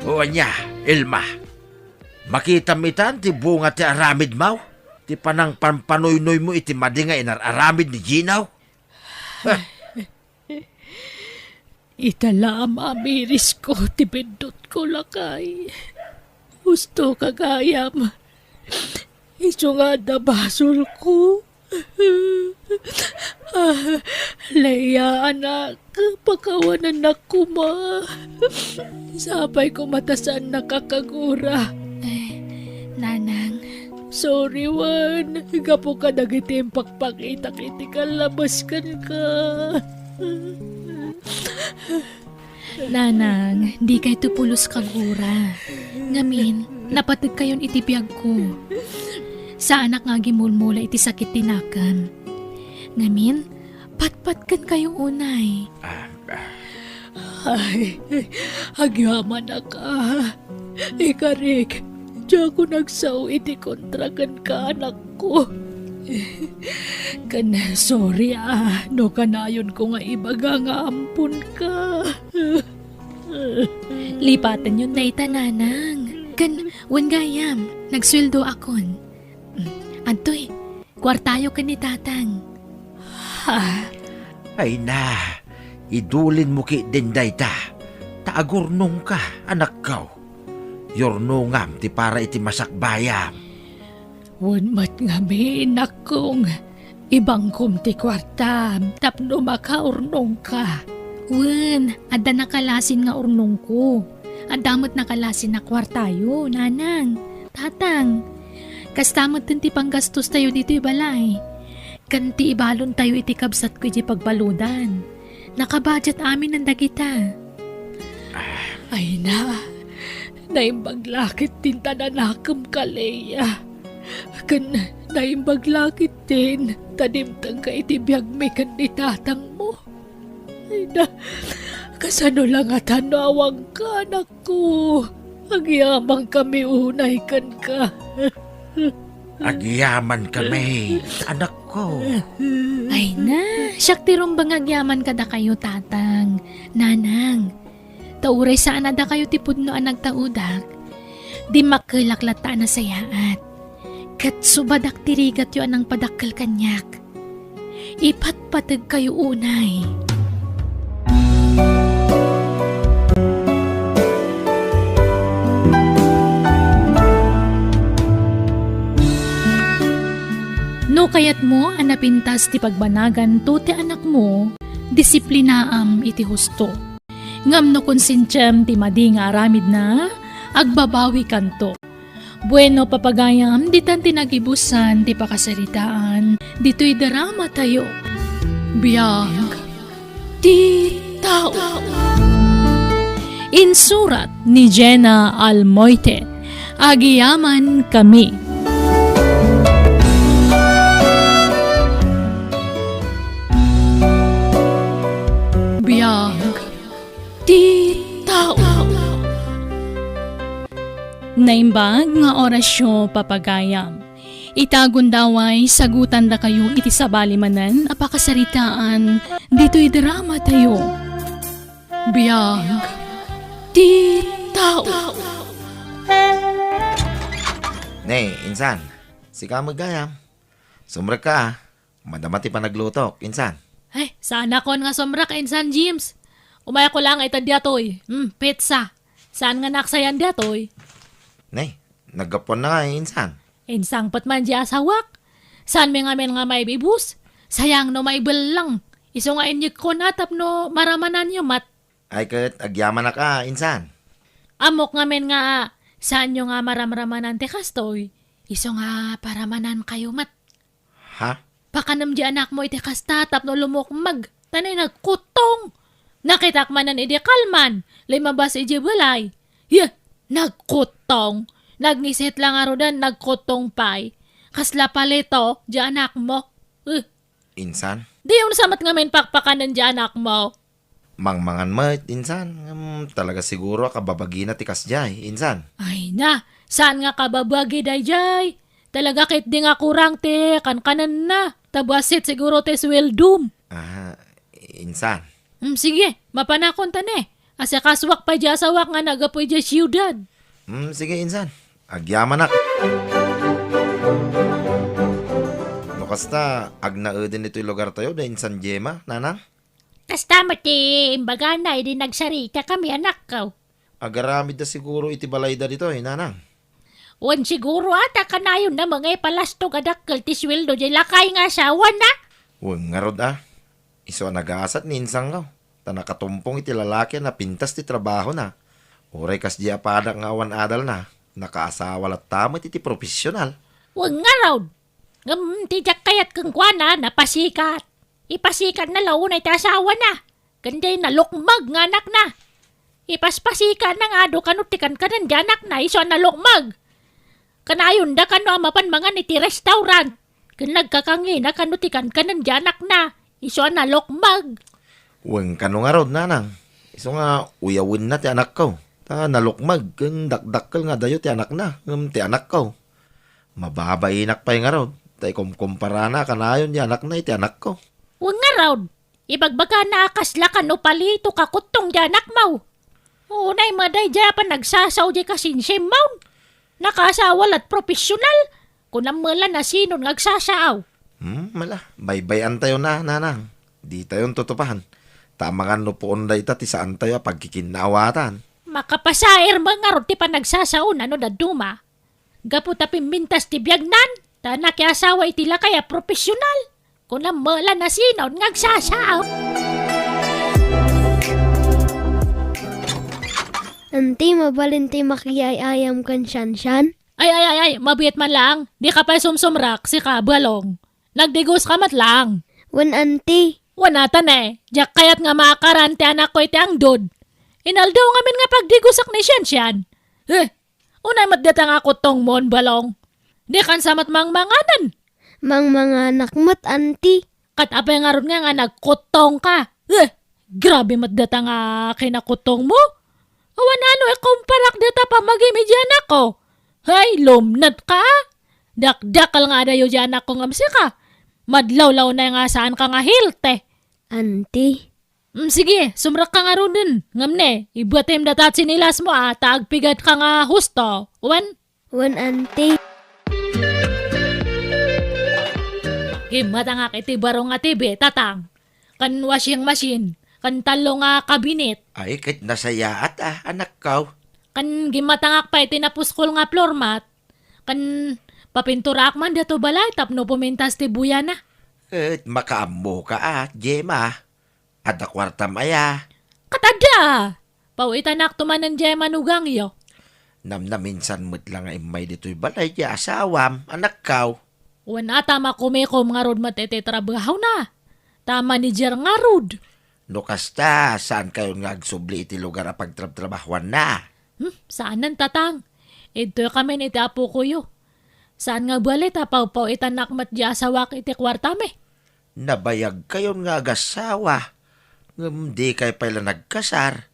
O ania, Elma? Makitam itan ti bunga ti aramidmo? Ti panangpanpanoynoymo iti madi nga inar-aramid ni Gino? Ita la a mamirisko ti biddutko, lakay. Husto ka gayam. Isu nga adda basolko. Ah, Leia, anak, pakawanennak koma. Sapay koma ta saannak a kagura. Eh, Nanang. Sorry, wen. Gapu kadagiti impakpakitak iti kallabes kenka. Nanang, dikayto pulos kagura. Ngamin, napategkayon iti biagko. Saanak nga agimulmula iti sakit ti nakem. Ngamin, patpatkenkayo unay. Ah, ah. Ay, agyamanak a. Ikarik, diak nagsao iti kontra kenka, anakko. Ken sorry a, no kanayonko nga ibaga nga amponka. Lipatenyon dayta, nanang. Ken, wen gayam, nagsueldoakon. Mm, adtoy, kuartayo ken ni tatang. Ha? Ay na, idulinmo ketdin dayta, ta agurnongka, anakko. Yurnongam ti para iti masakbayam. Wen met ngamin, nakkong, ibangkom ti kuartam tapno makaurnongka. Wen, adda nakalasin nga urnongko. Adda met nakalasin a kuartayo, nanang, tatang. Kasta metten ti panggastostayo ditoy balay. Ken ti ibalontayo iti kabsatko idiay pagbaludan. Nakabudget amin dagita. Ay na, naimbag la ketdin ta nanakem, Kalea. Ken naimbag la ketdin ta dimtengka iti biagmi ken ni tatangmo. Ay na, kasano la ngata no awanka, anakko? Agyamankami unay kenka. Agyamankami, anakko. Ay na, siak ti rumbeng nga agyaman kadakayo, tatang, nanang. Ta uray saan a dakayo ti pudno a nagtaudak, dimmakkelak latta a nasayaat. Ket subadak ti rigatyo a nangpadakkel kaniak. Ipatpategkayo unay. No kayatmo a napintas ti pagbanaganto ti anakmo, disiplinaam iti husto. Ngem no konsintiam ti madi nga aramidna, agbabawikanto. Bueno, papagayam, ditan ti nagibusan ti pakasaritaan ditoy dramatayo. Biag ti tao. Insurat ni Jenna Almoite. Agyamankami. Biag ti tao. Naimbag nga orasyo, papagayam. Ita gundaway, sagutandakayo iti sabali manen a pakasaritaan ditoy dramatayo. Biag ti tao. Ne, insan, sika met gayam. Sumrekka, a. Madama ti panaglutok, insan. Ay, saanakon nga sumrek, insan James. Umayakon la nga itan diatoy. Hmm, pizza. Saan nga naaksayan diatoy? Ne, naggapuanna nga, insan. Insangpet man di asawak. Saanmi ngamin nga maibibus? Sayang no maibellang. Isu nga inyekkon a tapno maramananyo met. Ay ket agyamanak a, insan. Ammok ngamin nga saanyo nga maramramanan ti kastoy. Isu nga paramanankayo met. Ha? Pakanem di anakmo iti kasta tapno lumukmeg. Ta nay nagkuttong. Nakitak manen idi kalman, limabas idiay balay. Yeh, nagkuttong. Nagngisit la ngaruden, nagkuttong pay. Kasla palito di anakmo. Eh. Insan? Diyon sa met ngamin pakpakanen di anakmo. Mangmangan met, insan. Ngem talaga siguro a kababagina ti kasdiay, insan. Ay na, saan nga kababagi daydiay? Talaga ketdi nga kurang ti kankanenna. Ta bassit siguro ti sueldom. Ah, insan. Hmm, sige, mapanakon ta ne. Asikasuak pay di asawak nga naggapu idiay siudad. Hmm, sige, insan. Agyamanak. No kasta, agnaeden ditoy lugartayo da insan Gemma, nanang? Kasta met ti imbagana idi nagsaritakami, anakko. Agaramidda siguro iti balayda ditoy, nanang. Wen siguro a ta kanayonna met nga ipalastog a dakkel ti sueldo diay lakay nga asawana. Wen ngarud a. Isu a nagasat ni insangko, ta nakatumpong iti lalaki a napintas ti trabahona. Uray kasdiay a padak nga awan adalna, nakaasawa latta met iti profesional. Wen ngarud. Ngem ti diak kayat kenkuana, napasikat. Ipasikatna la unay ti asawana. Ken diay nalukmeg nga anakna. Ipaspasikatna nga adu kano ti kankanen di anakna isu a nalukmeg. Kanayonda kano a mapan mangan iti restaurant. Ken nagkakangina kano ti kankanen di anakna isu a nalukmeg. Wen kano ngarud, nanang. Isu nga uyawenna ti anakko. Ta nalukmeg ken dakdakkel nga adayo ti anakna ngem ti anakko. Mababainak pay ngarud ta ikumkumparana kanayon ti anakna iti anakko. Wen ngarud, ibagbagana a kasla kano palito kakuttong ti anakmo. Unay met daydiay a panagsasao diay kasinsimmon. Nakaasawa la't professional. Kunam met la nasinon nga agsasao. Hmm, mala, baybay-antayo na, nanang. Ditayon tutupahan. Ta amangan no puon dayta ti saantayo a pagkikinnaawatan. Makapasair met ngarud ti panagsasaona no dadduma. Gapu ta pimmintas ti biagnan, ta nakiasawa iti lakay a professional. Kunam met la nasinon nga agsasao. Anti, mabalin ti makiay-ayam ken Siansian? Ay, ay, ay, ay, mabiit man laeng. Dika pay sumsumrak, sika, Balong. Nagdigos ka met laeng. Wen, anti. Wen, ata ne, diak kayat nga maakaran ti anakko iti angdod. Inaldaw ngamin nga pagdigosak ni Siansian. Eh, unay met dayta nga kuttongmon, Balong. Dikan sa met mangmanganen. Mangmanganak met, anti. Ket apay ngarud nga, nga nagkuttongka? Eh, grabe met dayta nga kinakuttongmo. Awan no ikumparak dayta pammagim iti anakko. Hay, lumnetka, a. Dakdakkel nga adayo ti anakko ngem sika. Madlawlawna nga saanka nga healthy. Anti. Mm, sige, sumrekka ngaruden. Ngem ne, ibatem dayta a tsinilasmo, a, ta agpigatka nga husto. Wen? Wen, anti. Gimmatangak iti baro nga T V, tatang. Ken washing machine, ken tallo nga kabinet. Ay, ket nasayaat, a, anakko. Ken gimmatangak pay iti napuskol nga floor mat. Ken papinturaak man daytoy balay tapno pumintas ti buyana. Ket makaammoka, a, Gemma. Adda kuartam aya? Ket adda! Paw-itanakto manen diay manugangyo. Namnaminsan met la nga immay ditoy balay ti asawam, anakko. Wen, a, ta makumikom ngarud met iti trabahona. Ta manager ngarud. No kasta, saankayon nga agsubli iti lugar a pagtrabtrabahuanna? Hmm, saanen, tatang. Idtoykamin iti apokoyo. Saan nga bali ta pawpaw-itanak met di asawak iti kuartami. Nabayagkayon nga agasawa, ngem dikay pay la nagkasar.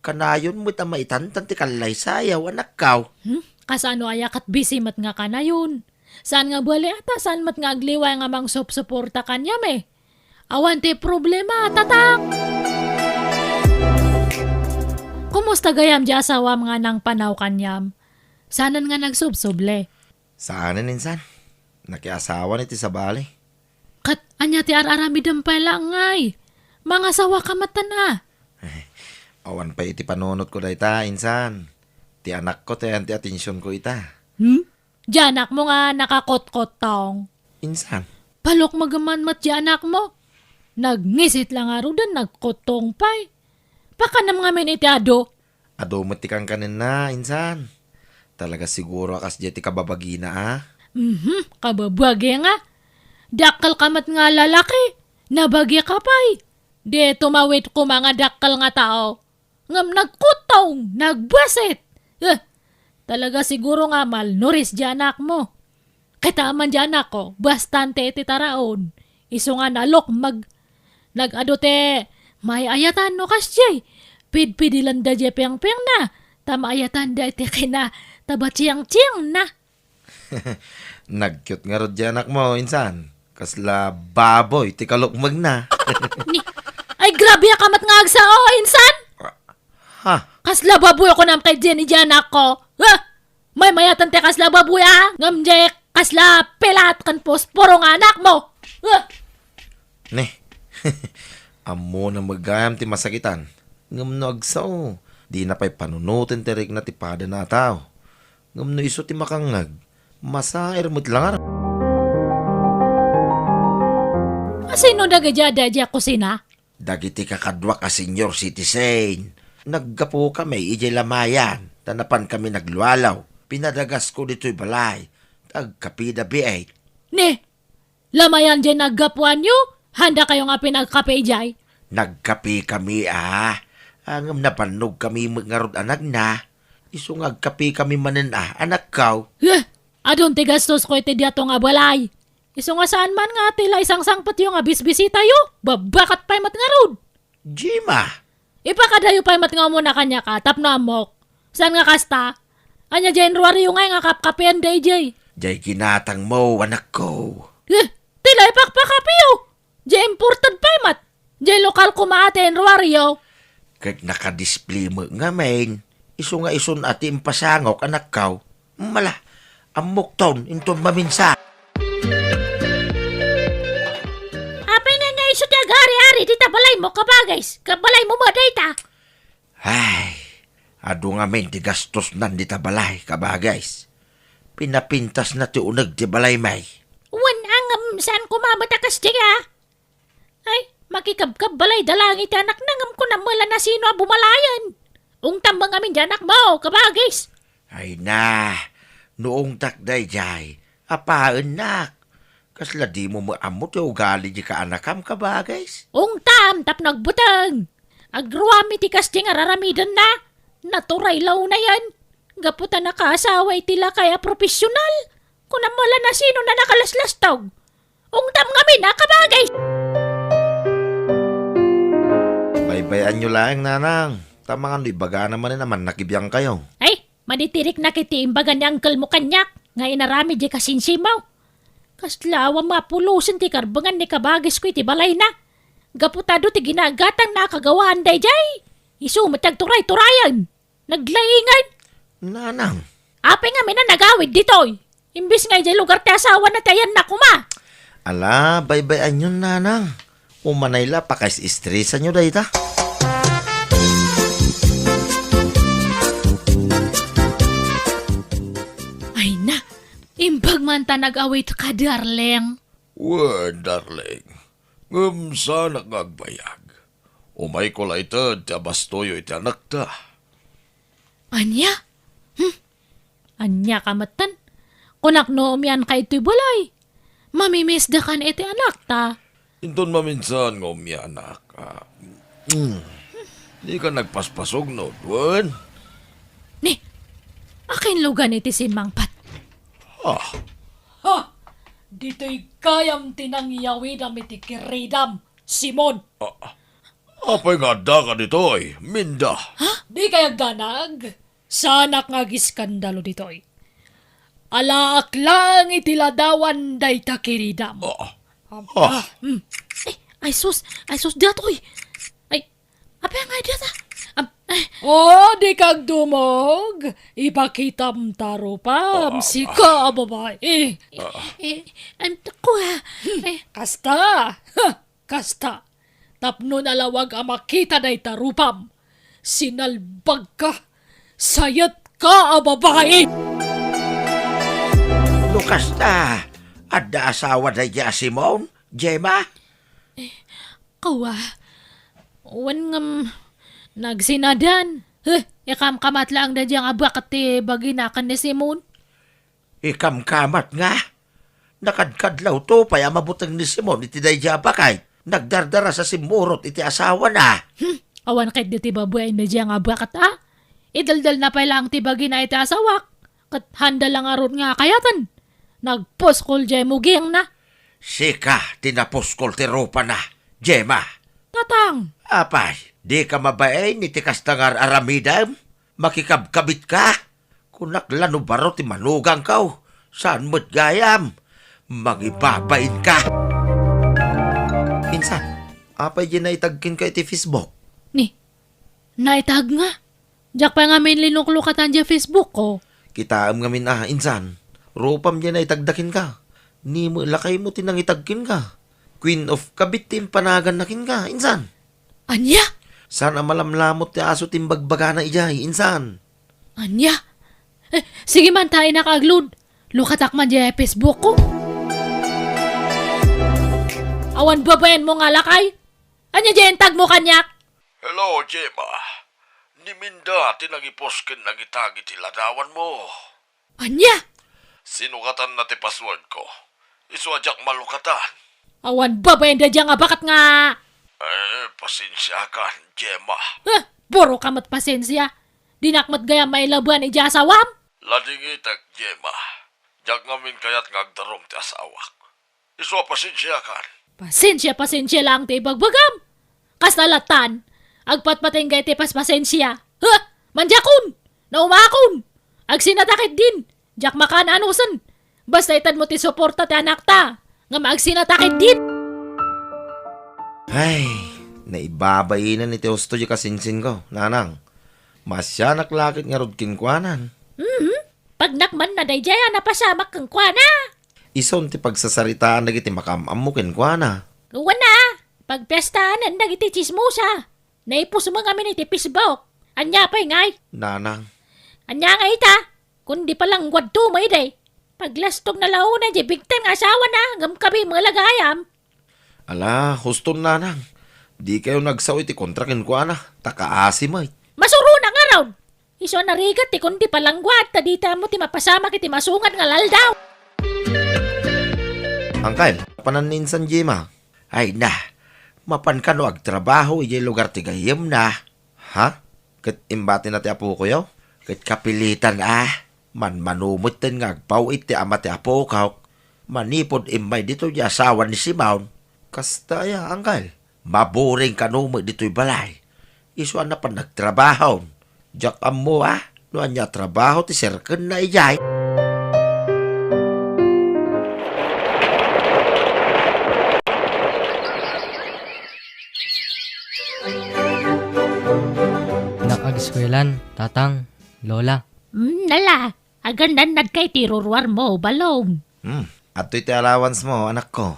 Kanayon met a maitantan ti kallaysayaw, anakko. Hmm? Kasano aya ket busy met nga kanayon? Saan nga bali a ta saan met nga agliway nga mangsupsuporta kaniam, e? Awan ti problema, tatang! Kumusta gayam di asawam nga nangpanaw kaniam? Saanen nga nagsubsubli? Saanen, insan. Nakiasawan iti sabali. Ket ania ti ar-aramidem pay la ngay? Mangasawaka met, a. Awan pay iti panunotko dayta, insan. Ti anakko ti ayan ti atensionko ita. Hmm? Di anakmo nga nakakotkottong. Insan. Palukmegem man met di anakmo. Nagngisit la ngaruden, nagkottong pay. Pakanam ngamin iti adu. Adu met ti kankanenna, insan. Talaga siguro a kasdiay ti kababagina, a. Mhm, kababagi nga. Dakkelka met nga lalaki. Nabagika pay. Di tumawid koma nga dakkel nga tao. Ngem nagkuttong, nagbasit. Eh, talaga siguro nga malnourished di anakmo. Ket aman di anakko, bastante iti taraon. Isu nga nalukmeg. Nag-adu ti maay-ayatan no kasdiay. Pidpidilanda di pengpengna, ta maayatanda iti kina, ta batsiangtsiangna. Nagcute ngarud di anakmo, insan. Kasla baboy ti kalukmegna. Ni, ay, grabe a kamat nga agsao, insan! Ha? Kasla baboy ako nam kay Jenny di anakko. Ha? Maymayatan ti kasla baboy, a? Ngem di kasla pelat ken posporo nga anakmo. Ha? Ne. Ammona met gayam ti masakitan. Ngem no agsao, dina pay panunoten ti rikna ti padana a tao. Ngem no isu ti makangngeg, masair met la ngarud. Asino dagiti adda idiay kusina? Dagiti kakaduak a senior citizen. Naggapukami idiay lamayan, ta napankami naglualaw. Pinadagasko ditoy balay, ta agkapida biit. Ne, lamayan diay naggapuanyo? Haandakayo nga pinagkape idiay? Nagkapekami, a. Ngem napannogkami met ngarud a nagna. Isu nga agkapekami manen a, anakko. Heh! Adun ti gastosko iti diato nga balay. Isu nga saan man nga ti la isangsangpetyo nga bisbisitayo, babbakat pay met ngarud. Gemma, Ipakadayo pay met nga umuna kaniak a, tapno ammok. Saan nga kasta? Ania diay inruariyo ngay nga kapkapian daydiay? Diay ginatangmo, anakko. Eh, ti la ipakpakapiyo? Diay imported pay met. Diay lokal koma ti inruariyo. Ket nakadisplay met ngamin. Isu nga isun a ti impasangok, anakko. Mala, ammokton, inton maminsan. Apay nga nga isu ti agari-ari dita balaymo, kabagis? Kabalaymo met dayta? Ay, adu ngamin ti gastosnan dita balay, kabagis. Pinapintasna ti uneg ti balaymi. Wen, angem, saan koma met a kasdi nga? Ay, makikabkabbalay da laeng iti anakna ngem kunam met la no sino a bumalayen. Ungtam met ngamin diay anakmo, kabagis. Ay na, no ungtak daydiay, apaennak. Kasla dimo met ammo ti ugali diay kaanakam, kabagis? Ungtam tapno agbuteng. Agruam iti kasdi nga ar-aramidenna. Natural la unayen. Gapu ta nakaasawa iti lakay a profesional. Kunam met la no sino a nakalaslastog. Ungtam ngamin a kabagis. Baybay-anyo laeng, nanang. Ta amangan no ibagana manen a mannakibiangkayo. Ay, maditiriknak iti imbaga ni angkelmo kaniak nga inaramid diay kasinsiaw. Kasla awan mapulosen ti karbengan ni kabagisko iti balayna. Gapu ta adu ti ginagatangna a kagawaan daydiay. Isu met ti agturay-turayen. Naglaingan. Nanang. Apay ngamin a nagawid ditoy? Imbes nga idiay lugar ti asawana ti ayanna koma. Ala, baybay-anyon, nanang. Umanay la, pakaes-estresanyo dayta. Ay na, imbag man ta nag-awit ka, darling. Wen, darling. Ngem saanak nga agbayag. Umayko la ited ti abastoyo iti anakta. Ania? Hmm? Ania ka metten? Kunak no umianka itoy balay. Mamimiesdakan iti anakta. Inton maminsan nga umianak, ah, mm, dika nagpaspasugno, wen? Ni, akinlugan iti simmangpet. Ah. Ha! Ditoy gayam ti nangyawidam iti kiridam, Simon. Ah, apay nga addaka ditoy, Minda? Ha? Dikay agdanag? Saanak nga agiskandalo ditoy. Alaak laeng iti ladawan dayta kiridam. Ah. Aba, ah. Hmm. Ay, ay sus, ay sus, datoy. Ay, apay nga data? Am-, ay. Oh, dika agdumog. Ipakitam ta rupam, ah, sika a babai. Ah. Eh, ay, kua. Hmm. Ay. Kasta. Huh. Kasta, tapno nalawag a makita dayta rupam, sinalbagka, sayetka a babai! No kasta, adda asawa daydiay a Simon, Gemma? Eh, kawa, wen ngem, nagsinadan. Huh, ikamkamat laeng daydiay nga abaket ti bagina ken ni Simon. Ikamkamat nga? Nakadkadlawto pay a mabuteng ni Simon iti daydiay a baket. Nagdardaras a simmurot iti asawana. Hmm, awan ket dayta babaen daydiay nga abaket a? Idaldalna pay laeng ti bagina iti asawak. Ket handa la ngarud nga kayaten. Nagpuskol diay mugingna. Sika ti napuskol ti rupana, Gemma. Tatang! Apay, dika mabain iti kasta nga ar-aramidem? Makikabkabitka? Kunak la no baro ti manugangko, saan met gayam. Mangibabainka. Insan, apay diay naitag kenka iti Facebook? Ni, naitag nga. Diak pay ngamin linuklukatan diay Facebook ko. Kitaem ngamin a, insan. Rupam diay naitagda kenka. Ni met lakaymo ti nangitag kenka. Queen of Kabit ti impanaganna kenka, insan. Ania? Saan a malamlamut ti aso ti imbagbagana idiay, insan. Ania? Eh, sige man ta, innak aglud. Lukatak man diay Facebook ko. Awan babaenmo nga lakay? Ania diay intagmo kaniak? Hello, Gemma. Ni Minda ti nangipos ken nangitag iti ladawanmo. Ania? Sinukatanna ti passwordko. Isu a diak malukatan. Awan babaen daydiay nga abaket nga. Eh, pasensiakan, Gemma. Eh, buro ka met pasensia. Dinak met gayam mailaban idiay asawam. Ladingitek, Gemma. Diak ngamin kayat nga agdarum ti asawak. Isu a pasensiakan. Pasensia, pasensia laeng ti ibagbagam. Kasta lattan, Agpatpatengga iti paspasensia. Huh! Mandiakon! Naumakon! Agsinatakit din! Diak makaan anusen! Basta itedmo ti suporta ti anakta, ngem agsinatakit din! Ay, naibabainen iti husto di kasinsinko, nanang. Masianak lakit ngarud kenkuanan. Mhm. Pagnakmanna daydiay a napasamak kenkuana. Isun ti pagsasaritaan dagiti makaam-ammo kenkuana. Wen a, pagpiestaanan dagiti tsismosa. Naipusmo ngamin iti Facebook. Ania pay ngay? Nanang. Ania ngay ita? Kundi palangguadto mo idi. Paglastogna la unay di bigtan nga asawana, ngem kami met la gayam. Ala, huston nanang. Dikayo nagsao iti kontra kenkuana, ta kaasi met. Masurona ngarud! Isu a narigat ti kundi palangguad, ta dita ammo ti mapasamak iti masungad nga aldaw. Angkel, panan ni insan Jima? Ay na, mapan kano agtrabaho idiay lugar ti gayyemna? Ha? Ket imbatina ti apokoyo? Ket kapilitan a, manmano metten nga agpaw-it ti ama ti apokok, manipud immay ditoy di asawa ni Simon. Kasta aya, angkel? Maburing kano met ditoy balay. Isu a napan nagtrabaho. Diak ammo a no ania a trabaho ti serkenna idiay. Anak ageskuelan, tatang, lola. Hmm, nala, agannadnadka iti ruruarmo, Balong. Hmm, adtoy ti allowance mo, anakko.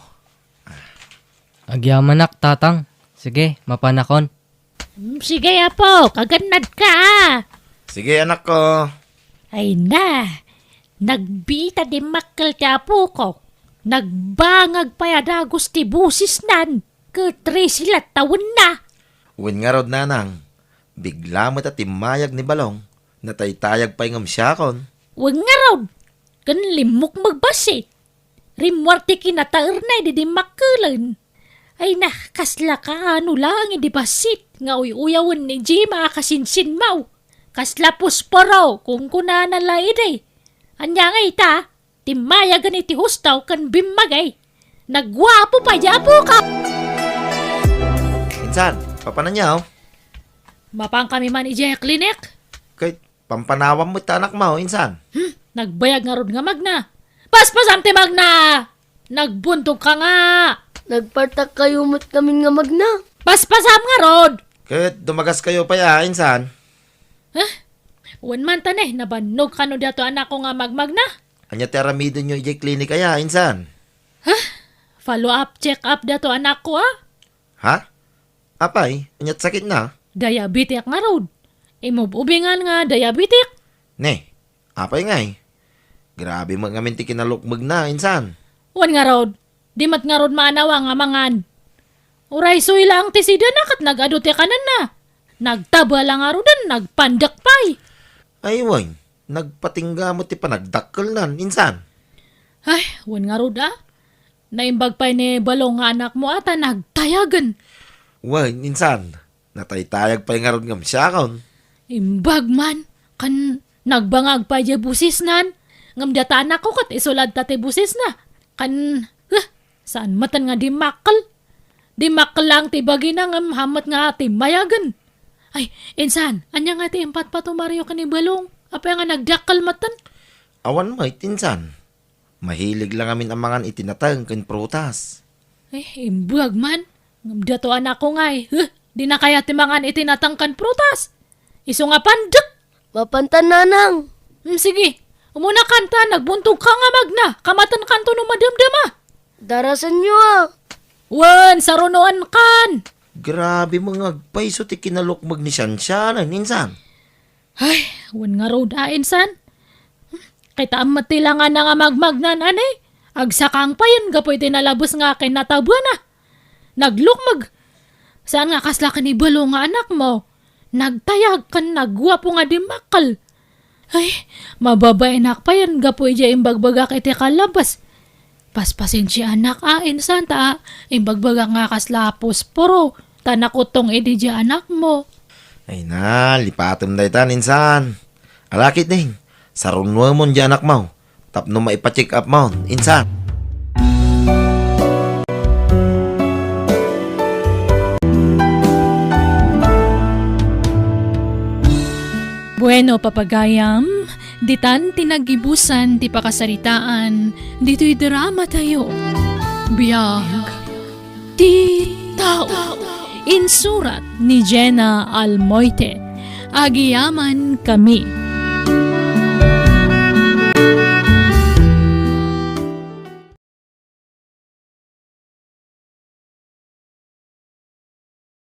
Agyamanak, tatang. Sige, mapanakon. Hmm, sige, apo, agannadka, a. Sige, anakko. Ay na, nagbiit a dimmakkel ti apoko. Nagbangag pay a dagus ti bosesnan. Ket trese la tawenna. Wen ngarud, nanang, bigla met a timmayag ni Balong. Nataytayag pay ngem siakon. Wen ngarud, ken limmukmeg bassit. Rimmuar ti kinataerna idi dimmakkelen. Ay na, kasla kaano laeng idi bassit nga uy-uyawen ni Jima a kasinsinmaw. Kasla posporo, kunkunana la idi. Ania ngay ita? Timmayagen iti husto ken bimmagay. Nagguapo pay di apok. Insan, papananyo? Mapankami man idiay klinik. Ket pampanawam met ti anakmo, insan. Hmm, nagbayag ngarud nga magna. Paspasam ti magna! Nagbuntogka nga! Nagpartakkayo met ngamin nga magna. Paspasam ngarud! Ket dumagaskayo pay a, insan. Huh? Wen man ta ne, nabannog kano diato anakko nga magmagna. Ania ti aramidenyo idiay klinik aya, insan? Huh? Follow up, check up diato anakko, a? Ha? Apay, ania't sakitna? Diabetic ngarud. Imub-ubingan nga diabetic. Ne, apay ngay? Grabe met ngamin ti kinalukmegna, insan. Wen ngarud, di met ngarud maanawa nga mangan. Uray soy laeng ti sidana ket nag-adu ti kanenna. Nagtaba la ngaruden, nagpandek pay. Ay, wen, nagpatingga met ti panagdakkelnan, insan. Ay, wen ngarud, a. Naimbag pay ni Balong nga anakmo a ta nagtayagen. Wen, insan, nataytayag pay ngarud ngem siakon. Imbag man, ken nagbangag pay diay bosesnan. Ngem diata anakko ket isu latta ti bosesna. Ken, huh, saan metten nga dimmakkel. Dimmakkel laeng ti bagina ngem haan met nga timmayagen. Ay, insan, ania nga ti impatpatumaryo ken ni Balong? Apay nga nagdakkel metten? Awan met, insan. Mahilig la ngamin a mangan iti nateng ken prutas. Eh, imbag man. Ngem diato anakko ngay. Huh, dina kayat ti mangan iti nateng ken prutas. Isu nga pandek. Mapantan, nanang. Hmm, sige. Umunakan ta, nagbuntogka nga magna. Kamatenkanto no madamdama. Darasenyo a. Wen, sarunoankan. Grabe met nga agpayso ti kinalukmeg ni Siansianen, insan. Ay, wen ngarud a, insan. Kitaem met ti langana nga magmagnan, a ne? Agsakang payen gapu iti nalabes nga kinatabuana. Naglukmeg. Saan nga kasla ken ni Balong nga anakmo? Nagtayag ken nagguapo nga dimmakkel. Ay, mababaenak payen gapu idiay imbagbagak iti kalabas. Paspasensiaanak a, insan, ta imbagbagak nga kasla posporo, ta nakutong idi diay anakmo. Ay na, lipatem dayta, insan. Ala ketdin, sarunuemon diay anakmo tapno maipa-check up mon, insan. Wenno, papagayam, ditan ti naggibusan ti pakasaritaan ditoy drama tayo. Biag ti tao. Insurat ni Jenna Almoite. Agiyaman kami.